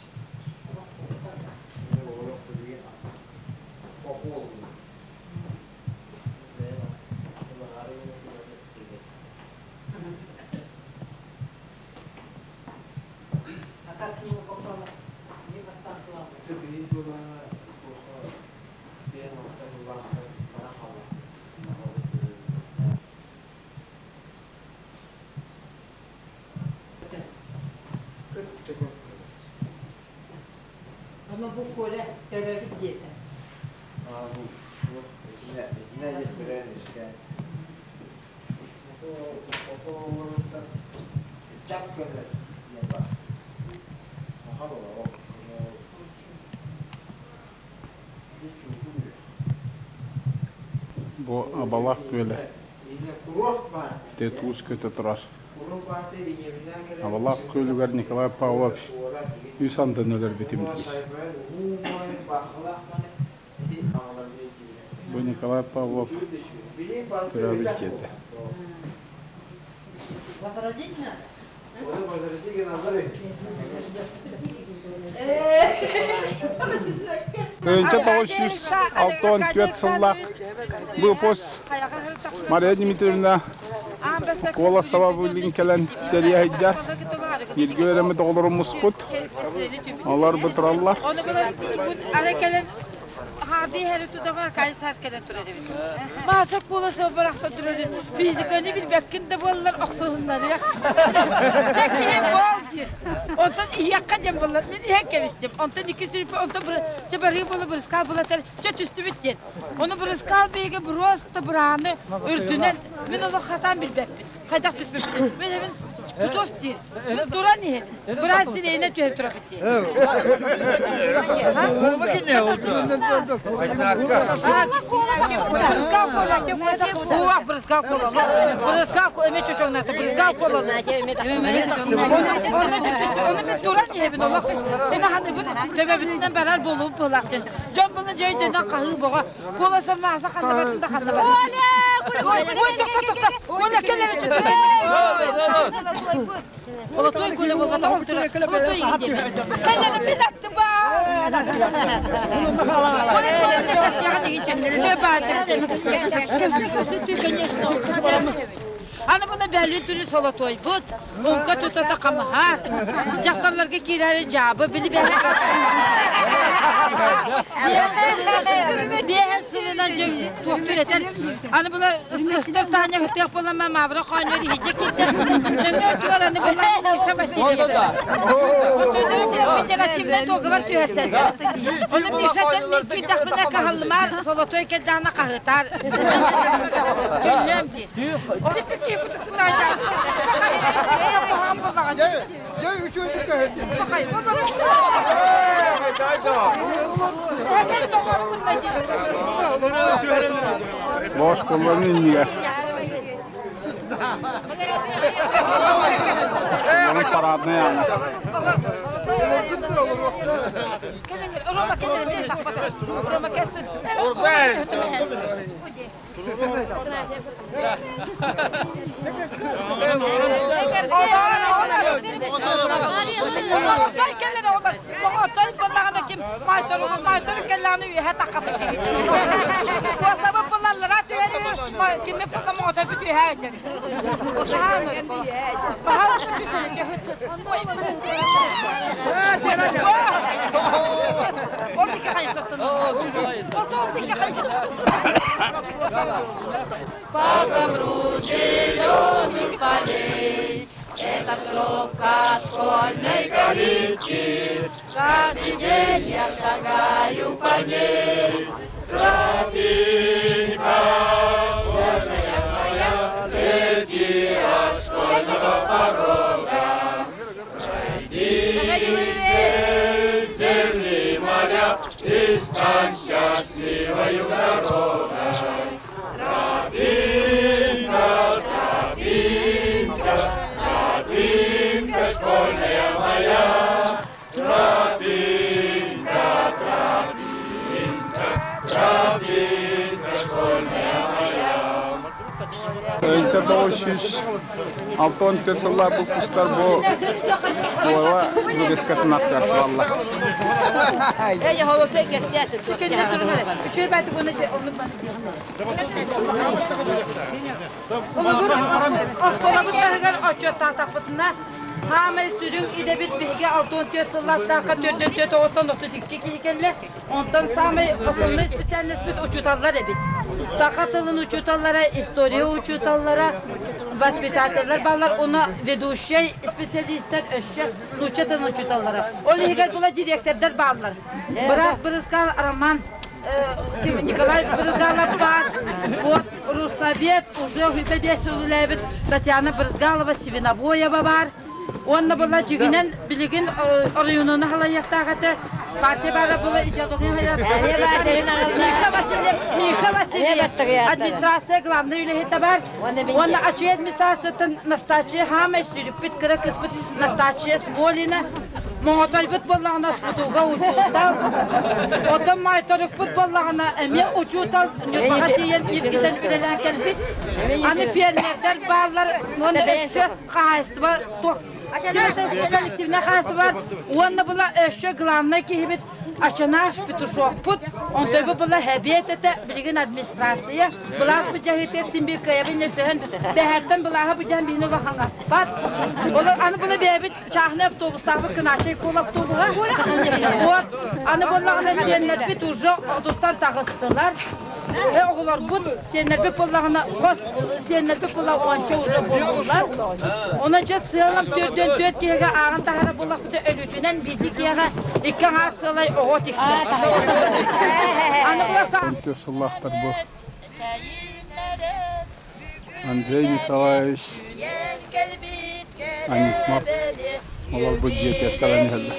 Speaker 8: А как к нему попала? Ама бу Коля төрөөбүт диэтэ.
Speaker 14: Бу Абалаах күөлэ туус көтө турар. Абалаах күөлүгэр Николай Павлович үс андыны өлөрбүтүм диир. Бу Николай Павлов төрөөбүт дьиэтэ.
Speaker 8: Возродить надо?
Speaker 14: 1964 сыллаах выпуск Мария Дмитриевна Колосова билин кэлэн тэрийэ сылдьар. Бииргэ үөрэммит оҕолорум муспут. Олор бу тураллар.
Speaker 19: Хаадыы иһэри тутаҕа кайсаас кэлэн турар эбит. Мааса куоласа барахсан турар физиканы билбэккин да буоллар охсуһуннарыах. Чэ киһи буол диир. Онтон иһиэххэ диэн буоллар. Мин иһэн кэбистим. Онтон икки сүрүппэ онтон чэ барыы буола бырыскаал булатар чэ түстүбүт диэн. Ону бырыскаал биһиги просто бырааны үрдүнэн мин олох хатаан билбэппин. Хайдах түспүппүн. Мин эбин тутус диир. Мин туран иһэбин. Быраан сирэйинэн түһэн турабыт диир. Брызгал кола. Брызгал кола. Эме чочоҥната. Брызгал кола. Оны мен туран иһэбин олох. Мен аханыбын төбөбүтүнэн барар буолуум буолаах диэн. Дьон буну дьөйдөнөн хаһыы боҕо. Куоласа мааса ханнабатын да ханнабатын. Ой, тохто, тохто. Оля, кел эрэ Олотой көлө болбата ол турар. Олотой иги диэбит. Кэллэрин мин аттыба. Конечно. Аны буна бәлі түрі солотойбут, Муҥка тутата хамаһаат, дьахталларга киирээри дьаабы били биэһэн сылынан Онон дьэ туохтуур этэр. Аны була ыстар таанньа хытыах буолама маабыра хоонньор иһирдьэ киирдэ. Нөҥүө өттүгэр аны була Миша Васильев. Федеративнай дуогабар түһэрсэллэр. Ону Миша этэн мин киирдэхпинэ кыһаллымаар, золотой кэлдэҕинэ хаһыытаар. Күннүөм дии.
Speaker 5: Дьэ, үчүгэйдик көһүн.
Speaker 14: Оскуоланы иннигэр. Оскуоланы парадный аана.
Speaker 13: По ковру зеленых полей Это тропка школьной калитки. Каждый день я шагаю по ней. Тропинка школьная моя Лети от школьного порога. Пройди земли моря И стань счастливою дорогой. Тропинка, тропинка, тропинка школьная моя. Тропинка, тропинка, тропинка школьная моя.
Speaker 14: 1964 сыллар бу кустар бу школа выпускатын аттар валла.
Speaker 19: Оскуолабыт таһыгар отчуоттаатахпытына, хаамай сүрүн идэбит биһиги 64 сыллаахтаахха 44 оҕоттон 32 киһи кэллэ. Онтон саамай основной специальностьпыт учууталлар эбит. Саха тылын учууталлара, история учууталлара, воспитателлэр бааллар, уонна ведущай специалистар өссө нуучча тылын учууталлара. Ол иһигэр була дириэктэрдэр бааллар. Быраат Брызгал Роман Николай Брызгалов баар, вот Руссовет уже үбэ биэс үлэлээбит Татьяна Брызгалова Свинобоева баар. Уонна була дьигинэн билигин оройуонуна халайыахтаах этэ. Партия баара була идеология Миша Васильев, Миша Васильев, администрация главный үлэһитэ бар. Уонна ачыы администрациятын Настачия хаамай сүрүппүт кыра кыспыт Настачия Смолина. Моҥотойбут буоллаҕына спутуга учуутал. Оттон Мойторукпут буоллаҕына эмиэ учуутал Ньурбаҕа тиийэн иргитэн үлэлээн кэлбит. Аны фермердэр бааллар уонна өссө хаһаайыстыба туох коллективнай хаһаайыстыба уонна була өссө главнай киһибит Ачанаш Петушокпут, онтойбу була хэбиэт этэ, билигин администрация, былаас быдьаһыытыгар син биир кыайабын өсөһөн, бэһэттэн былааһы быдьаһан биһини улахаҥаппат. Олор аны була бэйэбит чааһынай автобустаахпыт Кынаачай куол автобуһа. Вот, аны буоллаҕына сиэннэрбит уже отуттан таҕыстылар. Оҕолорбут сиэннэрбит буоллаҕына хос сиэннэрбит буолла уонча уже буоллулар. Онон дьэ сыалам төрдүөн түөрт киһигэ ааҕан таһара буоллахпыта өлүүтүнэн биирдии киһиэхэ икки аҥаар сыалай оҕо тиксэр. Аны була
Speaker 14: Сыллаахтар бу Андрей Николаевич Анисимов олорбут дьиэтигэр кэлэн иһэллэр.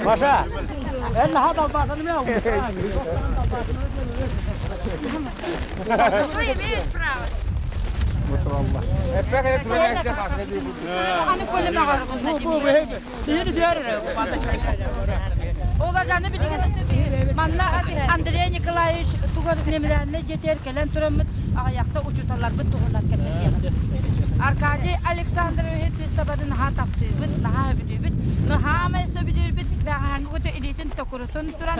Speaker 3: Маша, эн наһаа далбаатаным
Speaker 19: Оларганы билигин манна Андрей Николаевич тугар мемориальнай дьиэтигэр кэлэн тураммыт аҕыйахта учууталларбыт туһунан кэпсэтиэҕин. Аркадий Александровиһы тыыстабатын наһаа таптыыбыт, наһаа сөбүлүүбүт. Наһаамай сөбүлүүрбүт бэҕэһээҥҥи куту илиитин токурутун туран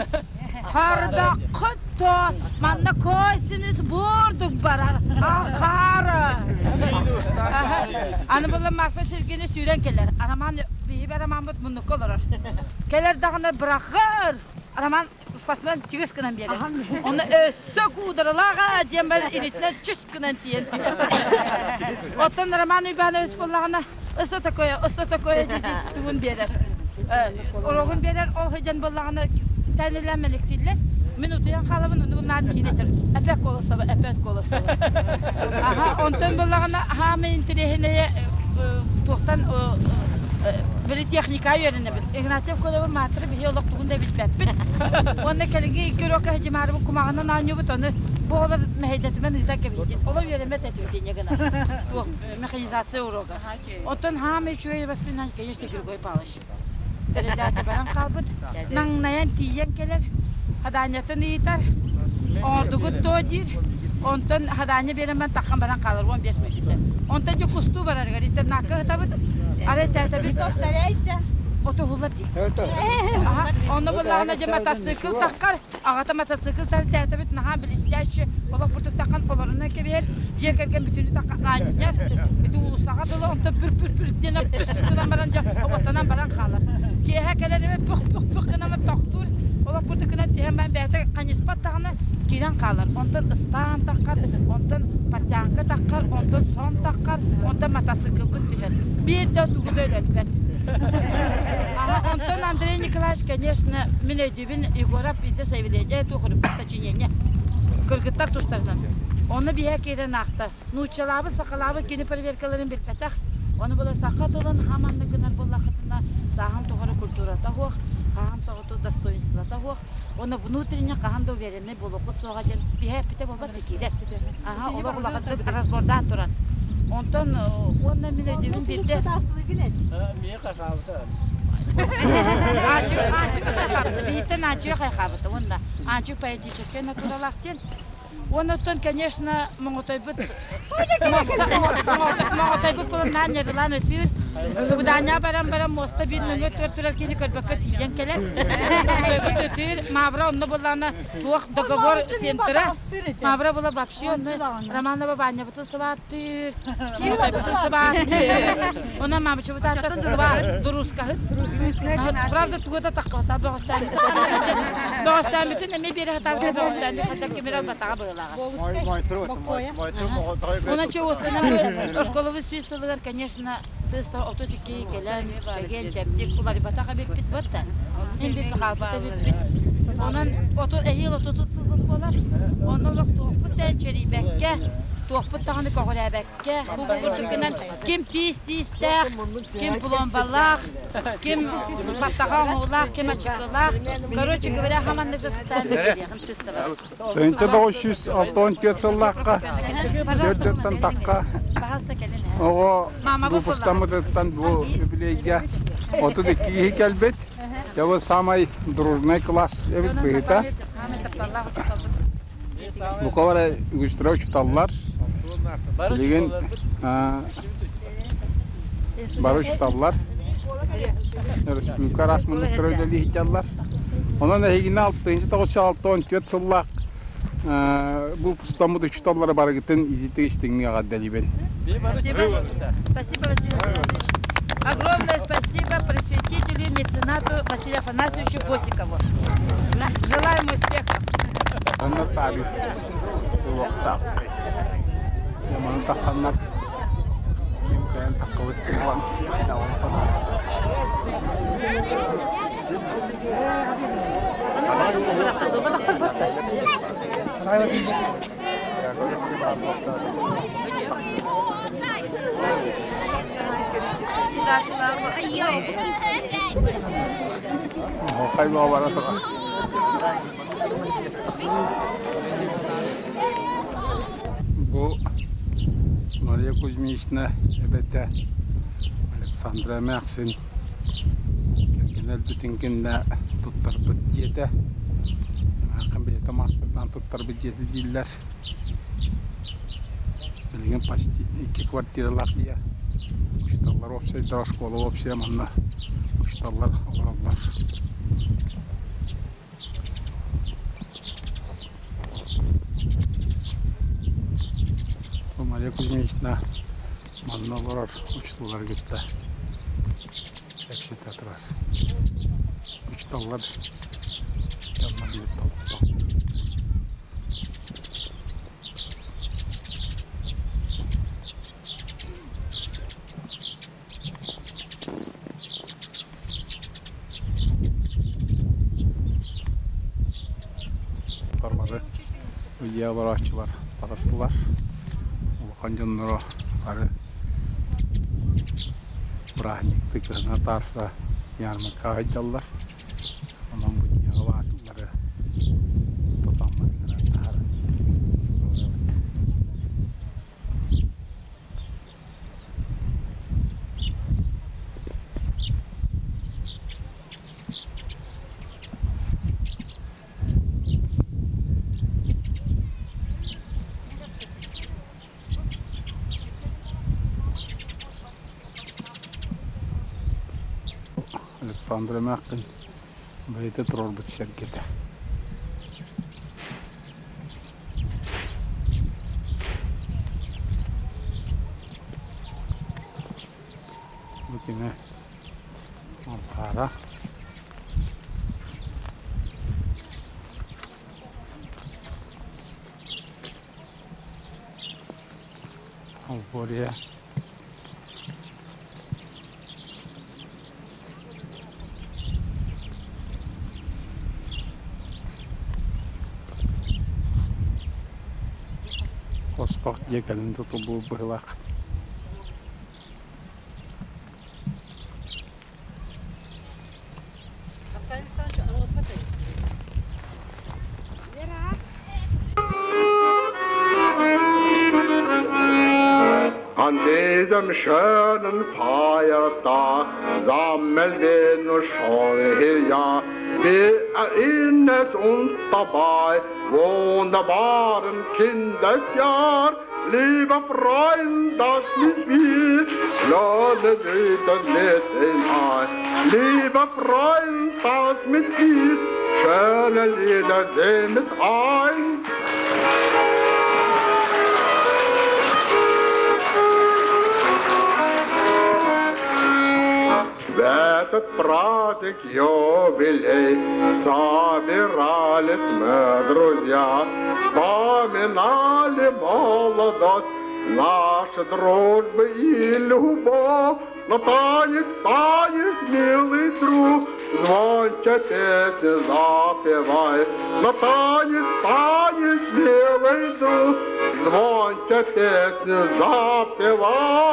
Speaker 19: Харбаххыт то манна кой синис бурдук барар ахара. Аны була Марфа Сергеевна сүүрэн кэлэр. Арамаан биһиги Арамааммыт муннукка олорор. Кэлэр даҕаны бырахыр. Арамаан спортсмен чыгыс гынан биэрэр. Оны өссө куударалаах диэн бар илитинэн чыс гынан тиийэн түһэр. Оттон Роман Иванович буоллаҕына ысса такое, ысса такое дии тугун биэрэр. Урогун биэрэр, ол сылдьан буоллаҕына тэнилэн мэликтииллэр. Мин утуйан хаалабын, ону наан миин этэр. Эпэт Колосова, эпэт Колосова. Аха, онтон буоллаҕына хаамай интэриэһинэйэ туохтан били техника үөрэнэбит. Игнатьев Колева маатыры биһи олох тугун да билбэппит. Уонна кэлиҥҥи икки уруокка сидьимаарыбыт кумаҕынан оонньуубут, ону бу оҕолор мэһэйдэтимэн ыытан кэбиһитин. Олох үөрэммэт этибит инньэ гынан. Туох механизация уруога. Оттон хаамай үчүгэй воспоминание, конечно, Григорий Павлович. Передача баран хаалбыт. Наҥнайан тиийэн кэлэр, хадаанньатын ыйытар, оҥордугут дуо диир. Онтон хадаанньа биэрэн баран таххан баран хаалар 15 мүнүүтэ. Онтон дьэ кустуу барарыгар интернакка ыһытабыт. Арай тээтэбит
Speaker 15: Повторяйся.
Speaker 19: Отуһуллар дии. Онно буллаҕына дьэ мотоцикл таххар, Аҕата мотоцикл тэлтээтэбит наһаа блестяще олох бурдуктаххан олорунан кэбиһэр, дьиэ кэргэн бүтүнү аанньар, ити уулуссаҕа дылы онтон пүр-пүр-пүр диэн пүс гынан баран дьэ оботтонон баран хаалар. Киэһэ кэлэр эбит пух-пух-пух гынан тохтуур, олох бурдук гынан түһэн баран бэйэтэ ханьыспат даҕаны киирэн хаалар. Онтон ыстаан таххар, онтон портянка таххар, онтон сон таххар, онтон мотоциклбыт түһэр. Биир да тугу да өлөрбөт. Онтон Андрей Николаевич, конечно, мин өйдүүбүн Егоров биирдэ заявление туохуруппут сочинение кыргыттар тустарынан. Онно биһэ киирэн аахта. Нууччалаабыт, сахалаабыт кини проверкаларын билбэтэх. Ону була саха тылын хаманнык гынар буоллаххытына сааһын тухары культурата суох, хаһан тоҕоту достоинствота суох. Оны внутренне хаһан да уверенный буолуоххут суоҕа диэн биһэ эппитэ буолбат киирэр. Аха, олох улаханнык разбордаан туран. Онтон уонна мин өйдүүбүн биирдэ
Speaker 20: Миэ хасаабыта.
Speaker 19: Аанчык, Аанчык хайхаабыта. Биһиттэн Аанчыгы хайхаабыта уонна Аанчык поэтическай натуралаах диэн. Уонна оттон, конечно, моҥотойбут моҥотойбут буолан наан нервылаан ытыыр. Кудаанньаҕа баран баран муоста биир нөҥүө түөр турар киһини көрбөккө тиийэн кэлэр. Моҥотойбут ытыыр. Мавра онно буоллаҕына туох договор центра. Мавра була вообще онно Романова Ванябытын сыбааттыыр. Моҥотойбутун сыбааттыыр. Онон мамычыбыт аата сыба дуруускаһыт. Правда туга да таххыбата бөҕөстөөммүтүн эмиэ биэрэ сатаабыта бөҕөстөөндү хата кимир албатаҕа быһыылааҕа. Онон чугасынан оскуолабыт сүүс сылыгар, конечно, тыста 32 кэлэн, чэгиэн чэбдик уларыйбатах эбиппит буотта. Ин бит хаалбыт эбиппит. Онон оту эһиил отутут сылбыт буолар. Онно олох туохпут да чэрийбэккэ, туохпут даҕаны көҕүрээбэккэ Бу курдук ким тиис тиистээх, ким пломбалаах, ким баттаҕа оҥоһуулаах, ким ачыкылаах. Короче говоря, хаманнык да сытаан
Speaker 14: Тыһыынча 964 сыллаахха төрдүттэн тахха оҕо выпустаммытыттан бу үбүлүөйгэ 32 киһи кэлбит. Дьэ бу самай дружный класс эбит быһыыта. Бука бары үгүстэрэ учуталлар. Билигин бары учуталлар. Республика араас муннуктара үлэлии сылдьаллар. Онон эһигини 6 964 сыллаах бу пустаммыт учуталлары барыгытын ититик истиҥник эҕэрдэлиибин.
Speaker 19: Спасибо. Спасибо, Василий Афанасьевич. Огромное спасибо просветителю, меценату Василию Афанасьевичу Босикову. Желаем успехов.
Speaker 14: Онно таабит туохтаах. Яманы тахханнар ким кэлэн таххыбыт туһан Оһуохай бара турар. Бу Мария Кузьминична эбэтэ Александра эмээхсин кэргэнэ өлбүтүн кэннэ туттарбыт дьиэтэ. Эмээххин бэйэтэ маастардаан туттарбыт дьиэтэ дииллэр. Билигин почти икки квартиралаах дьиэ. Учууталлар уопсайдара, оскуола уопсайа манна учууталлар олороллор. Бу Мария Кузьминична манна олорор учууталлары кытта кэпсэтэ турар. Учууталлар дьоннорун кытта олохтоох. Бары үйэ олорооччулар таҕыстылар. Улахан дьонноро бары бырааһынньыкты кыһына таарса ярмаркаҕа сылдьаллар. Онон бу дьиэҕэ баатыллары тутаммыт ыҥыран таһааран туруорабыт. Александра эмээххин бэйэтэ туруорбут сэргэтэ. Бу кини Алтаара. Албория. Хоспох дьиэ кэлин тутуллубут быһыылаах.
Speaker 6: An diesem schönen Feiertag sammeln wir nur schon hier. Wir erinnern uns dabei wunderbaren Kindesjahr. Lieber Freund, das nicht wir, lade wieder nicht in ein. Lieber Freund, das mit mir, schöne Lieder seh mit ein. В этот праздник юбилей собирались мы, друзья, вспоминали молодость, наши дружбы и любовь. Но танец, танец, милый друг, звонче песни запевай. Но танец, танец, милый друг, звонче песни запевай.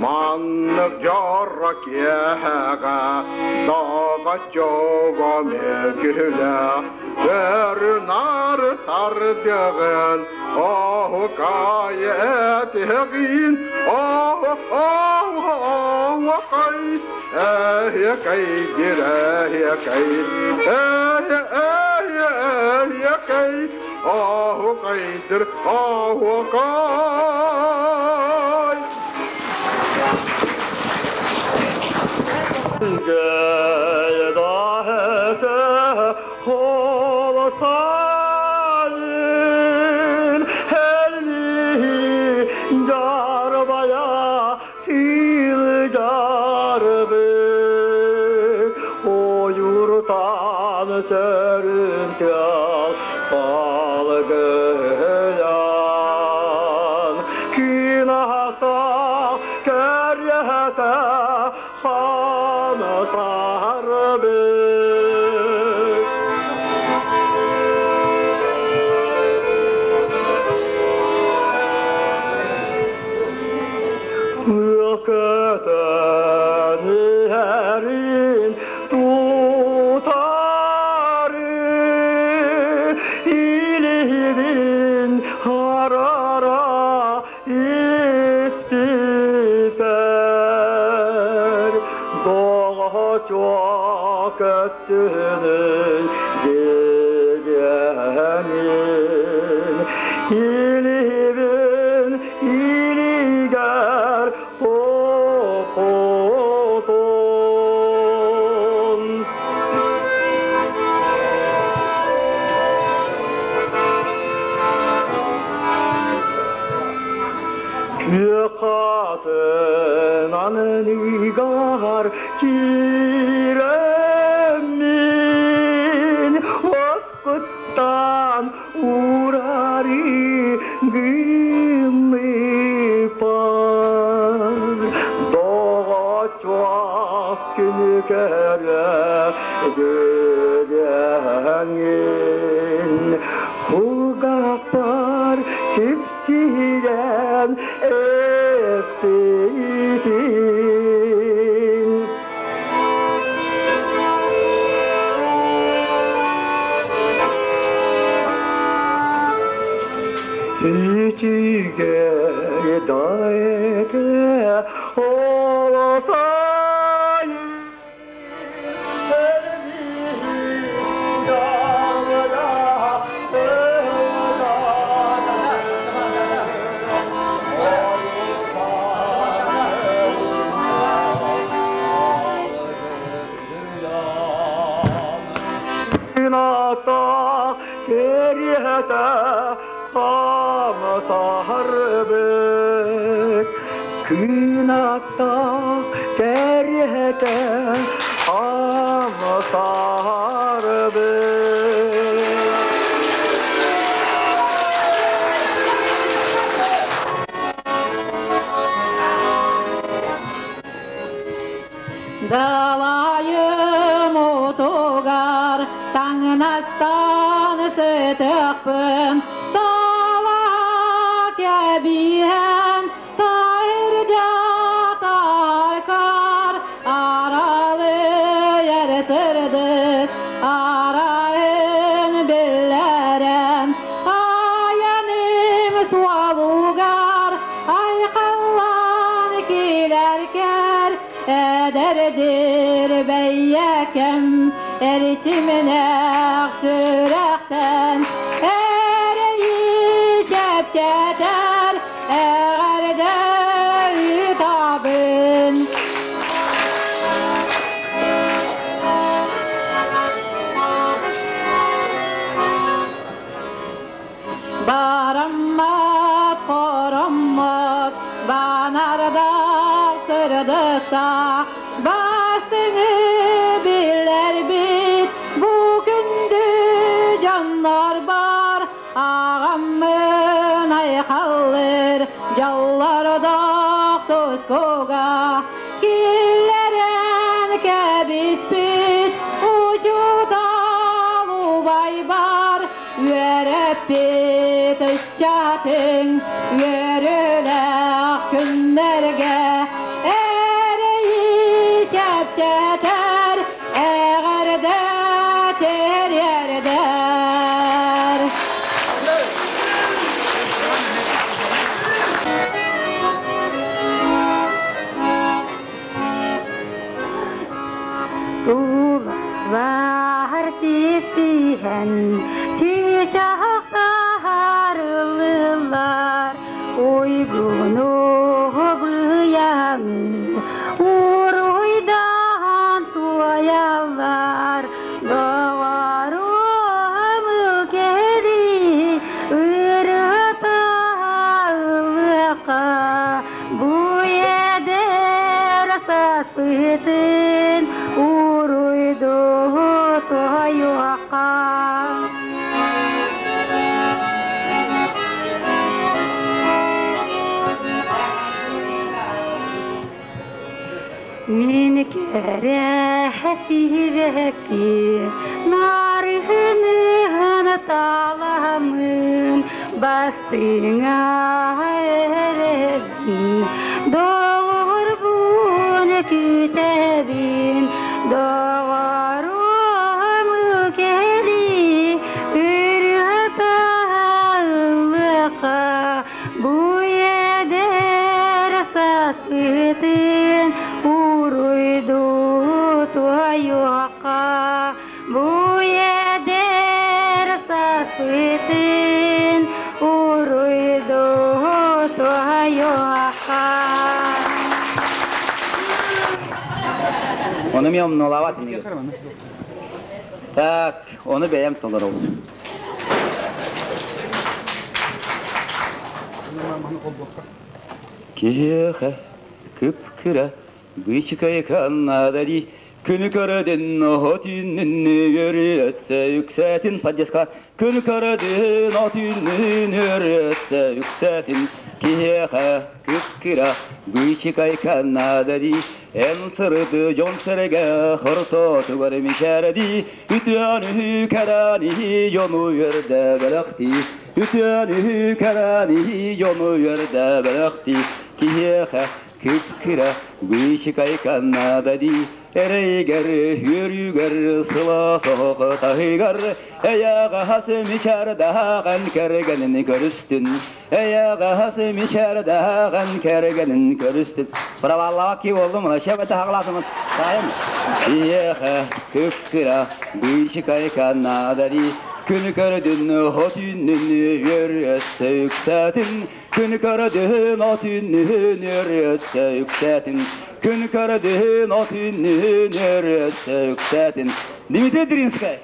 Speaker 6: Маннык дьоро киэһэҕэ доҕоччуга мөкүлэ Өрүнары тардыгын оһукай этигин оһукай эһиэкэй дирэһиэкэй эһиэкэй оһукайдыр оһукай.
Speaker 3: Илиһин харара испитэ.
Speaker 6: көттүнүй дегенин Илибин илигер топотон. Күө аныгар киирэммин Оскуттан урары гыммыпар Доҕочуох күнү көрө дегенин Кулгахпар сипсиһирэн эппитин. Үтүгэ даете олосай. Ата кериһэтэ хамсаһарбыт Күн ата кериһэтэ хамсаһарбыт.
Speaker 19: Далайым отугар таңнастан сытықпын, Тала кәбиһэн тайырда тайкар, Аралы ерсірдік, арайын билләрен, Аяным суалугар, айқаллан киләркәр, Эдердир бәйәкәм, эрчимнәк сүрәктән, Әрәйи чәпчәтәр, әгәрдә табын. Бараммат, хороммат, банарда сырдыкта, Бастыңы билер бит, бу күндү жаннар бар, Ағаммын айқаллыр, жаллардақ тоскога, Киллерен кәбиспит, учутал убай бар, Үөреппит ыччатын, үөрүлэх күннэргэ, Эрейи чэпчэтэр, эҕэрдэ терьердэр.
Speaker 10: Тулар сисиһэн чыычаахтарыллар уйгуну быйаҥ уруйдаан туойаллар доҕорум кэри ырыталлыка бу эдэр саспытын уруйду туойуохха. Мин кэрэһэсиһэки нарыһыныһын таламын бастыҥа эрэбин доҕорбун күүтэбин доҕорум кэли ырыаталлыка бу эдэр саспытын уруйду туойуохха.
Speaker 4: Ону мен омнуолаабат инигин. Так, ону бэйэм толоробун. Киһиэхэ кып-кыра быычыкайкан наада дии Күнү көрөдүн от үүнүн өрүөтсө үксэтин поддеска Күнү көрөдүн от үүнүн өрүөтсө үксэтин Киһиэхэ кып-кыра быычыкайкан наада дии Эн сырыты дьон сэрэгэ хортотугар мичээрдии Үтүөнү кэрэни дьону үөрдэ бэлэхтии Үтүөнү кэрэни дьону үөрдэ бэлэхтии Киһиэхэ кып-кыра быычыкайка наада дии Эрэйигэр, үөрүүгэр, сылаас оһох таһыгар Эйэҕэһэс мичээрдээҕин кэргэнин көрүстүн Эйэҕэһэс мичээрдээҕин кэргэнин көрүстүн Праваллаах кии буоллум, шебете хаҕлаатымыт таайым Иэхэ кып-кыра быычыкайка наада дии Күнү көрдүн, от үүннүн, үөрүөссө үксээтин Күн көрдүн, от үүннүн, үөрүөссө үксээтин Күн көрдүн, от үүннүн, үөрүөссө үксээтин Дмитрий Дринскай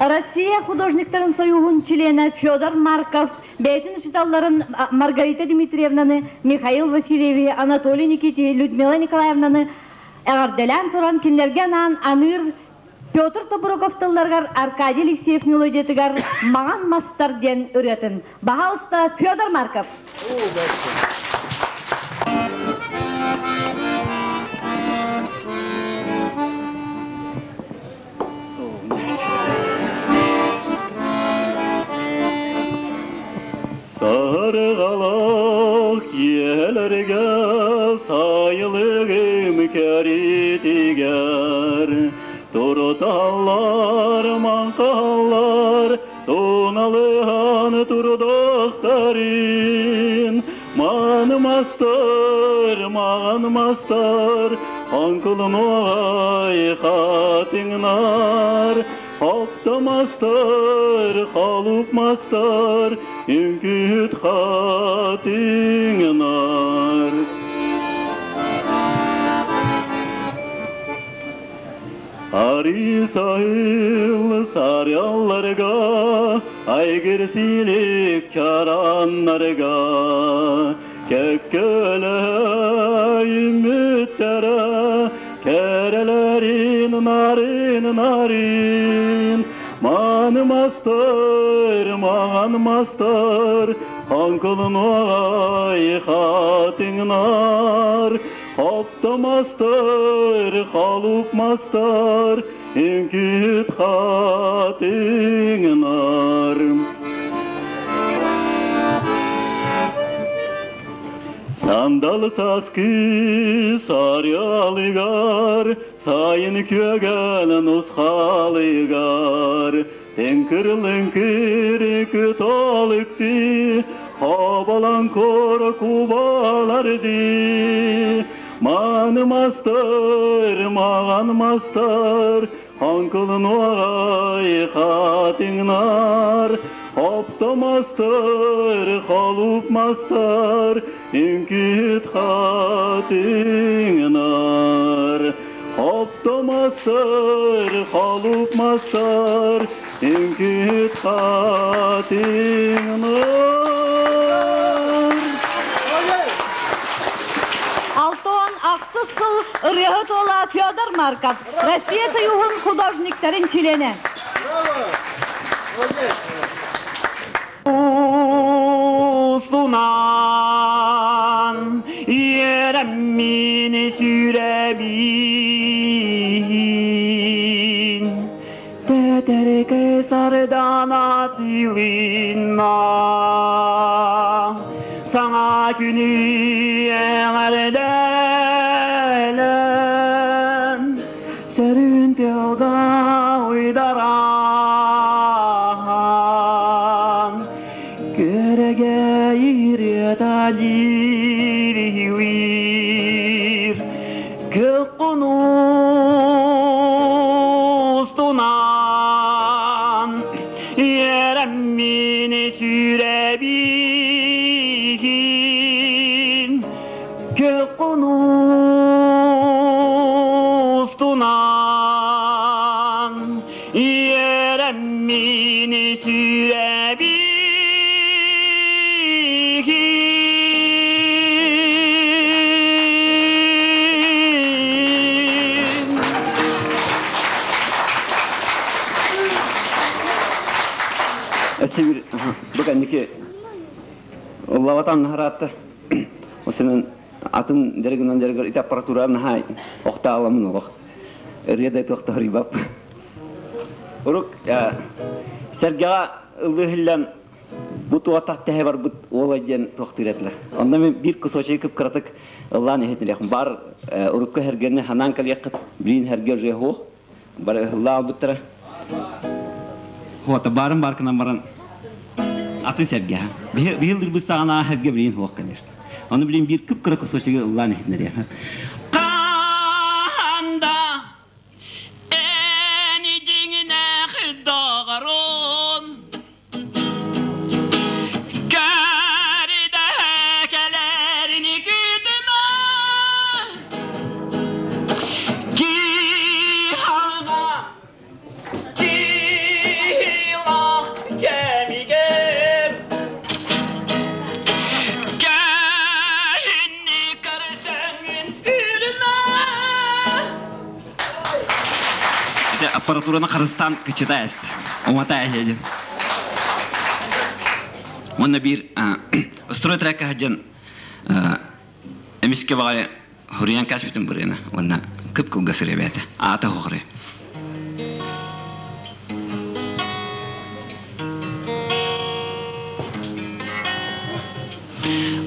Speaker 11: Россия художниктарын союһун чилиэнэ Федор Марков бэйэтин учууталларын Маргарита Дмитриевнаны, Михаил Васильевиһы, Анатолий Никитиһи, Людмила Николаевнаны эҕэрдэлээн туран кинилэргэ анаан аныыр Петр Тобуруков тылларыгар Аркадий Алексеев мелодиятыгар «Маҥан мастар» диэн ырыатын. Баһаалыста Федор Марков.
Speaker 23: Сарыгалах иэлэргэ сайылыгым кэритигэр Туруталлар, маҥхаллар, туналыһан турдахтарын Ман мастар, ман мастар, Оҥкулун оҕай хатыҥнар, Хопто мастар, холуп мастар, Үҥкүүт хатыҥнар. Арыы саһыл сарыалларга, айгыр силик чараннарга, кэккэлэ үмүттэрэ, кэрэлэрин нарын нарын, маны мастар, маҥан мастар, хаҥкылын оҕай хатыҥнар, Хаптамастар, халупмастар, үҥкүүт хатыҥнар. Сандал саскы сарыалыгар, сайын күөгэн нусхалыгар, Тэҥкир-лэҥкир күталыкты, хабалан кор кубаларды. Маны мастар, маған мастар, хаҥкылын оҕай хатыҥнар. Хаптамастар, халуп мастар, үҥкүүт хатыҥнар. Хаптамастар, халуп мастар, үҥкүүт хатыҥнар.
Speaker 11: Алтон ахсыс сыл ырыаһыт уола Федор Марков, Россия Союһун художниктарын чилиэнэ.
Speaker 24: Устунан иэрэммин сүрэбин Тэтерке сардана тилинна Саҥа күнү эҥэрдэлэн Сөрүүн тыалга уйдаран Күөрэгэй ырыата дириһилиир Күөх устунан Иэрэммин сүрэбин
Speaker 4: Өссө бир бу кэнники ыллабатан наһараатта. Осынан атын дэригынан дэригэр ити аппаратура наһаа охтааламын олох. Ырыа да туохтаһырыйбап. Урук сэргэҕэ ыллыы иһиллэн бу туотах тэһэ барбыт уола диэн туохтуур этилэр. Онно мен биир кусочек кып-кыратык ыллаан иһитилиэх. Бар урукку эргэни ханаан кэлиэххит, билин эргэ уже суох. Бары ыһыллаа албыттара. Хуота баарын баркынан баран атын сэргэ. Биһил дырбыс саҕана эргэ билин хуох, конечно. Ону билин биир кып-кыра кусочегы ыллаан иһитинэриэх. Ханда эни дьиҥинээх доҕорун Кэридэ кэлэрини күүтүмэ Киһаҕа киһилах кэмигэр Кэһинни көрсөҥҥүн үрүмэ Ити аппаратураны харыстаан кычыта эст. Умата эһиэдин. Уонна биир стройтрекка сылдьан эмискэ баҕайы хуруйан кээспитим бырыана уонна кып-кылгас ырыа бэйэтэ аата суох ырыа.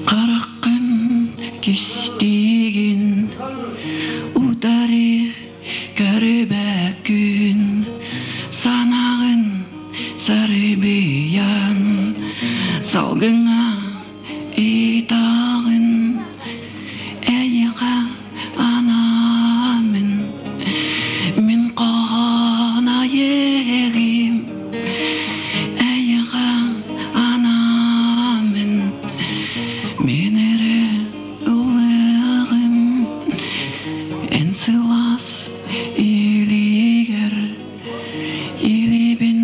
Speaker 4: Хараххын кистиигин утары көрбөккүн санаҕын сарбыйан салгыҥҥа итаҕын эйиэхэ анаамын мин хоһоон айыгым эйиэхэ анаамын мин эрэ ылыаҕым эн сылаас илиигэр илиибин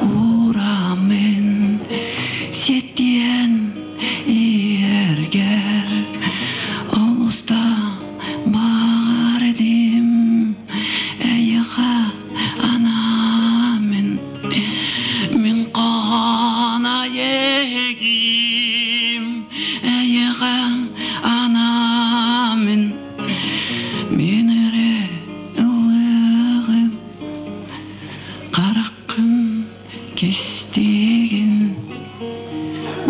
Speaker 4: уураммын сиэттиэн иһэргэр олус да баҕардым эйиэхэ анааммын мин хоһоон эйигин эйиэхэ анааммын мин эрэ ылыаҕым хараххын кистиигин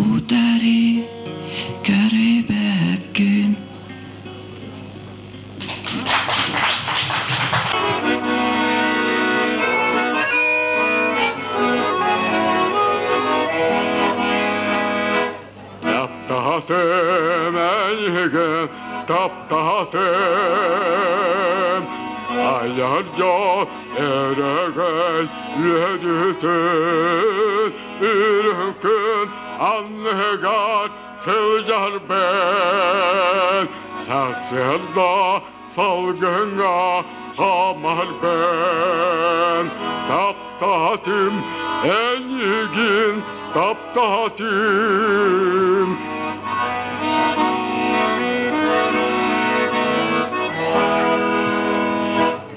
Speaker 4: утары көрбөккүн.
Speaker 14: Таптаһатым эйигин, таптаһатым, айарга өрөгөй үөрүүтүн, үрүҥ анныгар сылдьар бэн, сарсыарда салгыҥҥа хаамар бэн, таптаһатым эйигин, таптаһатым.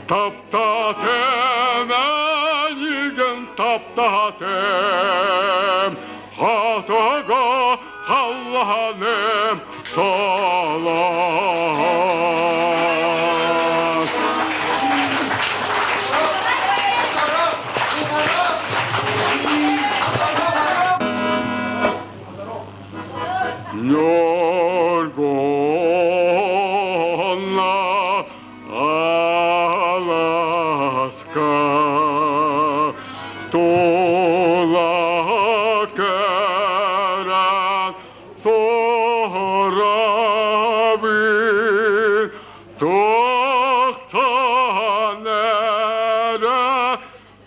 Speaker 14: Таптаатым эйигин, таптаатым, хатага халланым солар. Ньургуһунна алааска тула көрөн суорабын туохтан эрэ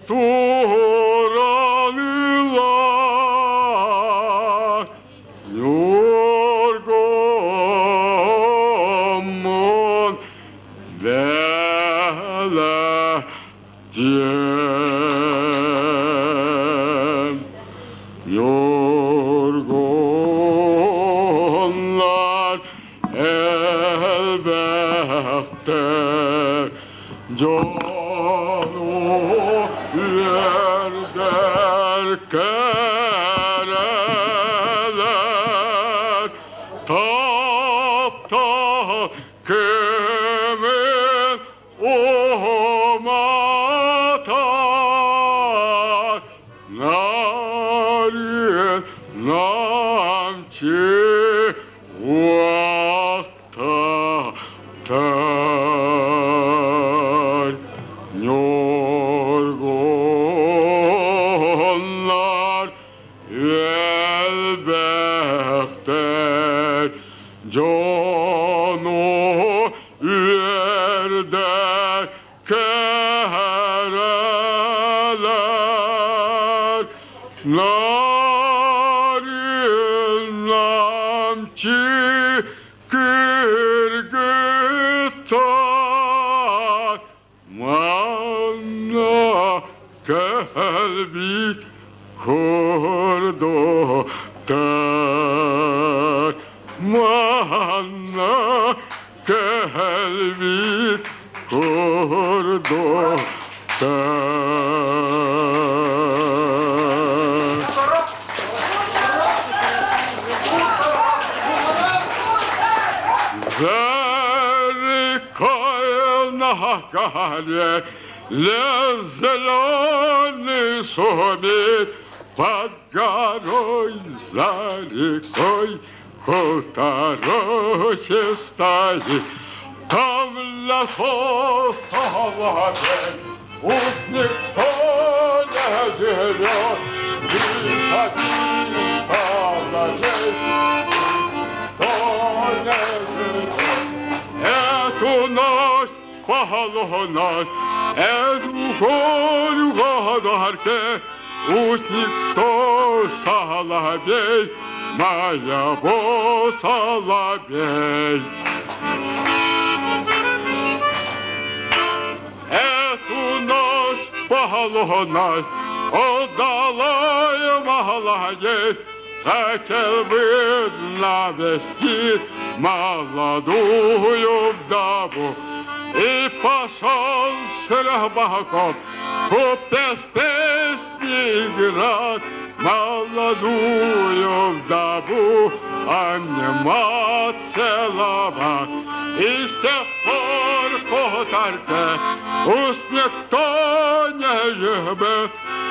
Speaker 14: туран ылар Ньургуһуммун бэлэхтиэм. Ньургуһуннар элбэхтэр, дьону үөрдэр кэрэлэр.
Speaker 7: Эдэрдэр кэрэлэр Нарынамчы кыргыттар Манна кэлбит курдуктар Манна кэлбит курдуктар. За рекой на горе лес зеленый шумит, под горой за рекой хуторочек стоит. Там лесу соловей, уж никто не живет, лишь один соловей, никто не живет. Эту ночь полуночь, эту горю горке, уж никто соловей, моего соловей. Эту ночь полуночь отдала я молодец, хотел бы навестить молодую вдову. И пошел с рыбаком купец песни играть, молодую вдову обнимать, целовать. И с тех пор хуторке уж никто не любит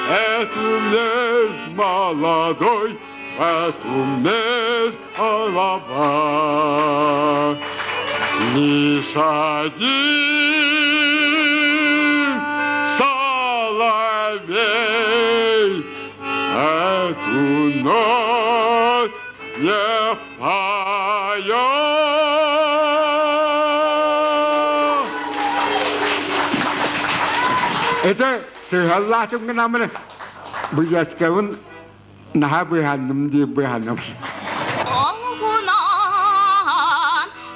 Speaker 7: эту месть молодой, эту месть голова. Лишь один соловей эту ночь не поет.
Speaker 21: Это сыһаллаатым гынамын быйаскабын наһаа быһанным дии быһанным.
Speaker 12: Оҥунан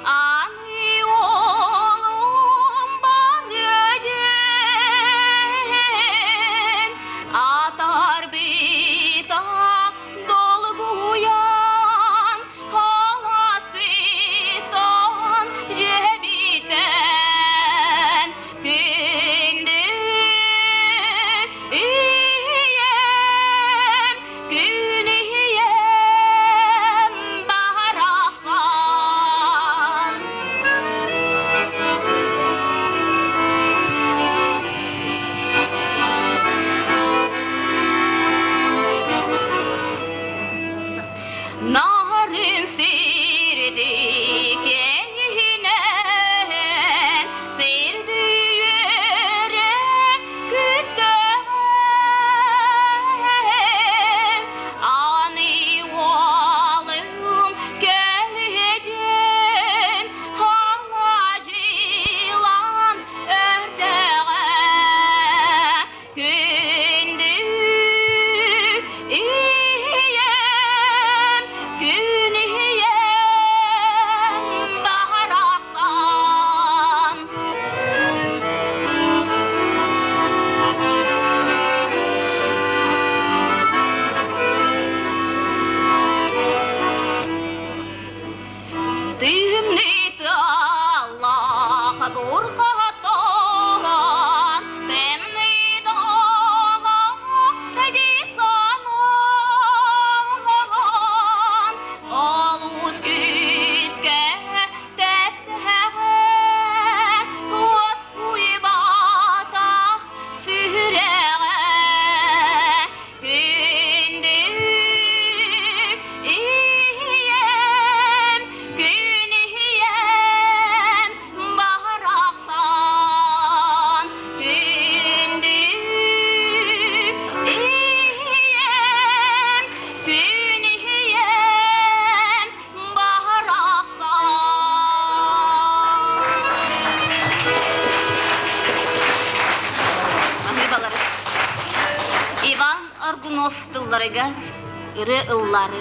Speaker 12: аны олум бар өйүн, атарбыта долгуйан, аласпытан жебитен, күндү ийэм, күн ийэм. Иванов тылларыгар ырыа ыллаары.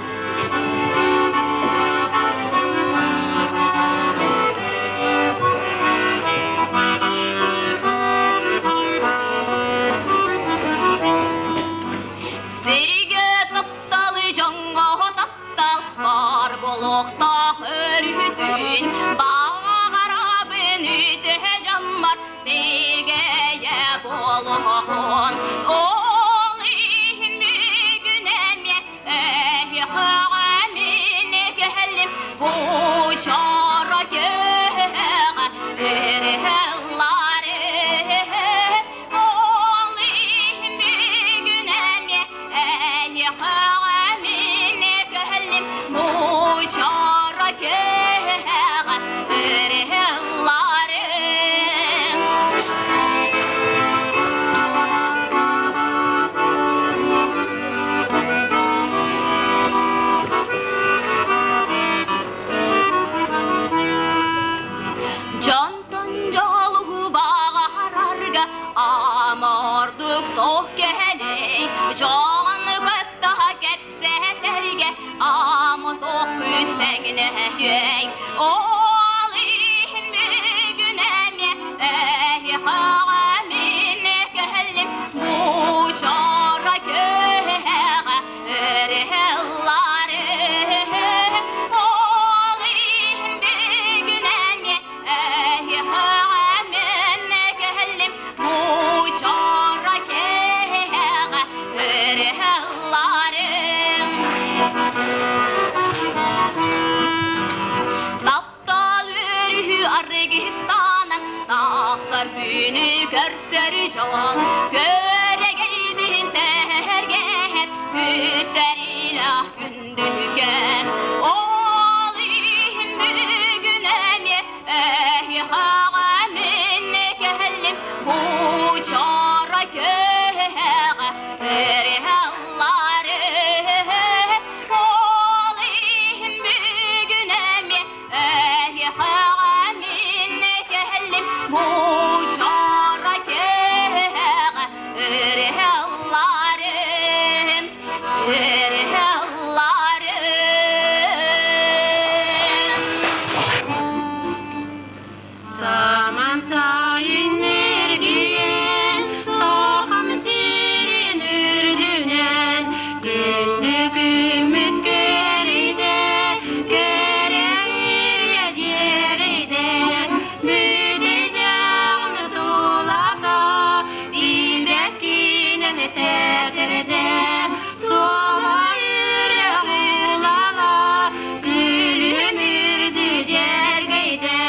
Speaker 12: Сиригэ тапталы дьоҥҥо таптал бар буолуохтаах өрүтүн баҕарабын үтүө дьоммор сиргэйэ буолуоҕун ол иһин бүгүн эмиэ эһиэхэҕэ мин кэллим бу чоро киэһэҕэ ырыһыллаары ол иһин бүгүн эмиэ эһиэхэҕэ мин кэллим бу чоро киэһэҕэ ырыһыллаары Дьонтон дьолу баҕарарга амордук туох кэһэлэй, дьон кытта кэпсэтэргэ ама туох күүстэҥнэһиэй. Ол иһин бүгүн эмиэ эһиэхэҕэ мин кэллим, бу чора киэһэҕэ эрэллаары. Ол иһин бүгүн эмиэ эһиэхэҕэ мин кэллим, бу чора киэһэҕэ эрэллаары. Таптал өрүһү аргыстанан тахсар күнү көрсөр дьон күөрэгэйдиин сэһэргэһэр күттэрилээх күндүкэн ол иһин бүгүн эмиэ эһиэхэҕэ мин кэллим бу чора киэһэҕэ эриһэллаары ол иһин бүгүн эмиэ эһиэхэҕэ мин кэллим бу чора киэһэҕэ эриһэллаарым эриһэллаарым
Speaker 9: Саман сайын эргийэн, Сахам сирин үрдүнэн, Күндү күммүт кэритэ, Кэрэ үрүйэ дьиэритэ, Бүтэйдэҕин тулата, Сибэккинэн тэтэрдэ, Суола үрэх улала, Күлүмүрдү дьэргэйдэ.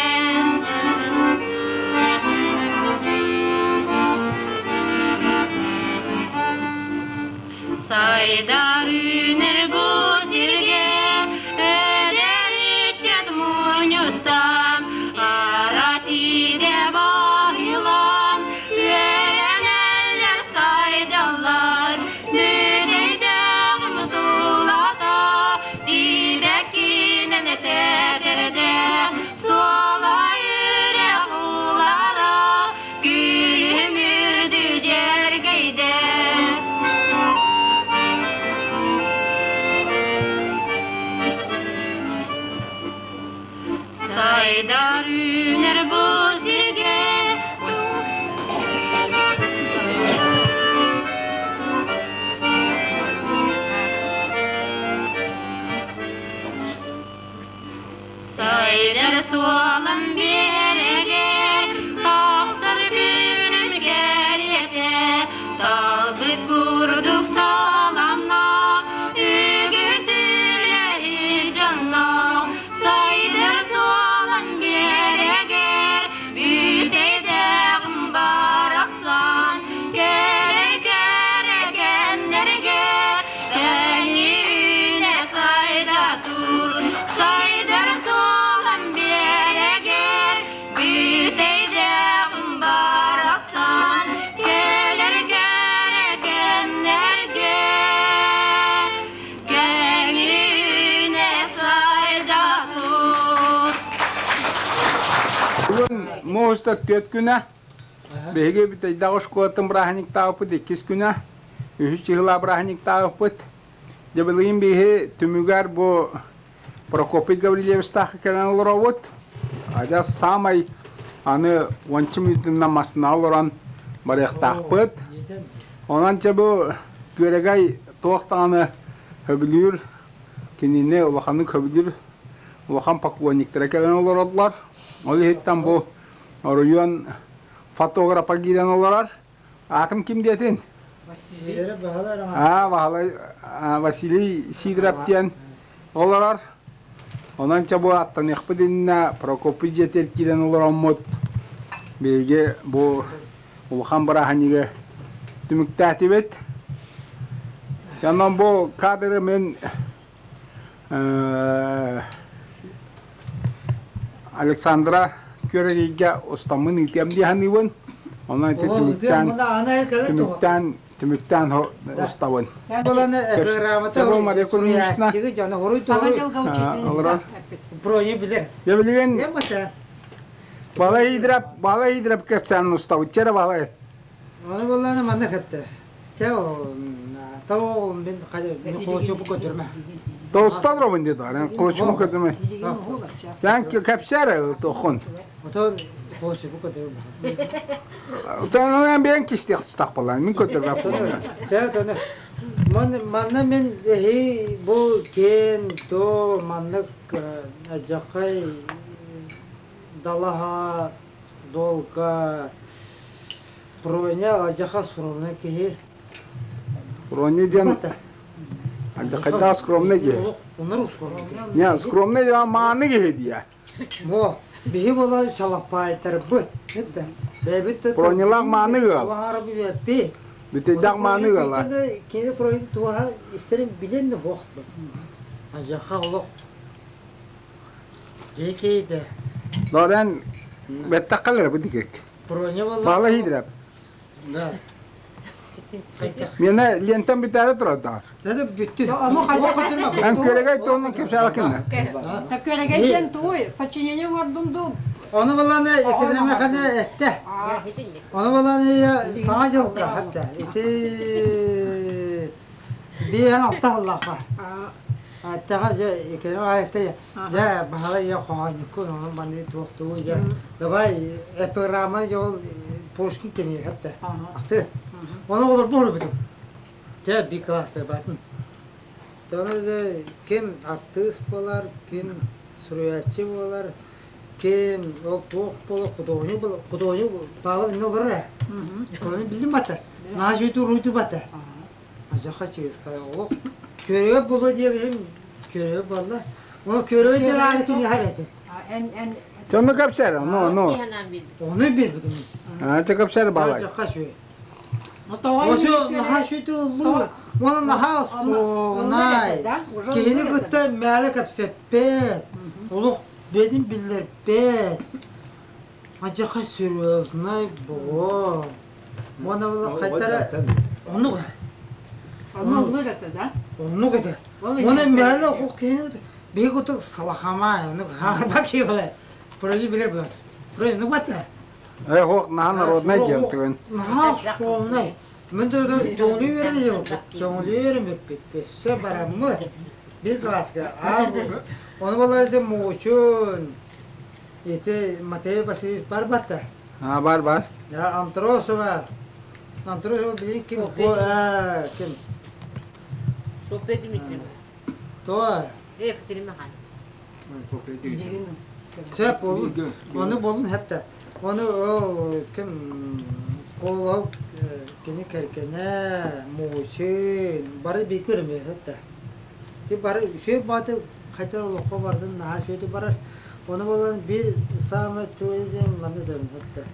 Speaker 9: Сайдар үүнэр бу сиргэ эдэр ыччат мунньустан, араас идэ баһылаан, үөрэнэллэр, сайдаллар, бүтэйдэҕим тулата, сибэккинэн тэтэрдэ, суола үрэх улара, күлүмүрдү дьэргэйдэ. Сайдар үүнэр бу сиргэ Сайдар суолан биэрэгэр тахсар күнүм кэриэтэ талбыт курдук таланна үгүс үлэһит дьонноох сайдар суолан биэрэгэр бүтэйдэҕим барахсан кэрэ кэрэ кэмнэргэ Тэҥиинэ сайда тур, сайдар суолан биэрэгэр, бүтэйдэҕим барахсан, кэлэр кэрэ кэмнэргэ. Кэҥиинэ сайда тур.
Speaker 5: Бүгүн муус устар түөрт күнэ. Биһиги Бүтэйдээх оскуолатын бырааһынньыктаабыппыт иккис күнэ. Үһүс чыһыла бырааһынньыктаабыппыт. Дьэ билигин биһи түмүгэр бу Прокопий Гаврильевичтаахха кэлэн олоробут. Адьас саамай аны уонча мүнүүтүнэн массыына олорон барыахтаахпыт. Онон чэ бу Күөрэгэй туох даҕаны сөбүлүүр, кинини улаханнык сөбүлүүр улахан поклонниктара кэлэн олороллор. Ол иһиттэн бу оройуон фотографа киирэн олорор. Аатым ким диэтин? Аа, Баһылай Василий Сидоров диэн олорор. Онон чэ бу аттаныахпыт иннинэ Прокопий дьиэтигэр киирэн олороммут биһиги бу улахан бырааһынньыгы түмүктээтибит. Онон бу кадры мин Александра Күөрэгийгэ устаммын ыытыам дии саныыбын. Онон ити түмүктээн түмүктээн түмүктээн устабын. Мария Кузьминична олорор. Дьэ билигин Балай Идрап, Балай Идрап кэпсээн устабыт. Чэрэ Балай.
Speaker 1: Оны болланы манна кэтте. Те тоо мен мен колочопу көтөрмө.
Speaker 5: Толстой робын деді бар. Колочопу көтөрмө. Сен кепсәр тохон.
Speaker 1: Отон колочопу көтөрмө.
Speaker 5: Отон мен бен кишти тустак болан. Мен көтөрмө болан.
Speaker 1: Те тоны. Ман манна мен эхи бу кен то маннык жакай далаха долга Проня алдьарха скромнай киһи.
Speaker 5: Проня диэн алдьархайдаах скромнай киһи.
Speaker 1: Онор скромнай киһи.
Speaker 5: Не, скромнай диэн мааны киһи диэ.
Speaker 1: Во, биһи буолар чалаппаайтарбыт. Это, бэйбит
Speaker 5: Пронялаах мааны ыал. Бүтэйдээх мааны ыала.
Speaker 1: Кини проин туоха истерин билен де хуохту. Ажаха олох. Дикейде.
Speaker 5: Лорен беттаққалар бу дикек. Баала хидирэп. Миэнэ лентам бүтээри турардаах.
Speaker 1: Бүттүн.
Speaker 5: Эн күөрэгэй туһунан кэпсээбэккин
Speaker 8: Да күөрэгэй диэн тугуй? Сочинение оҥордун дуу?
Speaker 1: Ону баланы экономиканы этте. Ону баланы саҥа дьылга хатта. Ити биэһэн алта сыллаахха. Аттэҕэ дьэ иккини аайта дьэ баһылай ийэ хоһоонньуккун онон маннык туохтугун дьэ давай эпиграмма дьэ ол Пушкин кэмигэр да ахты ону олорбу оһорбутум дьэ би класстар баатын тону дьэ ким артыыс буолар ким суруйааччы буолар ким ол туох буолар художник буолар художник Павел инне олорор ээ художник биллим бата наһаа үчүгэй уруһуйдуу бата Адьаха чыыстая олох көрүө буолуо диэбитим көрүө буолла. Ол көрүө диэн ааны киниэхэ эбэтим.
Speaker 5: Ону кэпсээр, ону, ону.
Speaker 1: Ону биэрбитим.
Speaker 5: Аа, чэ кэпсээр баалай.
Speaker 1: Адьаха үчүгэй. Осу наһаа үчүгэй тыллуу, уонна наһаа оскуонай. Киһини кытта мээлэ кэпсэппэт, олох бэйэтин биллэрбэт. Адьаха серьезнай буо. Уонна була хайтара оннук.
Speaker 8: Ону ыллыыр этэ да?
Speaker 1: Оннук этэ. Уонна мээнэ ол киһини биһиги кутук салахамай, оннук хаарба киһи Прози билэр буолар. Прози ну бата.
Speaker 5: Э, хуох наһаа народнай диэн түгэн.
Speaker 1: Наһаа скромнай. Мен тоҥолуу үөрэнэ тоҥолуу үөрэммиппит. Өссө бараммыт. Бир класска. Ону буолар ити Муучун, ити Матвей Васильевич бар батта.
Speaker 5: А, бар, бар.
Speaker 1: Антросова. Антросова билин ким? Ким?
Speaker 2: Софья Дмитриевна.
Speaker 1: То.
Speaker 2: Екатерина Михайловна.
Speaker 1: Сөп болун. Оны болун хепте. Оны ол ким Колов кини кэргэнэ, Мучин бары биир көрүмэ хепте. Ти бары үчүгэй бааты хайтар олоххо бардын наһаа үчүгэйдик барар. Ону буолан биир саамай үчүгэй диэн манна этэрим хатта.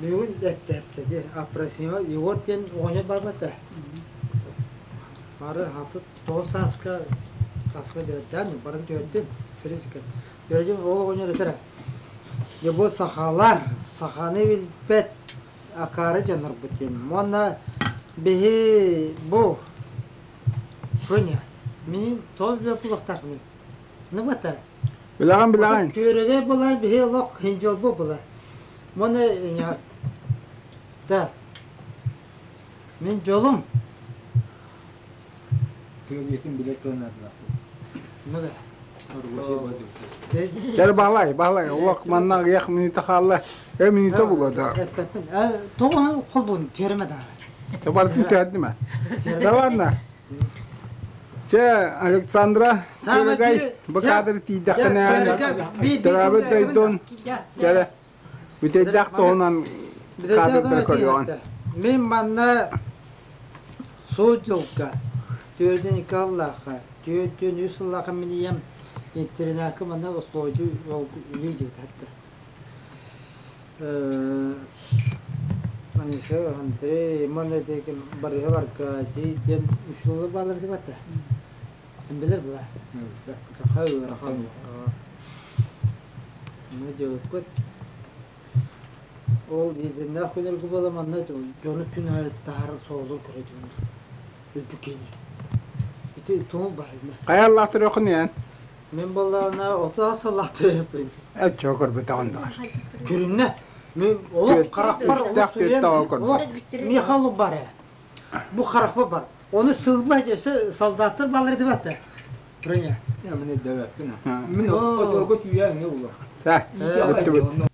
Speaker 1: Бүгүн эттээтэ дии Апросимов Егор диэн оҕонньор барбата. Бары хаты тоҕус сааска хаска дээттээн барын түһэрдим сирисикэ. Дөрүдүм ол оҕонньор этэрэ. Дьэ бу сахалар саханы билбэт акаары дьоннорбут диэн. Уонна биһи бу Коня, мин тоҕо билэр буолуохтаахпыный? Ну бата.
Speaker 5: Билэҕин, билэҕин.
Speaker 1: Күөрэгэй буолан биһи олох хинжолбу була. Уонна Так. Мин дьолум.
Speaker 16: Тыалиетин билэр тылынардылар.
Speaker 17: Кэл баалай, баалай, олох манна аҕыйах минута хаалла. Э минута була да.
Speaker 1: Тоҕо холбун терме да.
Speaker 17: Барытын төһөрдүм Да ладно. Чэ, Александра, Күөрэгэй, бу кадр тиийдэххинэ, төрөөбүт дойдун, кэлэ, бүтэйдээх туһунан кадрдары көрүөҕүн.
Speaker 1: Мин манна суудьулка түөрдүн икки аллаахха, түөртүн үс сыллаахха мин ийэм интернакка манна остуолдьу үлүү дьиэтэ. Аниша, Андрей, манна барыһа Аркадий диэн учууталлар бааллар этэ батта. Билэр була. Саха ыарахан. Ну диэбиппит. Ол иитиннээх күнэргэ буола манна дьону күн аайы таһаар суолун көрөтүн. Үрдүк киини. Ити тугу барына.
Speaker 17: Хайа аллаах төрүөххүн эн?
Speaker 1: Мин буоллаҕына 36 сыллаах төрүөппүн.
Speaker 17: Эччэ көрбөтөҕүн даҕар.
Speaker 1: Күрүннэ. Мен олох харахпар олох олох миэхэ олох бар ээ. Бу харахпар бар. Ону сылла өссө солдаттар баллар этибэтэ. Броня.
Speaker 16: Я мин өйдөбөппүн. Мин отуорга түйэ эҥэ булар.
Speaker 17: Сэ, бүттүбүт.